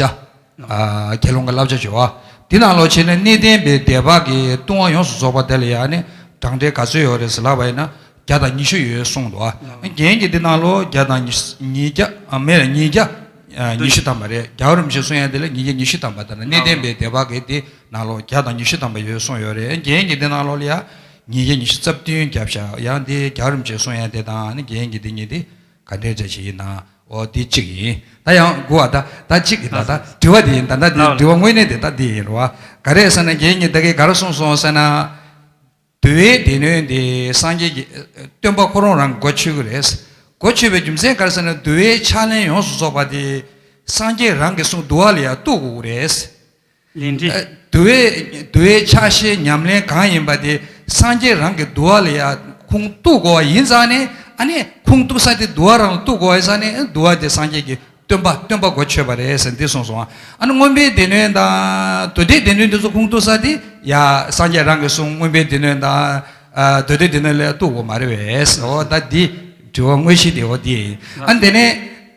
བྱ། ཨ་དགེ་སློང་གི་བསླབ་བྱ་བྱེད་པ། འདི་ནང་ལོགས་བྱས་ནས་གནས་བརྟན་པའི་སྡེ་པ་གི་ལྟུང་བ་ཡོངས་སུ་རྫོགས་པ་དེ་ལ་ཡང་ནི་གྲངས་འདྲེན་ག་ཚོད་ཡོད་རེད་ཟེར་ལབ་པ་ཡིན་ན་བརྒྱ་དང་ཉི་ཤུ་ཡོད་གསུངས་འདུག་བ། རྒན་གྱིས་འདི་ནང་ལོགས་བརྒྱ་དང་ཉི་ཤུ་ཉིས་བརྒྱ་ཨ་མེད་ལ་ཉིས་བརྒྱ་ཉི་ཤུ་ཐམ་པ་རེད། རྒྱལ་བ་རིན་པོ་ཆེས་གསུང་ཡ་དེ་ལ་ཉིས་བརྒྱ་ཉི་ཤུ་ཐམ་པ་དང་གནས་བརྟན་པའི་སྡེ་པ་གི་དེ་ནང་ལོགས་བརྒྱ་དང་ཉི་ཤུ་ཐམ་པ་ཡོད་གསུངས་ཡོད་རེད། རྒན་གྱིས་འདི་ནང་ལོགས་ལ་ཡང་ཉིས་བརྒྱ་ཉི་ཤུ་རྩ་བདུན་བརྒྱབ་བཞག་ཡང་དེ་རྒྱལ་བ་རིན་པོ་ཆེས་གསུང་ཡ་དེ་དང་ནི་རྒན་གྱིས་འདི་གཉིས་དེ་ག་འདྲས་བྱས་ཅིག་ཡིན་ན། འོ་དེ་གཅིག་ཡིན། ད་ཡང་དགུ་བ་ད་ད་གཅིག་གི་ད་ད་དྲི་བ་དེ་ཡིན། ད་ད་དེ་ལགས་དྲི་བ་དངོས་གནས་དེ་ད་དེ་ཡིན་རེད་བ། ག་རེ་ཟེར་ན་རྒན་གཉིས་ད་གིན་ག་རེ་གསུངས་སོང་ཟེར་ན། འདུལ་བའི་སྡེ་སྣོད་དེ་སངས་རྒྱས་ཀྱི་སྟོན་པ་ཁོ་རང་རང་གི་སྒོ་ཕྱེ་གི་རེད། སྒོ་ཕྱེ་བའི་རྒྱུ་མཚན་ག་རེ་ཟེར་ན་འདུལ་བའི་ཕྱག་ལེན་ཡོངས་སུ་རྫོགས་པ་དེ་སངས་རྒྱས་རང་གི་གསུང་འདུལ་བ་ལ་ཡང་གཏུག་དགོས་ཀྱི་རེད། ལས་འབྲས། འདུལ་བའི་འདུལ་བའི་ཕྱག་བཞེས་ཉམས་ལེན་གང་ཡིན་པ་དེ་སངས་རྒྱས་རང་གི་འདུལ་བ་ལ་ཡང་ཁུངས་གཏུག་དགོས་པ་ཡིན་ཙང་ནས། ཨ་ནི་ཁུངས་གཏུག་ས་དེ་འདུལ་བ་རང་ལ་གཏུག་དགོས་པ་ཡིན་ཙང་ནས། འདུལ་བ་དེ་སངས་རྒྱས་ཀྱི་སྟོན་པ་སྟོན་པ་སྒོ་ཕྱེ་བ་རེད་ཟེར་འདི་གསུངས་སོང་། ཨ་ནི་མངོན་པའི་སྡེ་སྣོད་དང་མདོ་སྡེའི་སྡེ་སྣོད་འདི་ཚོ་ཁུངས་གཏུག་ས་དེ་ཡ་སངས་རྒྱས་རང་གི་གསུང་མངོན་པའི་སྡེ་སྣོད་དང་། ཨ། མདོ་སྡེའི་སྡེ་སྣོད་ལ་གཏུག་དགོས་མ་རེད་པས། འོ་ད་འདི་དྲི་བ་དངོས་གཞི་དེ་འོ་འདི་ཡིན། ཨ་ནི་དེ་ནས་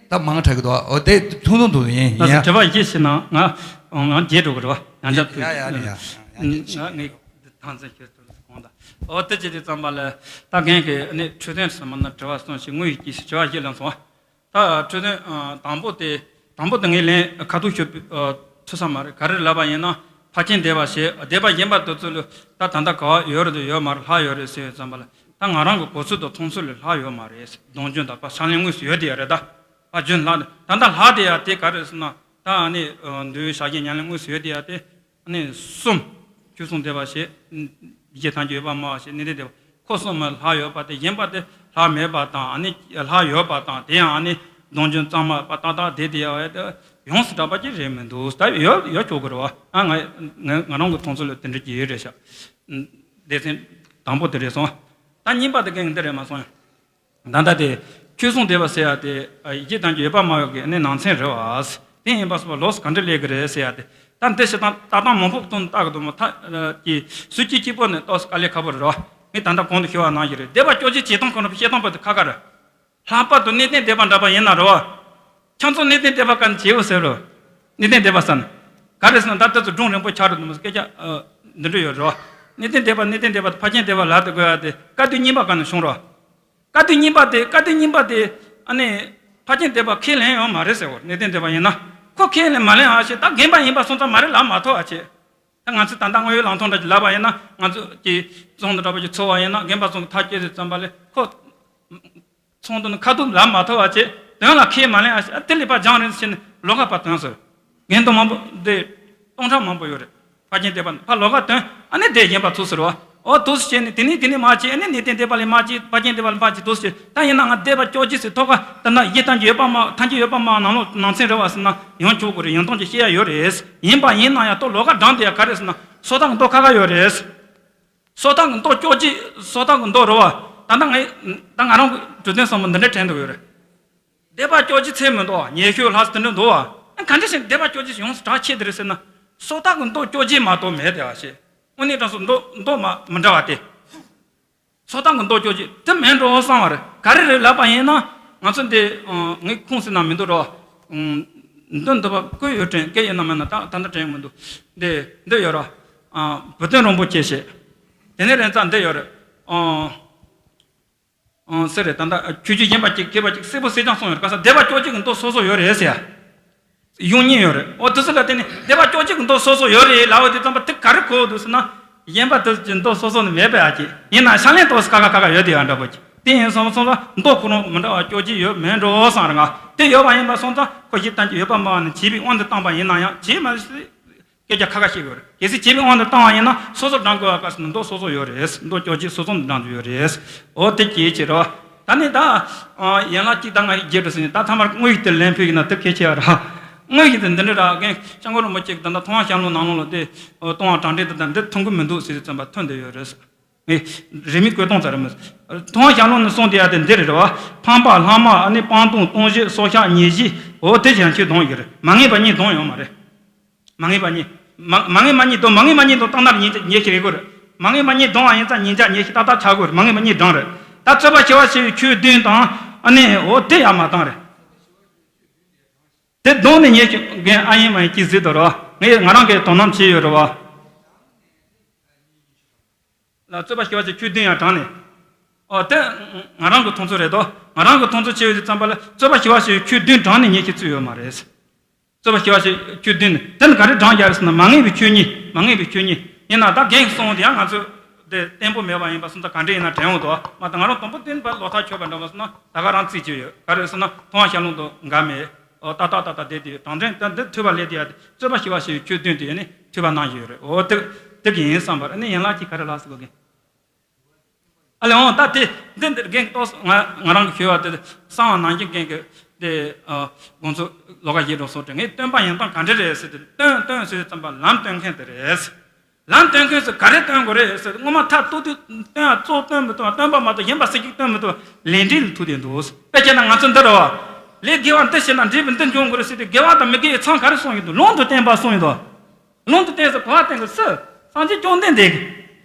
ད་མང་དྲགས་ཀྱི་འདུག་འོ་དེ་ཐུང་ཐུང་འདུག་ཡིན་ཡིན། དྲི་བ་བཞི་ཞིག་ནང་ང་ང་བརྗེད་འགྲོ་གི་རེད་བ། ཡང་བསྐྱར་ཡ་ཡ་ཡ་ཡ་ཡ་ཡ་ཡ་ཡ་ཡ། ང་ངས་ཐང་ཚན་ཁྱེར་ཐུབ་གོང་དང་། འོ་དེ་བྱེད་དུས་ཙམ་པ་ལ་ད་རྒན་གྱིས་ནི་འཕྲོས་དོན་ཟེར་མ་ན་དྲི་བ་གསུམ་ཞིག་དངོས་ཡོད་ཀྱི་ཞིག་དྲི་བ་བཞི་ལ་སོང་བ། ད་འཕྲོས་དོན་དང་པོ་དེ་དང་པོ་དེ་ངས་ལན་ཁ་ཐུག་ཤོད་ཐུབ་ས་མ་རེད། ག་རེ་ལབ་པ་ཡིན་ན་ཕར་ཕྱིན་བསྡད་པ་ཞེས་བསྡད་པ་ཡིན་པ་དེ་ཚོ་ལ་ད་ད་ལྟ་ག་བ་ཡོད་རེད་དང་ཡོད་མ་རེད་ལྷག་ཡོད་རེད་ཟེར་བའི་ཙམ་པ་ལ་ད་ང་རང་གི་གོ་ཚོད་དང་མཐོང་ཚོད་ལ་ལྷག་ཡོད་མ་རེད། སྡོམ་རྒྱུན་དང་ཕར་ཕྱག་ལེན་དངོས་སུ་ཡོད་དེ་ཡ་རེད། ད་ཕར་རྒྱུན་ལྷག་ད་ལྟ་ལྷག་དེ་ཡ་དེ་ག་རེ་ཟེར་ན་ད་ཨ་ནི་འདུལ་བའི་ཕྱག་རྒྱའི་ཉམས་ལེན་དངོས་སུ་ཡོད་དེ་ཡ་དེ། ཨ་ནི་གསུམ། ཁྱོད་གསུང་བསྡད་པ་ཞེས། ཡིད་ཐམས་ཅད་ཡོད་པར་སྨྲ་བ་ཞེས་ནི་དེ་བསྡད་པ། ཁོ་གསུམ་མ་ལྷག་ཡོད་པ་དེ་ཡིན་པ་དེ་ལྷག་མེད་པ་དང་། ཨ་ནི་ལྷག་ཡོད་པ་དང་། དེ་ཡང་ཨ་ནི་སྡོམ་རྒྱུན་གཙང་མ་པ་ཏག་ཏག་དེ་དེ་ཡ་བས་དེ་ཡོངས་སུ་གྲགས་པ་ཅིག་རེད་མི་འདུག་ད་ཡོད་ཡོད་ཆོག་གི་རེད་བ། ཨ་ང་ང་ང་རང་གི་མཐོང་ཚུལ་ལ་དེ་འདྲ་ཅིག་ཡོད་རེད་ཤག་སྡེ་ཚན་དང་པོ་དེ་རེད་སོང་། ད་གཉིས་པ་དེ་གན་འདི་རེད་མ་སོང་ཡང་། ད་ལྟ་དེ། ཁྱོད་གསུང་བསྡད་པ་ཟེར་ཡ་དེ། ཡིད་ཀྱི་དང་གྱི་ཡོད་པར་སྨྲ་བའི་གི་ནི་ནང་ཚན་རེད་བ། དེ་ཡིན་པ་སོགས་ལོགས་སུ་ག་འདྲ་སླེབས་ཀྱི་རེད་ཟེར་ཡ་དེ། ད་འདི་ཞིག་དང་ལྟ་སྟངས་མང་པོ་གཏོང་བལྟ་གི་འདུག་མ་ཐག་གི་སུ་གཅིག་གཅིག་པོ་ནི་ཏོག་ཙམ་དཀའ་ལས་ཁག་པོ་རེད་བ། ངས་ད་ལྟ་གོང་དུ་ཞུ་བ་ནང་བཞིན་རེད། སྡེ་པ་བཅོ་བརྒྱད་བྱེད་སྟངས་ཁོ་ན་བཤད་སྟངས་པོ་དེ་ཁག་ཁག་རེད། ལྷག་པར་དུ་གནས་བརྟན་སྡེ་པ་འདྲ་པོ་ཡིན་ན་རེད་བ། ཁྱང་ཚོ་གནས་བརྟན་སྡེ་པ་ག་ནས་བྱེད་འོ་ཟེར་རོ། གནས་བརྟན་སྡེ་པ་ཟེར་ན། ག་རེ་ཟེར་ན་ད་ལྟ་ཚོ་སྒྲུང་རིང་པོ་ཆགས་རེད་འདུག་མ་སྐད་ཆ། འདི་འདྲ་ཡོད་རེད་བ། གནས་བརྟན་སྡེ་པ་གནས་བརྟན་སྡེ་པ་ཕར་ཕྱིན་སྡེ་པ་ལབ་དུ་དགོས་ཡ་དེ་བཀའ་སྡེ་རྙིང་པ་ག་ནས་བྱུང་རོ། བཀའ་སྡེ་རྙིང་པ་དེ་བཀའ་སྡེ་རྙིང་པ་དེ་ཨ་ནི་ཕར་ཕྱིན་སྡེ་པ་ཁས་ལེན་ཡོད་མ་རེད་ཟེར་བ། གནས་བརྟན་སྡེ་པ་ཡིན་ན་ཁོ་ཁས་ལེན་མ་ལེན་ཨ་ཞེ་ད་རྒན་པ་ཡིན་པ་སོང་ཙང་མ་རེད་ལབ་མ་ཐུབ་ཨ་ཞེ། ད་ང་ཚོས་ད་ལྟ་དངོས་ཡོད་ལམ་ཐོག་འདྲ་ཅིག་ལབ་པ་ཡིན་ན་ང་ཚོ་གི་ཚོང་དུ་འདྲ་པོ་ཅིག་འཚོལ་བ་ཡིན་ན་རྒན་པ་ཚོ་གི་ཐག་བཅད་དུས་ཙམ་པ་ལས་ཁོ། ཚོང་དུ་ནི་ཁ་ཐུག་ལབ་མ་ཐུབ་པ་བྱས། དོན་ལ་ཁས་མ་ལེན་ཨ་ཞེ་ཨ་དེ་ལས་ཕར་སྦྱངས་རེད་ཟེར་ནས་ལོགས་ཀ་ཕར་དོན་ཟེར། རྒན་དུ་མང་པོ་འདི་སྟོང་ཕྲག་མང་པོ་ཡོད་རེད། ཕར་ཕྱིན་སྡེ་པ་ཕར་ལོགས་ཀ་དོན་ཨ་ནི་དེ་རྒན་པ་ཚུགས་ཟེར་བ། ཨོ་དུས་སུ་བྱས་ནས་དེ་ནས་དེ་ནས་མ་བྱས། ཨ་ནི་གནས་བརྟན་སྡེ་པ་ལས་མ་བྱས། ཕར་ཕྱིན་སྡེ་པ་ལས་མ་བྱས། དུས་སུ་བྱས་ད་ཡིན་ན་ང་སྡེ་པ་བཅོ་བརྒྱད་ཟེར་ཐོག་ཁ་ད་ན་ཡིད་ཐམས་ཅད་ཡོད་པར་སྨྲ་ཐམས་ཅད་ཡོད་པར་སྨྲ་ནང་ལོགས་ནང་ཚན་རེད་བ་ཟེར་ན་ཡང་ཆོག་གི་རེད། ཡོང་སྟངས་ཀྱི་བཤད་ཡ་ཡོད་རེད། ཡིན་པ་ཡིན་ན་ཡང་ལྟོ་ལོགས་ཀ་འགྲངས་དེ་ཡ་ག་རེད་ཟེར་ན་སོ་ཐར་གྱི་མདོ་ཁ་ཁ་ཡོད་རེད། སོ་ཐར་གྱི་མདོ་བཅོ་བརྒྱད། སོ་ཐར་གྱི་མདོ་རེད་བ། ད་ལྟ་ངས་ད་ང་རང་གི་འབྲུ་དོན་བསམ་བློ་འདི་འདྲ་དྲན་འདུག་ཡོད་རེད། སྡེ་པ་བཅོ་བརྒྱད་ཚད་མི་འདུག་བ། ཉེ་ཤོས་ལྷག་ཙམ་དེ་འདྲ་འདུག་བ། ཨ་ག་འདྲ་ཞིག་སྡེ་པ་བཅོ་བརྒྱད་ཡོངས་སུ་གྲགས་ཆེ་དེ་རེད་ཟེར་ན། སོ་ཐར་གྱི་མདོ་བཅོ་བརྒྱད་མ་གཏོགས་མེད་དེ་བ་ཞེས། དངོས་གནས་དྲང་སྲོང་མདོ་མདོ་མ་མི་འདྲ་བ་སྟེ། སོ་ཐར་གྱི་མདོ་བཅོ་བརྒྱད་དེ་མིན་འགྲོ་བསམ་པ་རེད། ག་རེ་རེད་ལབ་པ་ཡིན་ན། ང་ཚོ་འདི་ངས་ཁུངས་ཟིན་ན་མི་འདུག་རོ། འདི་འདི་པ་བཀོད་ཡོད་དྲན་སྐད་ཡོད་ན་མེད་ན་ད་ད་ལྟ་དྲན་མི་འདུག་འདི་འདི་ཡོད་ར། བུ་སྟོན་རིན་པོ་ཆེ་ཞེས། དེ་ནས་རེད་ཙང་འདི་ཡོད་རེད། ཨང་། ཨང་། ཟེར་རེད། ད་ལྟ་ཆོས་བརྒྱུད་གཞན་པ་གཅིག་མཁས་པ་གཅིག་གསལ་པོ་གསལ་རྐྱང་གསུངས་ཡོད་རེད། ག་ས་སྡེ་པ་བཅོ་བརྒྱད་ཀྱི་མདོ་སོ་སོ་ཡོད་རེད་ཟེར་ཡ། གཞུང་གཉིས་ཡོད་རེད། འོ་དེ་ཚོ་ལ་བརྟེན་ནས་སྡེ་པ་བཅོ་བརྒྱད་ཀྱི་མདོ་སོ་སོ་ཡོད་རེད་ལབ་པ་དེ་ཙམ་པ་དེ་ག་རེ་གོ་འདུག་ཟེར་ན། གཞན་པ་དེ་ཚོ་གི་མདོ་སོ་སོ་ནི་མེད་པའི་ཨ་ཅེ། ཡིན་ན་ཕྱག་ལེན་ཏོག་ཙམ་ཁ་ཁ་ཁ་ཁ་ཡོད་དེ་ཡང་འདྲ་པོ་ཅིག་དེ་ཡིན་སོང་སོང་ལ་མདོ་ཁོ་རང་མི་འདྲ་བ་བཅོ་བརྒྱད་ཡོད་མེད་འགྲོ་བསམ་རེད། ང་དེ་ཡོད་པ་ཡིན་པ་སོང་ཙང་ཁོ་ཞིག་གཏན་གྱི་ཡོད་པ་སྨྲ་བ་ནི་བྱས་པའི་དབང་དུ་བཏང་པ་ཡིན་ན་ཡང་བྱས་མ་སྲིད། སྐད་ཆ་ཁ་ཁ་བཤད་དགོས་རེད། གལ་སྲིད་བྱས་པའི་དབང་དུ་བཏང་བ་ཡིན་ན་སོ་སོར་བགྲང་དགོས་པ་སྐབས་སུ་མདོ་སོ་སོ་ཡོད་རེད། མདོ་བཅོ་བརྒྱད་སོ་སོ་ནས་བགྲང་རྒྱུ་ཡོད་རེད། འོ་དེ་གཅིག་བྱས་རེད་བ། ད་ནི་ད། ཡན་ལག་གཅིག་ད་ང་ཡི་རྒྱས་འགྲོ་ཟིན་ནས་ད་ཐ་མར་དངོས་ཡིག་དེ་ལན་ཕུལ་ཡིན་ན་དེ་གལ་ཆེ་བ་རེད། དངོས་ཡིག་དེ་འདི་འདྲ་ར་རྒན་སྐྱབས་མགོན་རིན་པོ་ཆེ་གིས་ད་ལྟ་ཐུབ་དབང་ཞལ་ལུང་ནང་ལོགས་ལ་དེ་གཏོང་བ་དྲང་འདྲེན་དེ་དང་འདི་མཐུན་གི་མི་འདུག་ཟེར་དུས་ཙམ་པ་མཐུན་བསྡད་ཡོད་རེད། ངས་རིན་མེད་བཀོད་གཏོང་ཙམ་རེད་མོད། ཐུབ་དབང་ཞལ་ལུང་ནས་གསུངས་བསྡད་ཡ་དེ་འདི་རེད་བ། ཕམ་པ་ལྷག་མ་ཨ་ནི་སྤང་ལྟུང་ལྟུང་བཤགས་སྲོག་ཆགས་ཉེས་བྱས་འོ་དེ་གཞན་ཁྱོད་གཏོང་ཡོད་རེད། མ་ངེས་པ་གཉིས་གཏོང་ཡོད་མ་རེད། མ་ངེས་པ་གཉིས། མ་མ་ངེས་པ་གཉིས་དང་མ་ངེས་པ་གཉིས་དང་བཏང་ན་ཉེས་ཉེས་ཤིག་རེད་གོ་རེད། མ་ངེས་པ་གཉིས་གཏོང་བ་ཡིན་ཙང་ཉེས་བྱ་ཉེས་ཤིག་ཏག་ཏག་ཆགས་དགོས་རེད། མ་ངེས་པ་གཉིས་བགྲང་རེད། ད་རྩོད་པ་ཞི་བ་ཞི་བའི་ཆོས་བདུན་དང་ཨ་ནི་འོ་དེ་ཡང་མ་བཏང་རེད། དེ་གདོང་ནས་ཉེས་ཤིག་རྒན་ཨ་ཡིན་མ་ཡིན་གྱིས་གཟིགས་དོ་རེད་བ། ངས་ང་རང་གིས་དོ་སྣང་བྱས་ཡོད་རེད་བ། ལ་རྩོད་པ་ཞི་བ་ཞི་བའི་ཆོས་བདུན་ཡང་བགྲང་ནས། ཨོ་དེ་ང་རང་གི་མཐོང་ཚུལ་རེད་དོ། ང་རང་གི་མཐོང་ཚུལ་བྱས་ཡོད་དུས་ཙམ་པ་ལ་རྩོད་པ་ཞི་བ་ཞི་བའི་ཆོས་བདུན་བགྲང་ནས་ཉེས་ཤིག་ཚུད་ཡོད་མ་རེད། རྩོད་པ་ཞི་བ་ཞི་བའི་ཆོས་བདུན་ནི་དེ་ནི་ག་རེ་བགྲང་རྒྱུ་རེད་ཟེར་ན་མ་ངེས་པའི་ཆོས་གཉིས། མ་ངེས་པའི་ཆོས་གཉིས་ཡིན་ན་ད་རྒན་གྱིས་གསུངས་དེ་ཡང་ང་ཚོས་ དེ་བརྟན་པོ་མེད་པ་ཡིན་པ་སོང་ཙང་ག་འདྲ་ཡིན་ན་དྲན་འོང་དོ། མ་ད་ང་རང་དང་པོ་བསྟན་པ་ལོག་ཐག་ཆོད་པ་འདྲ་བ་སོང་ན་ད་ག་རང་རྩིས་ཀྱི་ཡོད། ག་རེ་སོང་ན་མཐོང་བ་ཤར་ལུང་དུ་འགའ་མེད། ཨོ་ཏག་ཏག་ཏག་ཏག་བསྡད་དེ་ཡོད། དྲང་དྲན་ད་འདི་ཐོས་པ་ལས་དེ་ཡ་རྩོད་པ་ཞི་བ་ཞེས་པའི་ཆོས་བདུན་དེ་ཡ་ནི་ཐོས་པ་གནང་ཡོད་རེད། ཨོ་དེ་དེ་གི་ཡིན་བསམ་པར་ཨ་ནི་ཡན་ལག་གི་ག་རེ་ལགས་སུ་གོ་གི། ཨ་ལེ་ཨོ་ད་དེ་འདི་འདིར་རྒན་ཏོག་ང་ང་རང་གི་ཞུ་བ་དེ་གསང་བ་ནང་བཞིན་རྒན་གི་དེ་དགོངས་ཚུལ་ལོགས་ཀ་བཞེས་འགྲོ་སོང་དྲན། ངས་སྟོན་པ་ཡིན་སྟངས་ག་འདྲ་རེད་ཟེར་དུས་སྟོན་སྟོན་ཟེར་དུས་ཙམ་པ་ལམ་སྟོན་མཁན་དེ་རེད། ལམ་སྟོན་མཁན་ཟེར་ག་རེ་སྟོན་དགོས་རེད་ཟེར་དུས་སྔོན་མ་མཐར་ཐུག་དུས་སྟོན་ཡ་གཙོ་སྟོན་མི་ཐུབ་པ་སྟོན་པ་མ་གཏོགས་གཞན་པ་ཟེར་གཅིག་སྟོན་མི་ཐུབ་པ་ལས་འབྲས་ལ་ཐུག་བསྡད་འདུག་དཔེ་བྱས་ན་ང་ཚོ་འདི་རེད་བ། ལས་དགེ་བ་འདི་བྱས་ན་འབྲས་བུ་འདི་འབྱུང་དགོས་རེད་ཟེར་དུས་དགེ་བ་དང་མི་དགེ་བའི་མཚམས་ག་རེ་སོང་ཡོད་འདུག་ལུང་དུ་བསྟན་པ་གསུངས་ཡོད་འདུག་ལུང་དུ་བསྟན་ཟེར་ག་བ་བསྟན་དགོས་སུ། སངས་རྒྱས་བཅོམ་ལྡན་འདས་ཀྱིས།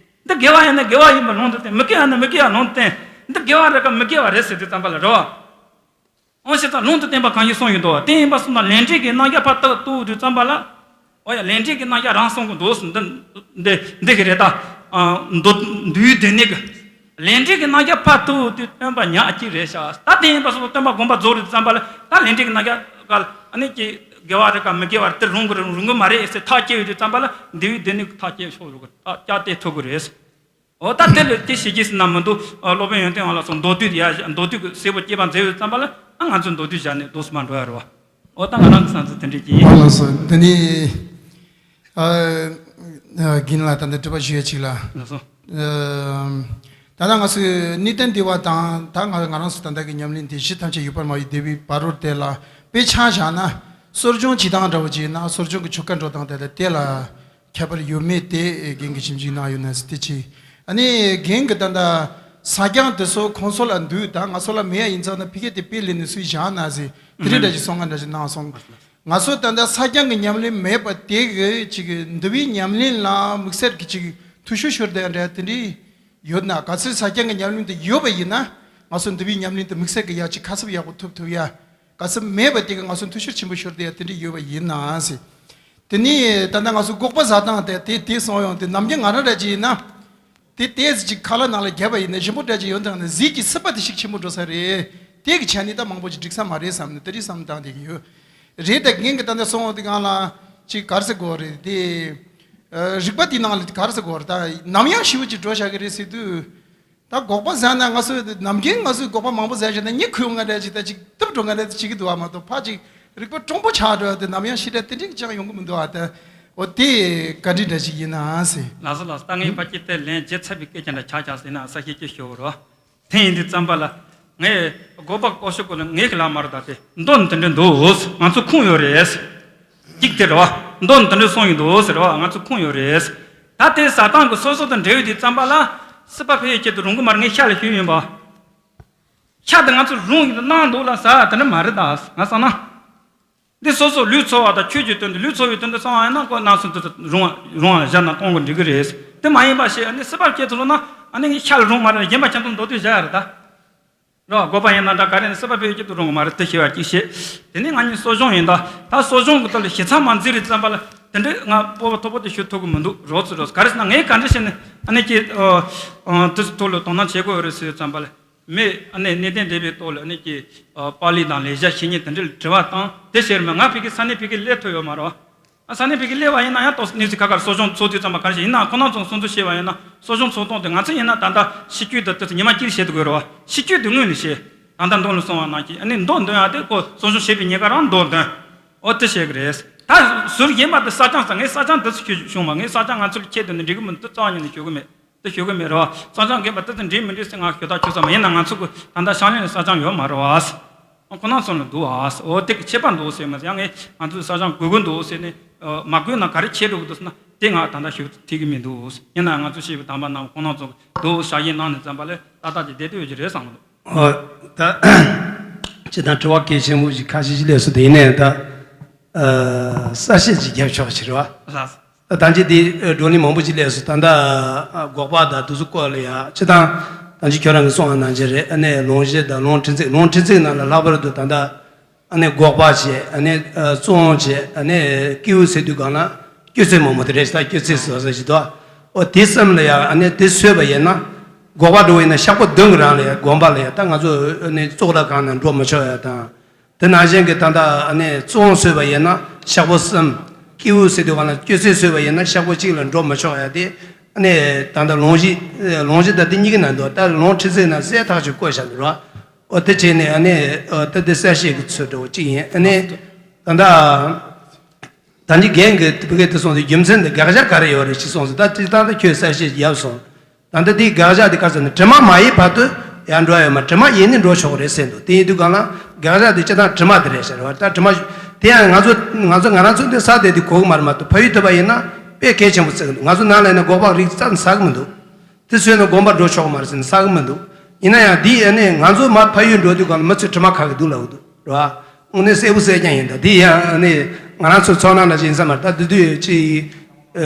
འདི་དགེ་བ་ཡིན་ན་དགེ་བ་ཡིན་པ་ལུང་དུ་བསྟན། མི་དགེ་བ་ཡིན་ན་མི་དགེ་བ་ལུང་དུ་བསྟན། འདི་དགེ་བ་རེད་ག་མི་དགེ་བ་རེད་ཟེར་དུས་ཙམ་པ་ལ་རེད་བ། འོ་བྱས་ཙང་ལུང་དུ་བསྟན་པ་གང་ཞིག་གསུངས་ཡོད་དོ། དེ་ཡིན་པ་སོང་ན་ལས་འབྲས་ཀྱི་རྣམ་གཞག་ཕར་ཏག་ཏུ་དུས་ཙམ་པ་ལ། འོ་ཡ་ལས་འབྲས་ཀྱི་རྣམ་གཞག་རང་གསུང་གི་འདུག་ཟེར་འདི་འདི་འདི་གི་རེད་ད། མདོ་མདོའི་སྡེ་སྣོད་ཀྱི། ལས་འབྲས་ཀྱི་རྣམ་གཞག་ཕར་ཏུ་དུས་སྟོན་པ་ཉག་གཅིག་རེད་ཤག་ད་དེ་ཡིན་པ་སོང་ན་སྟོན་པ་དགོངས་པ་རྫོགས་རེད་ཙམ་པ་ལ་ད་ལས་འབྲས་ཀྱི་རྣམ་གཞག་ག་ལ་ཨ་ནི་ཀྱི་དགེ་བ་རེད་ག་མི་དགེ་བ་རེད་དེ་རུང་གི་རེད་རུང་གི་མ་རེད་ཟེར་ཐག་བཅད་ཡོད་དུས་ཙམ་པ་ལ་མདོའི་སྡེ་སྣོད་ཀྱི་ཐག་བཅད་ཆོག་རུང་གི་ཐག་བཅད་དེ་ཐུབ་གི་རེད། འོ་ད་དེ་ལ་དེ་ཞིག་གིས་ཟིན་ན་མི་འདུག་སློབ་དཔོན་ཡོན་ཏན་དབང་ལ་སོགས་མདོ་སྡུད་ཡ་མདོ་སྡུད་ཀྱི་གསལ་པོ་སྐྱེས་པ་མཛད་ཡོད་ཙམ་པ་ལ་ཨ་ང་ཚོས་མདོ་སྡུད་བཞག་ནས་འདུག་སེ་མ་འགྲོ་ཡ་རེད་བ། འོ་ད་ང་རང་གི་བསམ་ཚུལ་དེ་འདྲས་ཀྱིས། ལགས་སོ། དེ་ནི་ཨ་རྒན་ལགས་ད་ལྟ་དྲི་བ་ཞུ་ཡ་ཅིག་ལ། ལགས་སོ། ཨ་ད་ལྟ་ང་ཚོས་གནས་བརྟན་སྡེ་བ་དང་ད་ང་ང་རང་ཚོ་ད་ལྟ་གི་ཉམས་ལེན་དེ་གཞི་ཐམས་ཅད་ཡོད་པར་སྨྲ་བའི་སྡེ་པའི་བར་རོལ་དེ་ལ་དཔེ་ཆ་བཞག་ན་གསོ་སྦྱོང་བྱེད་སྟངས་འདྲ་བོ་ཅིག་ན་གསོ་སྦྱོང་གི་ཆོ་ག་འགྲོ་སྟངས་དེ་ལ་དེ་ལ། ཁྱད་པར་ཡོད་མེད་དེ་རྒན་གྱིས་ཞིབ་འཇུག་གནང་ཡོད་ན་ཟེར་དེ་ཅི། ཨ་ནི་རྒན་གྱི་ད་ལྟ་ས་སྐྱོང་དེ་ཚོ་ཁོང་ཚོ་ལ་འདུག་ད་ང་ཚོ་ལ་མེད་ཡ་ཡིན་ཙང་ན་ཕ་གི་དེ་དཔེ་ལེན་ནས་སུས་བཞག་ན་ཟེར་དེ་རིགས་འདྲ་ཞིག་གསུང་ང་འདྲ་ཞིག་གནང་སོང་། ང་ཚོ་ད་ལྟ་ས་སྐྱོང་གི་ཉམས་ལེན་མེད་པ་དེ་གི་ཅིག་འདུལ་བའི་ཉམས་ལེན་ལ་དམིགས་བསལ་གྱི་ཅིག་ཐུགས་ཤུགས་ཤོར་བསྡད་འདྲ་དེ་འདྲའི་ཡོད་ན་ག་ཚོད་ས་སྐྱོང་གི་ཉམས་ལེན་དེ་ཡོད་པ་ཡིན་ན་ང་ཚོ་འདུལ་བའི་ཉམས་ལེན་དེ་དམིགས་བསལ་གྱི་ཡ་ཅིག་ཁ་གསབ་ཡག་པོ་ཐོབ་ཐུབ་ཡ། ག་ཚོད་མེད་པ་དེ་ག་ང་ཚོ་འཐུས་ཤོར་ཆེན་པོ་ཤོར་དེ་ཡ་དེ་འདྲ་ཡོད་པ་ཡིན་ན་ཟེར། དེ་ནི་ད་ལྟ་ང་ཚོ་འགོག་པ་ཟ་སྟངས་དེ་དེ་དེ་སོང་ཡོང་དེ་ནམ་རྒྱུན་ང་རང་འདྲ་ཅིག་ཡིན་ན། དེ་དེ་ཟིག་ཅིག་ཁ་ལག་ནང་ལ་བརྒྱབ་པ་ཡིན་ན་ཞིམ་པོ་འདྲ་ཅིག་ཡོང་དང་ནི་ཟིག་གི་སྲིད་པ་དེ་ཞིག་ཆེན་པོ་འགྲོ་ས་རེད། དེ་གི་ཆ་ནི་ད་མང་པོ་ཅིག་འགྲིག་ས་མ་རེད་བསམ་ནས་དེ་རིགས་བསམ་བཏང་བསྡད་ཀྱི་ཡོད། རེད་ད་རྒན་གི་ད་ལྟ་སོང་འོང་དེ་གང་ལ་ཅིག་གར་ཟེར་དགོས་རེད་དེ། རིག་པ་དེ་ནང་ལ་གར་ཟེར་དགོས་རེད་ད་ནམ་ཡང་ཞི་བ་ཅིག་འགྲོ་བཞག་གི་རེད་ཟེར་དུས། ད་འགོག་པ་ཟ་ན་ང་ཚོས་ནམ་རྒྱུན་ང་ཚོས་འགོག་པ་མང་པོ་ཟ་བཞིན་ན་མྱི་ཁུ་ང་འདྲ་ཅིག་ད་ཅིག་གཏུབ་འགྲོ་ང་འདྲ་ཅིག་བྱེད་ཀྱི་འདུག་བ་མ་གཏོགས་ཕ་ཅིག་རིག་པ་གྲུང་པོ་ཆགས་འགྲོ་དེ་ནམ་ཡང་ཤི་འདྲ་དེ་འདྲ་ཅང་ཡོང་གི་མི་འདུག་བ་ད། འོ་དེ་བཀའ་འདྲི་འདྲ་ཅིག་ཡིན་ན་ཟེར། ལགས་སོ་ལགས་སོ། ད་ངས་ཕ་སྐད་དེ་ལན་བརྗེད་ཚར་བའི་སྐད་ཆ་འདྲ་ཆགས་ཆགས་ཟེར་ན་ས་ཤེས་ཀྱི་ཞོར་རོ། དེ་ཡིན་དུས་ཙམ་པ་ལ་ངས་འགོག་པ་ཀོ་ཤོ་ཀོ་ལ་ངས་ཀྱི་ལ་མར་ད་དེ་མདོ་འདི་འདྲ་འདུག་ང་ཚོ་ཁུངས་ཡོད་རེད། གཅིག་དེ་རེད་བ། མདོ་འདི་འདྲ་གསུངས་ཡོད་འདུག་ཟེར་བ་ང་ཚོ་ཁུངས་ཡོད་རེད། ད་དེ་ཟ་སྟངས་ཀྱི་སོ་སོ་དང་འབྲེལ་བའི་དེ་ཙམ་པ་ལ་སྲིད་པ་ཕལ་ཡོད་ཆེད་དུ་རུང་གི་མར་ངས་ཤ་ལ་ཞུས་ཡིན་པ། ཤ་དེ་ང་ཚོ་རུང་ཡིན་དུ་གནང་འདུག་ལ་ཟ་དེ་འདྲ་མ་རེད་ད་ང་བསམ་ན། འདི་སོ་སོ་ལུས་འཚོ་བ་དང་ཆོས་ཀྱི་དོན་དུ་ལུས་འཚོ་བའི་དོན་དུ་བསམ་བ་ཡིན་ན་ཁོ་ནང་སོ་དུ་རུང་བ་རུང་བ་ལ་བཞག་ན་གཏོང་དགོས་འགྲིག་གི་རེད། དེ་མ་ཡིན་པ་ཞེས་ཨ་ནི་སྲིད་པ་སྐྱེ་ཚུལ་ན་ཨ་ནི་ངས་ཤ་ལ་རུང་མ་རེད་གཞན་པ་ཁྱེད་ཚོ་མདོ་སྡུད་བཞག་ཡ་རེད་ད། རོ་འགོག་པ་ཡིན་ན་འདྲ་ག་རེ་ནི་སྲིད་པ་ཕལ་ཆེར་དུ་རུང་གི་མ་རེད་དེ་ཞེས་པ་གཅིག་བཤད། དེ་ནས་ང་གཉིས་གསོ་སྦྱོང་ཡིན་ད། ད་གསོ་སྦྱོང་གི་ཐོག་ལ་ཞིབ་ཚགས་མ་འཛིན་རེད་བསམ་པ་ལ་དེ་འདྲའི་ང་སྤོབས་པ་མཐོ་པོ་དེ་ཞུ་ཐུབ་གི་མི་འདུག་རོགས་ཚོ་རོགས་ག་རེ་ཟེར་ན་ངས་ག་འདྲ་བྱས་ནས་ཨ་ནི་ཀྱི་དེ་ཚོ་ཐོག་ལ་དོ་སྣང་བྱེད་དགོས་རེད་ཟེར་བསམ་པ་ལ་མི་ཨ་ནི་གནས་བརྟན་སྡེ་པའི་ཐོག་ལ་ཨ་ནི་ཀྱི་པཱ་ལི་དང་ལེགས་སྦྱར་བཤེས་གཉེན་དེ་འདྲ་ལ་དྲི་བ་བཏང་དེ་ཟེར་མི་ང་ཕ་གི་ས་གནས་ཕ་གི་སླེབས་ཐུབ་ཡོད་མ་རེད། ཨ་ས་གནས་ཕ་གི་སླེབས་པ་ཡིན་ན་ཡང་ཏོག་ཙམ་གནས་ཚུལ་ཁ་ཁར་གསོ་སྦྱོང་ཚོགས་དུས་ཙམ་པ་ག་རེ་བྱེད་ཡིན་ན་ཁོ་ན་ཚོ་སོང་ཚུལ་བཤད་པ་ཡིན་ན་གསོ་སྦྱོང་ཚོགས་སྟངས་དེ་ང་ཚོ་ཡིན་ན་ད་ལྟ་ཤི་བཅོས་དེ་ཏོག་ཙམ་ཉི་མ་གཅིག་བྱེད་དུ་དགོས་རེད་བ། ཤི་བཅོས་དེ་སྔོན་ནས་བྱེད། ད་ལྟ་མདོ་ལ་སོང་བ་ནང་གི་ཨ་ནི་མདོ་འདོན་ཡ་དེ་ཁོ་གསོ་སྦྱོང་བྱེད་པའི་ཉེན་ཁ་རང་མདོ་འདོན། ཨོ་དེ་བྱེད་གི་རེད། ད་ཟུར་གཞན་པ་དེ་ས་ཆང་ས་ངས་ས་ཆང་དེ་ཚོ་ཁྱོད་བྱུང་བ་ངས་ས་ཆང་ང་ཚོ་ལ་ཁྱད་དུ་ནི་འགྲིག་གི་མི་འདུག་རྩ་བ་ཉིད་ནས་ཞུ་གི་མེད། དེ་ཞུ་གི་མེད་རེད་བ། ས་ཆང་རྒན་པ་དེ་ཚོ་འགྲིག་མི་འགྲིག་ཟེར་ང་ཞུ་ཐག་ཆོད་ས་མ་ཡིན་ན་ང་ཚོ་གི་ད་ལྟ་ཤང་ལེན་ལ་ས་ཆང་ཡོད་མ་རེད་བ། ཁོ་ན་ཚོ་ལ་འདུག་ཨ། འོ་དེ་གི་ཆད་པ་འདུག་ཟེར་མ་ཟེར་ཡང་ངས་ང་ཚོའི་ས་ཆང་དགོས་ཀྱི་འདུག་ཟེར་ནས་མ་དགོས་ན་ག་རེ་བྱེད་འགྲོ་གི་འདུག་ཟེར་ན་དེ་ང་ད་ལྟ་ཞུ་ཐུབ་ཀྱི་མི་འདུག་ཡིན་ན་ང་ཚོ་ཤེས་པའི་དམ་པ་རྣམས་ཁོ་ན་ཚོ་འདུག་ཞག་བཞི་གནང་ནས་ཙམ་པ་ལས་ཏག་ཏག་ཅིག་བསྡད་དུས་ཀྱི་རེད་བསམ་གི་འདུག་འོ་ད་སྤྱིར་བཏང་དྲི་བ་གལ་ཆེན་པོ་ཞིག་ཁ་ཤས་ཤིག་སླེབས་སོང་དེ་ཡིན་ནའི་ད་གསལ་བཤད་ཅིག་རྒྱབ་ཆོག་ཕྱིར་བ། ལགས། ད་ལྟ་འདི་བགྲོ་གླེང་མང་པོ་ཅིག་སླེབས་སོང་ད་ལྟ་འགོག་པ་དང་དེ་ཚོ་སྐོར་ལ་ཡ་སྤྱིར་བཏང་ད་ཅི་ཁྱོད་རང་གིས་གསུངས་པ་ནང་བཞིན་རེད། ཨ་ནི་ལོངས་སྤྱོད་དང་ལོངས་སྤྲུལ་ཚིག་ལོངས་སྤྲུལ་ཚིག་ནང་ལ་ལྷག་པར་དུ་ད་ལྟ་ཨ་ནི་འགོག་པ་བྱས་ཨ་ནི་བཙོང་བྱས་ཨ་ནི་སྐྱེའུ་ཟེར་དུས་གང་ལ་སྐྱོ་ཚད་མང་པོ་དེ་རེད་ད་སྐྱོ་ཚད་ཟེར་ཟེར་ཞིག་འདུག་འོ་དེ་བསམ་ལ་ཡ་ཨ་ནི་དེ་སོས་པ་ཡིན་ན་འགོག་པ་འགྲོ་བ་ཡིན་ན་ཤག་པོ་བདུན་གི་རང་ལ་ཡ་སྒོམ་པ་ལ་ཡ་ད་ང་ཚོ་ཨ་ནི་བཙོག་ར་གང་ན་འགྲོ་མི་ཆོག་ཡ་དང་། དེ་ནང་བཞིན་གྱི་ད་ལྟ་ཨ་ནི་བཙོང་བཟོས་པ་ཡིན་ན་ཤག་པོ་གསུམ། སྐྱེའུ་ཟེར་དུས་གང་ལ་སྐྱོ་ཚད་བཟོས་པ་ཡིན་ན་ཤག་པོ་གཅིག་ལ་འགྲོ་མི་ཆོག་ཡ་དེ་ ཨ་ནི་ད་ལྟ་ལུང་གཞི་ལུང་གཞི་ད་དེ་གཉིས་ཀྱི་ནང་དུ་ད་ལུང་ཁྲི་ཚེ་ན་གསལ་ཐག་ཆོད་བཀོད་བཞག་འདུག་ར། ཨོ་དེ་བྱས་ནས་ཨ་ནི་ཨོ་ད་དེ་གསལ་བཤད་ཀྱི་ཚུལ་འདྲ་བོ་གཅིག་ཡིན། ཨ་ནི་ད་ལྟ་ད་ནི་རྒན་གྱིས་བོད་སྐད་དེ་གསུངས་ཏེ་རྒྱུ་མཚན་དེ་དགག་བཞག་ག་རེ་ཡོད་རེད་ཅེས་གསུངས་སོང་། ད་དེ་ད་ལྟ་ཁྱོད་གསལ་བཤད་ཡབ་སོང་། ད་ལྟ་དེའི་དགག་བཞག་དེ་ག་ཚོད་ནི་དྲི་མ་མ་ཡིན་བར་དུ་ཡང་འགྲོ་ཡོད་མ་དྲི་མ་ཡིན་ནི་འགྲོ་ཆོག་རེད་ཟེར་འདུག་དེ་ཡིན་དུས་གང་ལ་དགག་བཞག་དེ་སྤྱིར་བཏང་དྲི་མ་དེ་རེད་ཟེར་བ། ད་དྲི་མ་དེ་ཡང་ང་ཚོ་ང་ཚོ་ང་རང་ཚོ་འདི་ས་དེ་དེ་གོ་གི་མ་རེད་མ་གཏོགས་ཕ་ཡུལ་ཐུབ་པ་ཡིན་ན་དཔེ་གལ་ཆེན་པོ་བརྩི་གི་འདུག་ང་ཚོ་ནང་ལ་ཡིན་ན་སྒོག་པ་རིགས་རྩ་ནས་ཟ་གི་མི་འདུག་དེ་ཚོས་ནི་དགོན་པ་འགྲོ་ཆོག་མ་རེད་ཟེར་ནས་ཟ་གི་མི་འདུག་ཡིན་ན་ཡང་འདི་ཨ་ནི་ང་ཚོ་མར་ཕ་ཡུལ་འགྲོ་དུས་གང་ལ་མི་ཚོས་དྲི་མ་ཁ་གི་འདུག་ལབ་གི་འདུག་རེད་བ། དངོས་གནས་གསལ་པོ་གསལ་རྐྱང་ཡིན། ད་འདི་ཡང་ཨ་ནི་ང་རང་ཚོ་ཚོགས་ནང་ལ་ཡིན་ས་མ་རེད། ད་འདི་དུས་ཅི་ཨ་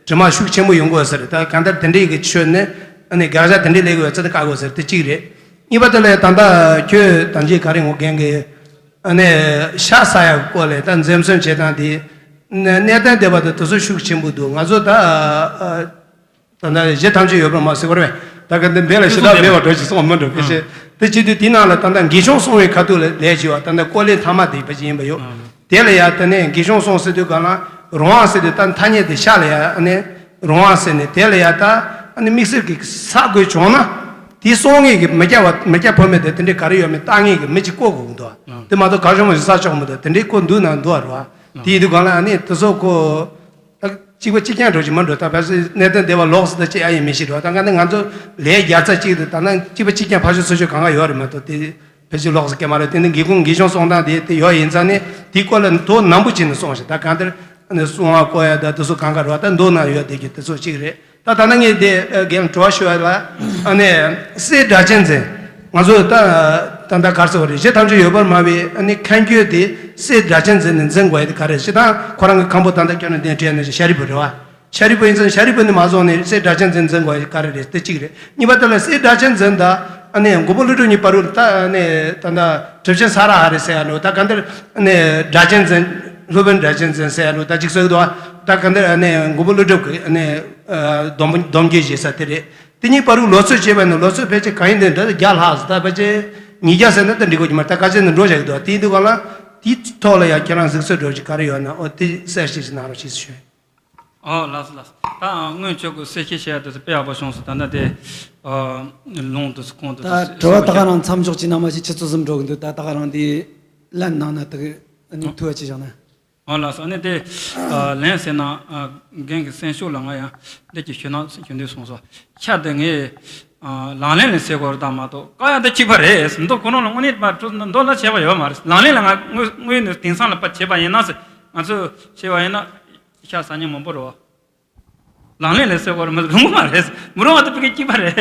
དྲི་མ་ཤུགས་ཆེན་པོ་ཡོང་གི་ཡོད་ས་རེད། ད་གང་ལྟར་དེ་འདྲའི་གི་ཆོས་ནི་ཨ་ནི་དགག་བཞག་དེ་འདྲའི་ལས་གི་ཡོད་ཚད་དེ་བཀག་དགོས་ཟེར་དེ་གཅིག་རེད། གཉིས་པ་དེ་ལ་ད་ལྟ་ཁྱོད་ད་ཅི་ག་རེ་ངོ་རྒན་གི་ཨ་ནི་ཤ་ཟ་ཡག་སྐོར་ལས་ད་འཛེམ་ཟོན་བྱེད་སྟངས་དེ་གནས་གནས་བརྟན་སྡེ་པ་དེ་དེ་ཚོ་ཤུགས་ཆེན་པོ་འདུག་ང་ཚོ་ད་ཨ། ད་ལྟ་གཞི་ཐམས་ཅད་ཡོད་པར་མ་ཟེར་བར་བས། ད་ག་འདི་འདི་ལ་ཞེ་དྲག་མེད་པ་འགྲོ་ཞིག་སོང་མི་འགྲོ་ཕལ་ཆེར་དེ་བྱེད་དུས་དེའི་ནང་ལ་ད་ལྟ་དགེ་སློང་སྲུང་བའི་ཁ་ཐུག་ལ་ལས་བྱེད་པ་ད་ལྟ་ཀོ་ལེ་ཐ་མ་དེ་ཕལ་ཆེར་ཡིན་པ་ཡོད། དེ་ལ་ཡ་དེ་ནས་དགེ་སློང་སྲུང་ཟེར་དུས་གང་ལ་རང་དབང་ཟེར་དུས་ད་ཐ་སྙད་དེ་ཤ་ལ་ཡ་ཨ་ནི་རང་དབང་ཟེར་ནས་དེ་ལ་ཡ་ད་ཨ་ནི་དམིགས་བསལ་གྱི་ས་དགོས་བྱུང་ན་དེ་སྲུང་ངེས་ཀྱི་མི་སྐྱ་བ་མི་སྐྱ་ཕོ་མོ་དེ་དེ་འདྲའི་ག་རེ་ཡོད་མེད་ལྟ་ངེས་ཀྱི་མི་གཅིག་བསྐོ་དགོས་ཀྱི་འདུག་དེ་མ་གཏོགས་གར་ཤོང་མ་ཞིག་ས་ཆོག་མི་འདུག་དེ་འདྲའི་བསྐོ་འདུག་ན་འདུག་བ་རེད་བ། དེ་ཡིན་དུས་གང་ལ་ཨ་ནི་དེ་ཚོ་ཁོ། ད་གཅིག་པ་གཅིག་རྐྱང་འགྲོ་གི་མ་འགྲོ། ད་ཕལ་ཆེར་གནས་བརྟན་སྡེ་པ་ལོགས་སུ་ད་ཅི་ཨ་ཡིན་མི་ཤེས་རོགས། ད་ག་ནི་ང་ཚོ་ལས་རྒྱལ་ཚ་གཅིག་ཏུ་ད་ནང་གཅིག་པ་གཅིག་རྐྱང་ཕ་ཤོ་སོ་ཤོ་གང་ག་ཡོད་རེད་མ་གཏོགས་དེ་ཕལ་ཆེར་ལོགས་སུ་སྐྱེ་མ་རེད། དེ་ནི་དགེ་སློང་དགེ་སློང་སྲུང་སྟངས་དེ་དེ་ཡོད་ཡིན་ཙང་ནི་དེའི་སྐོར་ལ་དོ་ནན་པོ་བྱས་ནས་སྲུང་ཞིག་ད་གང་ལྟར་ནི་སྲུང་བ་བསྐོ་ཡ་ད་དེ་ཚོ་གང་ག་རོགས་ད་མདོ་ན་ཡོད་དེ་གི་དེ་ཚོ་གཅིག་རེད། ད་ད་ནང་ངས་དེ་རྒན་དྲི་བ་ཞུ་བ་ལ་ཨ་ནི་སྲས་སྒྲ་གཅན་འཛིན། ང་ཚོ་ད་ད་ལྟ་གར་སོང་རེད། གཞི་ཐམས་ཅད་ཡོད་པར་སྨྲ་བའི་ཨ་ནི་མཁན་ཁྱོད་དེ་སྲས་སྒྲ་གཅན་འཛིན་ནས་འཛིན་དགོས་ཡ་དེ་ག་རེ་ཞེ་ད་ཁོ་རང་གི་ཁང་པོ་ད་ལྟ་སྐྱོན་ནས་གདན་བྲིས་ནས་ཤཱ་རིའི་བུ་རེད་བ། ཤཱ་རིའི་བུ་ཡིན་ཙང་ཤཱ་རིའི་བུ་ནི་མ་བཟུང་ནས་སྲས་སྒྲ་གཅན་འཛིན་འཛིན་དགོས་ཡ་ག་རེ་རེད། དེ་གཅིག་རེད། གཉིས་པ་དེ་ལ་སྲས་སྒྲ་གཅན་འཛིན་ད་ཨ་ནི་མགོན་པོ་ཀླུ་སྒྲུབ་གཉིས་བར་དུ་ད་ཨ་ནི་ད་ལྟ་གྲུབ་ཆེན་ས་ར་ཧ་རེ་ཟེར་ཡ་འགྲོ་ད་ག་འདིར་ཨ་ནི་སྒྲ་གཅན་འཛིན་སློབ་དཔོན་སྒྲ་གཅན་འཛིན་ཟེར་ཡ་འགྲོ་ད་གཅིག་ཟེར་གི་འདུག་ད་ག་འདིར་ཨ་ནི་མགོན་པོ་ཀླུ་སྒྲུབ་ཀྱི་ཨ་ནི་སྡོམ་སྡོམ་རྒྱུན་བཞེས་ས་དེ་རེད། དེ་གཉིས་བར་དུ་ལོ་ཚོད་བྱས་པ་ནི་ལོ་ཚོད་ཕལ་ཆེར་གང་ཡིན་དེ་འདྲ་བརྒྱ་ལྷག་ཟེར། ད་ཕལ་ཆེར་ཉིས་བརྒྱ་ཟེར་ན་ད་འགྲིག་གོ་གི་མ་རེད། ད་ག་ཚད་ནས་འགྲོ་བཞག་གི་འདུག་དེ་ཡིན་དུས་གང་ལ་དེའི་ཐོག་ལ་ཡང་ཁྱེད་རང་གཟིགས་ཚོད་འགྲོ་གི་ག་རེ་ཡོད་ན་ཨོ་དེ་གསལ་བཤད་ཅིག་གནང་རོགས་ཞེས་ཞུ། ཨོ་ལགས་སོ་ལགས་སོ། ད་སྔོན་ཆོག་གི་གསལ་བཤད་བྱས་ཡ་དེ་ཚོ་དཔེ་ཡག་པོ་བྱུང་སོང་། ད་ལྟ་དེ་ལུང་དེ་ཚོ་ཁུངས་དེ་ད་ཚོ་དྲི་བ་ད་ག་རང་མཚམས་འཇོག་བྱས་ན་མ་ཤེས་ཆུ་ཚོད་ཟིན་འགྲོ་གི་འདུག་ད་ད་ག་རང་དེ་ལན་གནང་ན་དེ་གི་ཨ་ནི་ཐུག་པ་ཅིག་བཞག་ན། ཨོ་ལགས་སོ། ཨ་ནི་དེ་ལན་ཟེར་ན་རྒན་གྱི་སེམས་ཤུགས་ལ་ང་ཡང་འདི་གི་ཞུ་ན་ཞུ་འདོད་སོང་སོ། ཤ་དེ་ངས་ལག་ལེན་ལ་ཟེར་དགོས་རེད་ད་མ་གཏོགས་བཀག་ཡ་དེ་གཅིག་པ་རེད། མདོ་ཁོ་རང་ལ་དངོས་གནས་མ་གྲུ་མདོ་ལ་བྱས་པ་ཡོད་མ་རེད། ལག་ལེན་ལ་ང་དངོས་དངོས་ནས་དེང་སང་ལ་ཕར་བྱས་པ་ཡིན་ན་ཟེར་ང་ཚོས་བྱས་པ་ཡིན་ན་ཤ་ཟ་མཁན་མང་པོ་རེད་བ། ལག་ལེན་ལ་ཟེར་དགོས་རེད་མ་རུང་བ་རེད། མི་རུང་བ་དེ་ཕ་གི་གཅིག་པ་རེད།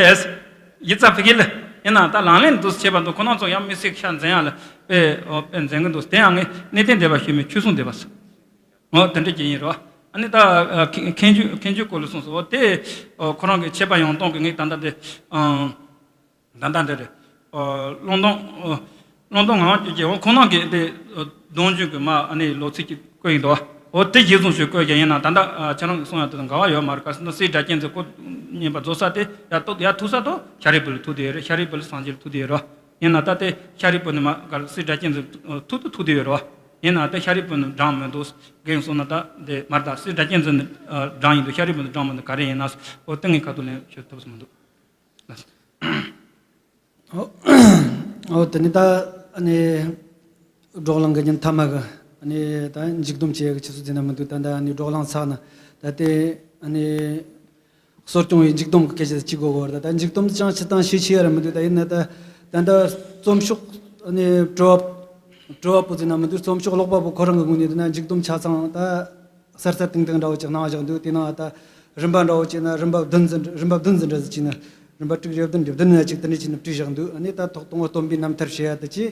ཡིག་ཚགས་ཕ་གི་ལ་ཡིན་ན་ད་ལག་ལེན་དུ་བྱས་པ་འདུག་ཁོ་རང་ཚོ་ཡང་མི་སྲིད་ཤ་འཛིན་ཡ་ལ་དཔེ་དཔེ་འཛིན་གི་འདུག་དེ་ཡང་ངས་གནས་བརྟན་སྡེ་པ་ཞུས་མི་ཆོས་སྲུང་སྡེ་པ་ཟེར། འོ་དེ་འདྲ་ཅིག་ཡིན་རོ། ཨ་ནི་ད་ཁེ་ཁེངས་ཆུ་ཁེངས་ཆུ་སྐོར་ལ་གསུངས་སོ། འོ་དེ་ཁོ་རང་གི་ཆད་པ་ཡང་གཏོང་གི་ངས་ད་ལྟ་དེ་ད་ལྟ་འདི་རེད། བློན་ཏོང་བློན་ཏོང་ངག་དབང་ཆོས་རྒྱལ་འོ་ཁོང་རྣམ་གིས་དེ་སྡོམ་རྒྱུན་གྱི་མ་ཨ་ནི་ལོ་ཚིགས་ཀྱི་བཀོད་ཡིན་དོ། འོ་དེ་གཞིར་བཟུང་ཞིག་བཀོད་ཀྱང་ཡིན་ན་ད་ལྟ་ཁྱེད་རང་གིས་གསུངས་ཡ་དེ་དང་འགལ་བ་ཡོད་མ་རེད། ག་ཟེར་ན་སྲས་སྒྲ་གཅན་འཛིན་ཁོ་བསྙེན་པར་རྫོགས་ས་དེ་ཡར་ཐུག་ཡར་ཐུག་ས་དོ་ཤཱ་རིའི་བུ་ལ་ཐུག་དེ་ཡོད་རེད། ཤཱ་རིའི་བུ་ལ་སངས་རྒྱས་ལ་ཐུག་དེ་ཡོད་རེད། ཡིན་ན་ད་ལྟའི་ཤཱ་རིའི་བུ་ནི་མ་ག་སྲས་སྒྲ་གཅན་འཛིན་ཐུག་ཏུ་ཐུག་དེ་ཡོད་རེད། ཡིན་ན་ད་ཤཱ་རིའི་བུ་ནི་བགྲང་མི་འདུག་རྒན་གསུངས་ན་ད་དེ་མ་རེད། ད་སྲས་སྒྲ་གཅན་འཛིན་ནི་བགྲང་ཡིན་འདུག་ཤཱ་རིའི་བུ་ནི་བགྲང་མི་འདུག་ག་རེ་ཡིན་ན་འོ་ཏིང་ངེ་ཁ་ཐུག་ལན་ཤོད་ཐུབ་ས་མི་འདུག་ཨོ་དེ་ནི་ད་ཨ་ནི་བགྲོ་གླེང་གི་ཉིན་མཐའ་མ་གི་ཨ་ནི་ད་མཇུག་སྡོམ་བྱེད་ཡག་གི་ཆུ་ཚོད་ཟིན་ན་མི་འདུག་ད་ད་ཨ་ནི་བགྲོ་གླེང་ཚར་ན་ད་དེ་ཨ་ནི་གསོ་སྐྱོང་བའི་མཇུག་སྡོམ་གི་སྐད་ཆ་གཅིག་གོ་གོ་ར་ད་ད་མཇུག་སྡོམ་དེ་ཅང་ཆི་ཏང་ཤེས་ཆེ་ཡ་ར་མི་འདུག་ད་ཡིན་ན་ད་ད་ད་རྩོམ་ཤོག་ཨ་ནི་དྲི་བ་དྲི་བ་པོ་ཟིན་ན་མི་འདུག་རྩོམ་ཤོག་ཀློག་པ་པོ་ཁོ་རང་གི་ངོས་ནས་ད་ན་མཇུག་སྡོམ་ཆ་ཚང་ད། གསར་གསར་ཏིང་ཏིང་འདྲ་བོ་ཅིག་གནང་བཞག་འདུག་དེ་ནང་ད་རིམ་པ་འདྲ་བོ་ཅིག་ན་རིམ་པ་བདུན་ཙམ་རིམ་པ་བདུན་ཙམ་འདྲ་ཟིག་ཅིག་ན་རིམ་པ་དྲུག་རེ་བདུན་རེ་བདུན་ན་ཅིག་དེ་འདྲ་ཅིག་ན་བྲིས་བཞག་འདུག་ཨ་ནི་ད་ཐོག་དང་པོ་སྟོན་པའི་རྣམ་ཐར་བཤད་ཡ་དེ་ཅིག་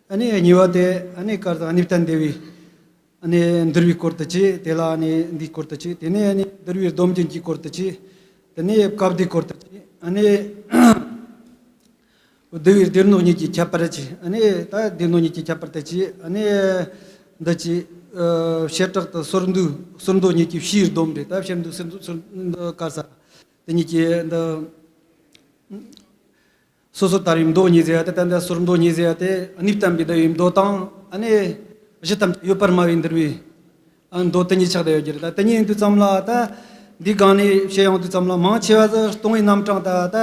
ཨ་ནི་གཉིས་པ་དེ་ཨ་ནི་གར་དང་གནས་བརྟན་སྡེ་བའི་ཨ་ནི་འདུལ་བའི་སྐོར་དེ་ཅིག་དེ་ལ་ཨ་ནི་འདིའི་སྐོར་དེ་ཅིག་དེ་ནས་ཨ་ནི་འདུལ་བའི་སྡོམ་རྒྱུན་གྱི་སྐོར་དེ་ཅིག་དེ་ནས་བཀའ་སྡེའི་སྐོར་དེ་ཅིག་ཨ་ནི། སྡེ་བའི་སྡེ་སྣོད་གཉིས་ཀྱི་ཁྱད་པར་གྱིས་ཨ་ནི་ད་སྡེ་སྣོད་གཉིས་ཀྱི་ཁྱད་པར་དེ་གྱིས་ཨ་ནི་འདི་ཀྱི་ཨ་བྱེ་བྲག་ཏུ་སོར་འདུས་སོར་མདོ་གཉིས་ཀྱི་ཕྱིའི་སྡོམ་རེད། ད་བྱེ་འདུས་སོར་འདུས་སོར་འདུས་ག་ས་དེ་གཉིས་ཀྱི་འདི་སོ་སོར་ཐར་བའི་མདོ་གཉིས་ཟེར་ཡ་དེ་ད་འདི་སོར་མདོ་གཉིས་ཟེར་ཡ་དེ་གནས་བརྟན་པའི་ཟླ་བའི་མདོ་དང་ཨ་ནི་གཞི་ཐམས་ཅད་ཡོད་པར་སྨྲ་བའི་འདུལ་བའི། ཨ་མདོ་དེ་གཉིས་ཆགས་བསྡད་ཡོད་ཀྱི་རེད། ད་དེ་གཉིས་ཡིན་དུས་ཙམ་ལ་ད་ འདི་སྒང་ནས་བཤད་ཡོང་དུས་ཙམ་ལ་མང་ཆེ་བ་ཟིག་སྟོང་པའི་རྣམ་གྲངས་དང་ད་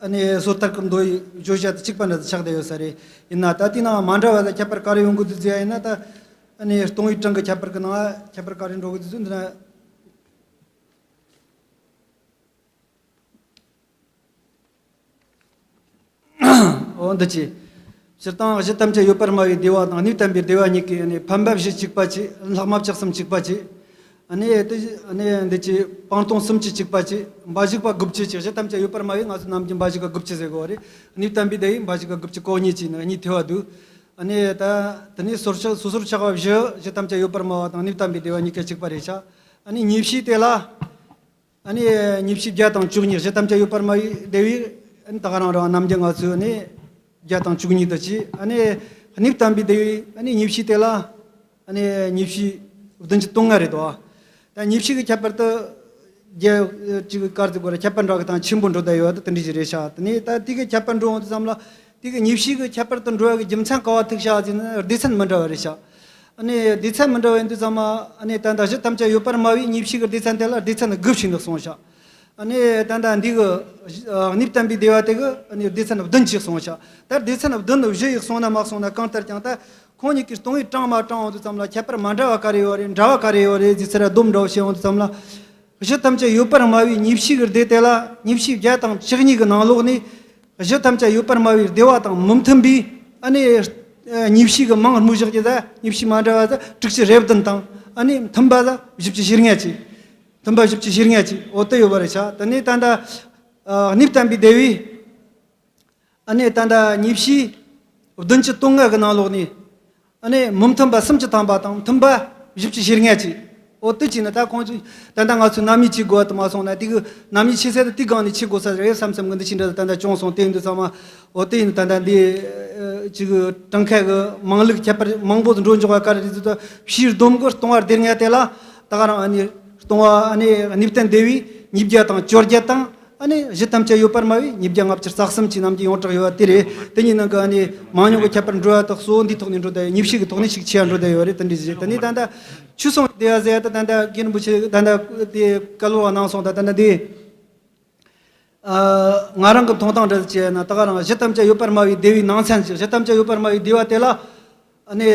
ཨ་ནི་བཟོ་ལྟར་གྱི་མདོ་ཡི་བརྗོད་བྱ་དང་གཅིག་པ་འདྲ་ཆགས་བསྡད་ཡོད་ས་རེད། ཡིན་ན་ད་དེའི་ནང་མ་འདྲ་བ་ཟིག་ཁྱད་པར་ག་རེ་ཡོང་གི་འདུག་ཟེར་ཡ་ཡིན་ན། ད་ཨ་ནི་སྟོང་པའི་གྲངས་ཀྱི་ཁྱད་པར་གྱི་ནང་ཁྱད་པར་ག་རེ་འགྲོ་གི་འདུག་ཟེར་འདི་ན། འོ་འདི་ཅི། སྤྱིར་བཏང་གཞི་ཐམས་ཅད་ཡོད་པར་སྨྲ་བའི་སྡེ་པ་དང་གནས་བརྟན་པའི་སྡེ་པ་གཉིས་ཀྱིས་ནི་འཕེན་པ་བཞི་གཅིག་པ་གཅིག་ལྷག་མ་བཅུ་གསུམ་གཅིག་པ་གཅིག་ཨ་ནི་དེ་ཨ་ནི་འདི་ཅི་སྤང་ལྟུང་གསུམ་གྱིས་གཅིག་པ་གཅིག་འབའ་ཞིག་པ་དགུ་བཅུ་གཅིག་གཞི་ཐམས་ཅད་ཡོད་པར་སྨྲ་བའི་ང་ཚོ་ནམ་རྒྱུན་འབའ་ཞིག་པ་དགུ་བཅུ་ཟེར་གོ་རེད། གནས་བརྟན་པའི་སྡེ་པའི་འབའ་ཞིག་པ་དགུ་བཅུ་གོ་གཉིས་ཀྱིས་ནི་གཉིས་ཐེ་བ་འདུག་ཨ་ནི་ད་དེ་ནས་སོར་ཆགས་སོ་སོར་ཆགས་པ་བཞི་གཞི་ཐམས་ཅད་ཡོད་པར་སྨྲ་བ་དང་གནས་བརྟན་པའི་སྡེ་པ་གཉིས་ཀ་གཅིག་པ་རེད་ཤག་ཨ་ནི་ཉེས་བྱས་དེ་ལ། ཨ་ནི་ཉེས་བྱས་བརྒྱ་དང་བཅུ་གཉིས་གཞི་ཐམས་ཅད་ཡོད་པར་སྨྲ་བའི་སྡེ་པས་ཨ་ནི་ད་ག་རང་རང་ནམ་རྒྱུན་ང་ཚོས་ཨ་ནི་བརྒྱ་དང་བཅུ་གཉིས་དུ་བྱས། ཨ་ནི་གནས་བརྟན་པའི་སྡེ་པས་ཨ་ནི་ཉེས་བྱས་དེ་ལ་ཨ་ནི་ཉེས་བྱས་བདུན་ཅུ་དོན་ལྔ་རེད་དོ། ད་ཉེས་བྱས་ཀྱི་ཁྱད་པར་དུ་རྒྱ་ཅིག་དཀར་ཟིག་གོ་ར་ཁྱད་པར་འདྲ་གི་དང་ཆེན་པོ་འགྲོ་བསྡད་ཡོད་ད་དེ་འདྲ་ཞིག་རེད་ཤག་དེ་ནས་ད་དེ་གི་ཁྱད་པར་འགྲོ་འོང་དུས་ཙམ་ལ་དེ་གི་ཉེས་བྱས་ཀྱི་ཁྱད་པར་དུ་འགྲོ་བ་གི་རྒྱུ་མཚན་ག་བ་ཐུག་ཤག་ཟེར་ན་སྡེ་ཚན་མི་འདྲ་བ་རེད་ཤག་ཨ་ནི་སྡེ་ཚན་མི་འདྲ་བ་ཡིན་དུས་ཙམ་ཨ་ནི་ད་ལྟ་གཞི་ཐམས་ཅད་ཡོད་པར་སྨྲ་བའི་ཉེས་བྱས་ཀྱི་སྡེ་ཚན་དེ་ལ་སྡེ་ཚན་དགུ་ཞིག་ནི་གསུངས་ཤག་ཨ་ནི་ད་ལྟ་འདི་གི་གནས་བརྟན་པའི་སྡེ་པ་དེ་གི་ཨ་ནི་སྡེ་ཚན་བདུན་ཅིག་གསུངས་ཤག་ད་སྡེ་ཚན་བདུན་བཞི་ཡིག་གསུངས་ན་མ་གསུངས་ན་གང་ལྟར་ཀྱང་ད་ཁོང་གཉིས་ཀྱི་སྟོང་པའི་གྲངས་མ་དྲངས་འོང་དུས་ཙམ་ལ་ཁྱད་པར་མ་འདྲ་བ་ག་རེ་ཡོད་རེད་འདྲ་བ་ག་རེ་ཡོད་རེད་ཟེར་ཚུལ་སྡོམ་འདྲ་བོ་བྱེད་འོང་དུས་ཙམ་ལ། གཞི་ཐམས་ཅད་ཡོད་པར་སྨྲ་བའི་ཉེས་བྱས་ཀྱི་སྡེ་དེ་ལ་ཉེས་བྱས་བརྒྱ་དང་བཅུ་གཉིས་ཀྱི་ནང་ལོགས་ནས། གཞི་ཐམས་ཅད་ཡོད་པར་སྨྲ་བའི་སྡེ་པ་དང་མི་མཐུན་པའི་ཨ་ནི་ཉེས་བྱས་ཀྱི་མིང་སྨོས་བཞག་རྒྱུ་ད་ཉེས་བྱས་མ་འདྲ་བ་ད་དྲུག་ཅུ་རེ་བདུན་དང་ཨ་ནི་མཐུན་པ་ད་བཞི་བཅུ་ཞེ་ལྔ་ཅིག་མཐུན་པ་བཞི་བཅུ་ཞེ་ལྔ་ཅིག་འོ་དེ་ཡོད་པ་རེད་ཤག་དེ་ནས་ད་ལྟ་གནས་བརྟན་པའི་སྡེ་པས་ཨ་ནི་ད་ལྟ་ཉེས་བྱས་བདུན་ཅུ་དོན་ལྔ་གི་ནང་ལོགས་ནས། ཨ་ནི་མི་མཐུན་པ་སུམ་ཅུ་ཐམ་པ་དང་མཐུན་པ་བཞི་བཅུ་ཞེ་ལྔ་ཅིག་འོ་དེ་བྱས་ན་ད་ཁོང་ཚོས་ད་ལྟ་ང་ཚོས་རྣམ་དབྱེ་ཕྱེ་དགོས་པ་དུ་མ་སོང་ན་དེ་གི་རྣམ་དབྱེ་ཕྱེ་ས་དེ་དེ་སྒང་ནས་ཕྱེ་དགོས་ས་རེད་བསམ་བསམ་གི་འདི་ཕྱི་འདྲ་ད་ལྟ་བྱུང་སོང་དེ་ཡིན་དུས་ཚང་མ་འོ་དེ་ཡིན་ད་ལྟ་འདི་ཅིག་གྲངས་ཁ་གི་མང་ལུགས་ཁྱད་པར་མང་པོ་དུ་འགྲོ་འཇོག་པ་ག་རེ་རེད་ཟེར་དུས་ཕྱིའི་སྡོམ་གི་ལྟུང་བ་སྡེ་ལྔ་དེ་ལ་ད་ག་རང་ཨ་ནི་ལྟུང་བ་ཨ་ནི་གནས་བརྟན་སྡེ་པས་ཉིས་བརྒྱ་དང་བཅོ་བརྒྱད་དང་། ཨ་ནི་གཞི་ཐམས་ཅད་ཡོད་པར་སྨྲ་བས་ཉིས་བརྒྱ་ལྔ་བཅུ་རྩ་གསུམ་གྱི་རྣམ་འགྱུར་ཡོངས་གྲགས་ཡོད་པ་དེ་རེད། དེ་གཉིས་ནང་གི་ཨ་ནི་མང་ཉུང་གི་ཁྱད་པར་འགྲོ་བ་དག་གཙོ་བོ་འདིའི་ཐོག་ནས་འགྲོ་བསྡད་ཡོད། ཉེས་བྱས་ཀྱི་ཐོག་ནས་ཤུགས་ཆེ་བ་འགྲོ་བསྡད་ཡོད་རེད། དེ་འདྲ་ཞིག་རེད། དེ་ནས་ད་ལྟ་ཆོས་སྲུང་སྡེ་བ་ཟེར་ཡ་ད་ད་ལྟ་རྒན་རིན་པོ་ཆེ་ད་ལྟ་དེ་བཀའ་སློབ་གནང་སོང་ད་ད་ལྟ་འདི། ཨ། ང་རང་གི་མཐོང་སྟངས་འདྲ་བྱས་ན་ད་ག་རང་གཞི་ཐམས་ཅད་ཡོད་པར་སྨྲ་བའི་སྡེ་པའི་ནང་ཚན་ཞིག་གཞི་ཐམས་ཅད་ཡོད་པར་སྨྲ་བའི་སྡེ་པ་དེ་ལ། ཨ་ནི།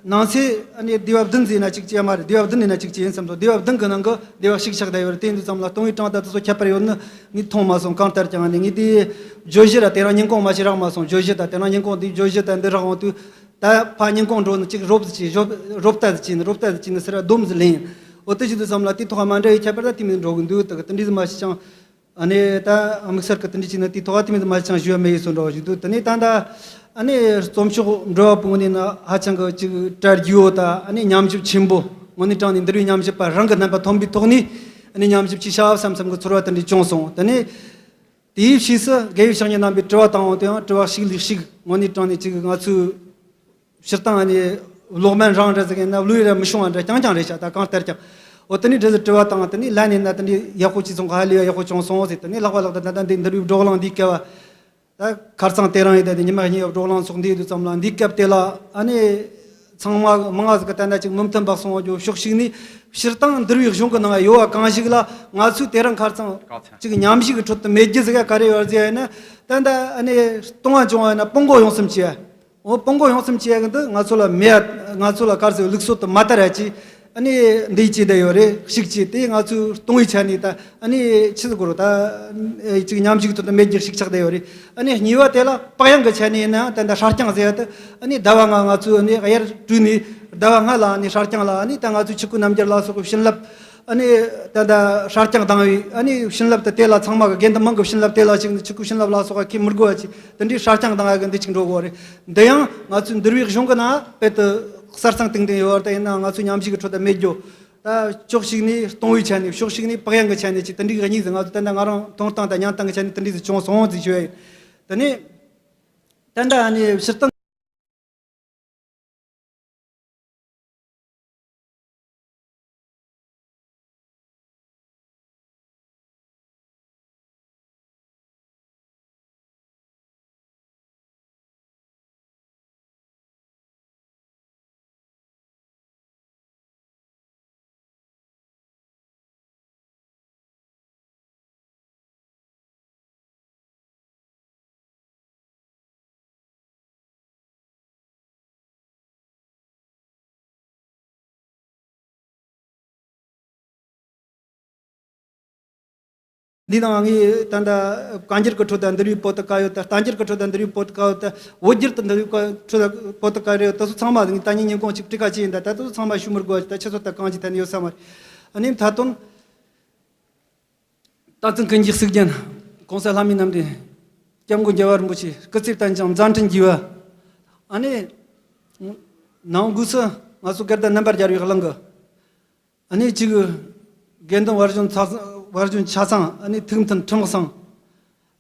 ནང་གསེས་ཨ་ནི་སྡེ་པ་བདུན་ཟེར་ན་གཅིག་ཅེས་མ་རེད། སྡེ་པ་བདུན་ཡིན་ན་གཅིག་ཅེས་ཡིན་བསམ་སོང་། སྡེ་པ་བདུན་གི་ནང་གི་སྡེ་པ་ཞིག་ཆགས་བསྡད་ཡོད་རེད། དེ་ཡིན་དུས་ཙམ་ལ་ལྟུང་བའི་གྲངས་དང་དེ་ཚོ་ཁྱད་པར་ཡོད་ནི་ངས་མཐོང་མ་སོང་། གང་ལྟར་ཀྱང་ཨ་ནི་ངས་དེའི་བརྗོད་གཞི་ར་དེ་རིང་སྙིང་ཁོང་མ་ཞིག་རག་མ་སོང་། བརྗོད་གཞི་དང་དེ་རིང་སྙིང་ཁོང་དེའི་བརྗོད་གཞི་དང་འདི་རག་འོང་དུས་ད་ཕ་སྙིང་ཁོང་འགྲོ་ནི་གཅིག་རོབ་ཙམ་གྱིས་རོབ་རོབ་ལྟ་ཙམ་གྱིས་ནི་རོབ་ལྟ་ཙམ་གྱིས་ནི་ཟེར་བ་སྡོམ་ཟིག་ལེན། འོ་དེ་བྱེད་དུས་ཙམ་ལ་དེའི་ཐོག་མ་འདྲ་བའི་ཁྱད་པར་ད་དེ་མི་འགྲོ་གི་འདུག་ད་གི་དེ་འདྲའི་ཟིག་མ་ཞིག་ཀྱང་། ཨ་ནི་ད་དམིགས་བསལ་གྱི་དེ་འདྲ་བྱས་ན་དེའི་ཐོག་ཨ་དེ་མི་མ་ཅང་ཞུ་བ་མེད་ཡིན་སོང་འདྲ་བ་ཞིག་འདུག་དེ་ནས་ད་ལྟ་ཨ་ནི་རྩོམ་ཤོག་འབྲི་བ་པོ་ངོས་ནས་ན་ཧ་ཅང་གི་ཅིག་གྲ་རྒྱས་པོ་དང་ཨ་ནི་ཉམས་ཞིབ་ཆེན་པོ་དངོས་གནས་དྲང་གནས་འདུལ་བའི་ཉམས་ཞིབ་པ་རང་གི་རྣམ་པ་ཐོན་པའི་ཐོག་ནས་ཨ་ནི་ཉམས་ཞིབ་ཅིག་བྱ་བསམ་བསམ་གི་ཚོར་བ་དེ་འདྲ་བྱུང་སོང་། དེ་ནས་དེའི་ཕྱིས་སུ་དགེ་བའི་བཤེས་གཉེན་རྣམ་པས་དྲི་བ་བཏང་འོང་དེའང་དྲི་བ་ཞིག་ལས་ཤིག་དངོས་གནས་དྲང་གནས་ཅིག་ང་ཚོའི་སྤྱིར་བཏང་ནི་གློག་སྨན་རང་འདྲ་ཟིག་ཡིན་ན་བློ་ཡིད་ར་མི་ཤོང་བ་འདྲ་རྐྱང་རྐྱང་རེད་ཤག་ད་གང་ལྟར་ཀྱང་། འོ་དེ་ནས་འདྲ་ཟིག་དྲི་བ་བཏང་དེ་ནས་ལན་ཡིན་ན་དེ་ནས་ཡག་པོ་ཅིག་སོང་ག་ཧ་ལས་ཡག་པོ་བྱུང་སོང་ཟེར། དེ་ནས་ལྷག་པ་ལྷག་ཏུ་ད་ལྟ་འདི་འདུལ་བའི་བགྲོ་གླེང་འདིའི་སྐབས་ད་ཁ་རྩང་དེ་རིང་ཡིན་ད་དེ་ཉི་མ་གཉིས་བགྲོ་གླེང་ཚོགས་འདི་ཡོད་དུས་ཙམ་ལ་འདིའི་སྐབས་དེ་ལ་ཨ་ནི་ཚང་མ་མང་ང་ཟིག་གི་ད་ལྟ་ཅིག་མུ་མཐུད་འབག་སོང་བ་ཕྱོགས་ཤིག་ནས་སྤྱིར་བཏང་འདུལ་བའི་གཞུང་གི་ནང་ཡོད་པ་གང་ཞིག་ལ་ང་ཚོས་དེ་རིང་ཁ་རྩང་ཅིག་ཉམས་ཞིབ་ཀྱི་ཁྲོད་དུ་མེད་རྒྱུ་ཟིག་ག་རེ་ཡོད་ཟེར་ཡ་ཡིན་ན། ད་ལྟ་ཨ་ནི་ལྟུང་བ་བྱུང་བ་ཡིན་ན་སྤོང་གོ་ཡོང་སེམས་བྱས། འོ་སྤོང་གོ་ཡོང་སེམས་བྱེད་ཡ་གི་འདི་ང་ཚོ་ལ་མེད་ཡ། ང་ཚོ་ལ་གར་ཟེར་ལུགས་སྲོལ་དུ་མ་དར་ཡ་ཅིག་ཨ་ནི་འདི་བྱེད་བསྡད་ཡོད་རེད། ཤིག་བྱེད་དེ་ང་ཚོའི་སྟོང་བའི་ཆ་ནས་ད་ཨ་ནི་ཆི་ཟིག་གོ་རོ་ད་ཅིག་ཉམས་ཞིབ་ཐོག་ཏུ་མེད་རྒྱུ་ཞིག་ཆགས་བསྡད་ཡོད་རེད། ཨ་ནི་གཉིས་པ་དེ་ལ་བག་ཡངས་ཀྱི་ཆ་ནས་ཡིན་ན་ད་ད་སྲ་རྐྱང་ཟེར་ཡ་ད་ཨ་ནི་ཟླ་བ་ལྔ་ང་ཚོས་ཨ་ནི་དབྱར་དུས་ནས་ཟླ་བ་ལྔ་ལ་ཨ་ནི་སྲ་རྐྱང་ལ་ཨ་ནི་ད་ང་ཚོའི་ཆོས་སྐུ་རྣམ་རྒྱལ་ལ་སོགས་པའི་བྱིན་རླབས། ཨ་ནི་ད་ལྟ་སྲ་རྐྱང་བཏང་བའི་ཨ་ནི་བྱིན་རླབས་དེ་དེ་ལ་ཚང་མ་གི་དགེ་འདུན་མང་གི་བྱིན་རླབས་དེ་ལ་ཞིག་ནི་ཆོས་སྐུ་བྱིན་རླབས་ལ་སོགས་པ་ཁས་མི་དགོས་པ་ཅིག་དེ་འདྲའི་སྲ་རྐྱང་བཏང་བ་གི་འདི་ཅིག་འགྲོ་དགོས་རེད། འདི་ཡང་ང་ཚོའི་འདུལ་བའི་གཞུང་གི་ནང་དཔེ་དུ་གསལ་ཚང་ཏིང་ཏིང་ཡོད་པ་དེ་ཡིན་ན་ང་ཚོའི་ཉམས་ཞིབ་ཀྱི་ཁྲོད་དུ་མེད་རྒྱུ། ད་ཕྱོགས་ཤིག་ནས་སྟོང་བའི་ཆ་ནས་ཕྱོགས་ཤིག་ནས་བག་ཡངས་ཀྱི་ཆ་ནས་ཅིག་དེ་འདྲའི་གཉིས་སུ་ང་ཚོ་ད་ལྟ་ང་རང་མཐོང་སྟངས་དང་མྱངས་སྟངས་ཀྱི་ཆ་ནས་དེ་འདྲའི་སུ་བྱུང་སོང་ཟིག་ཞུ་ཡ་ཡིན། དེ་ནས་ད་ལྟ་ཨ་ནི་སྤྱིར་བཏང་། འདི་ནང་ངས་ད་ལྟ་བཀའ་འགྱུར་གྱི་ཁྲོད་དུ་འདུལ་བའི་པོ་ཏི་ག་ཡོད་ད། བསྟན་འགྱུར་གྱི་ཁྲོད་དུ་འདུལ་བའི་པོ་ཏི་ག་ཡོད་ད། བོད་འགྱུར་དུ་འདུལ་བའི་ཁྲོད་དུ་པོ་ཏི་ག་རེ་ཡོད་ད། སོ་ཚང་མ་ངས་ད་ནི་ཉིན་གུང་གཅིག་བྲིས་ཁ་ཅི་ཡིན་ད། ད་དུ་ཚང་མ་ཞུ་མི་དགོས་ད། ཁྱེད་ཚོ་ད་གང་ཅི་ད་ནི་ཡོད་ས་མ་རེད། ཨ་ནི་མཐའ་དོན། སྟག་འཚེར་ཀུན་གྱི་གཙུག་རྒྱན། གོང་ས་ལྷ་མིའི་རྣམ་འདྲེན། སྐྱབས་མགོན་རྒྱལ་བ་རིན་པོ་ཆེ་སྐུ་ཚེ་བརྟན་ཅིང་མཛད་འཕྲིན་རྒྱས་པ། ཨ་ནི། ནང་སྒོས་སུ་ང་ཚོ་སྐད་བརྡ་རྣམ་པར་རྒྱལ་བའི་གླིང་གི། ཨ་ནི་གཅིག་དགེ་འདུན་བར་གཞུང་ཚ་བར་གཞུང་ཆ་ཚང་། ཨ་ནི་ཐུགས་མཐུན་ཁྲིམས་གཙང་།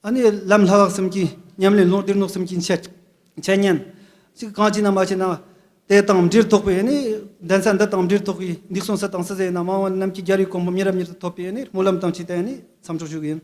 ཨ་ནི་ལམ་ལྷ་བག་གསུམ་གྱི་ཉམས་ལེན། ལུང་སྡེ་སྣོད་གསུམ་གྱི་འཆད་འཆད་ཉན། གཅིག་གང་བྱས་ན་མ་བྱས་ན་དེ་དང་འབྲེལ་ཐོགས་པའི། ཨ་ནི་གདན་ས་འདི་དང་འབྲེལ་ཐོགས་པའི་འདི་གསུངས་ས་དང་སུ་ཟེར་ན་མ་འོངས་ནམ་གྱི་རྒྱལ་བའི་གོང་འཕེལ་མི་རབས་མྱུར་དུ་ཐོབ་པའི། ཨ་ནི་སྨོན་ལམ་དང་བཅས་ཏེ་ཨ་ནི་མཚམས་འཇོག་ཞུ་གི་ཡིན།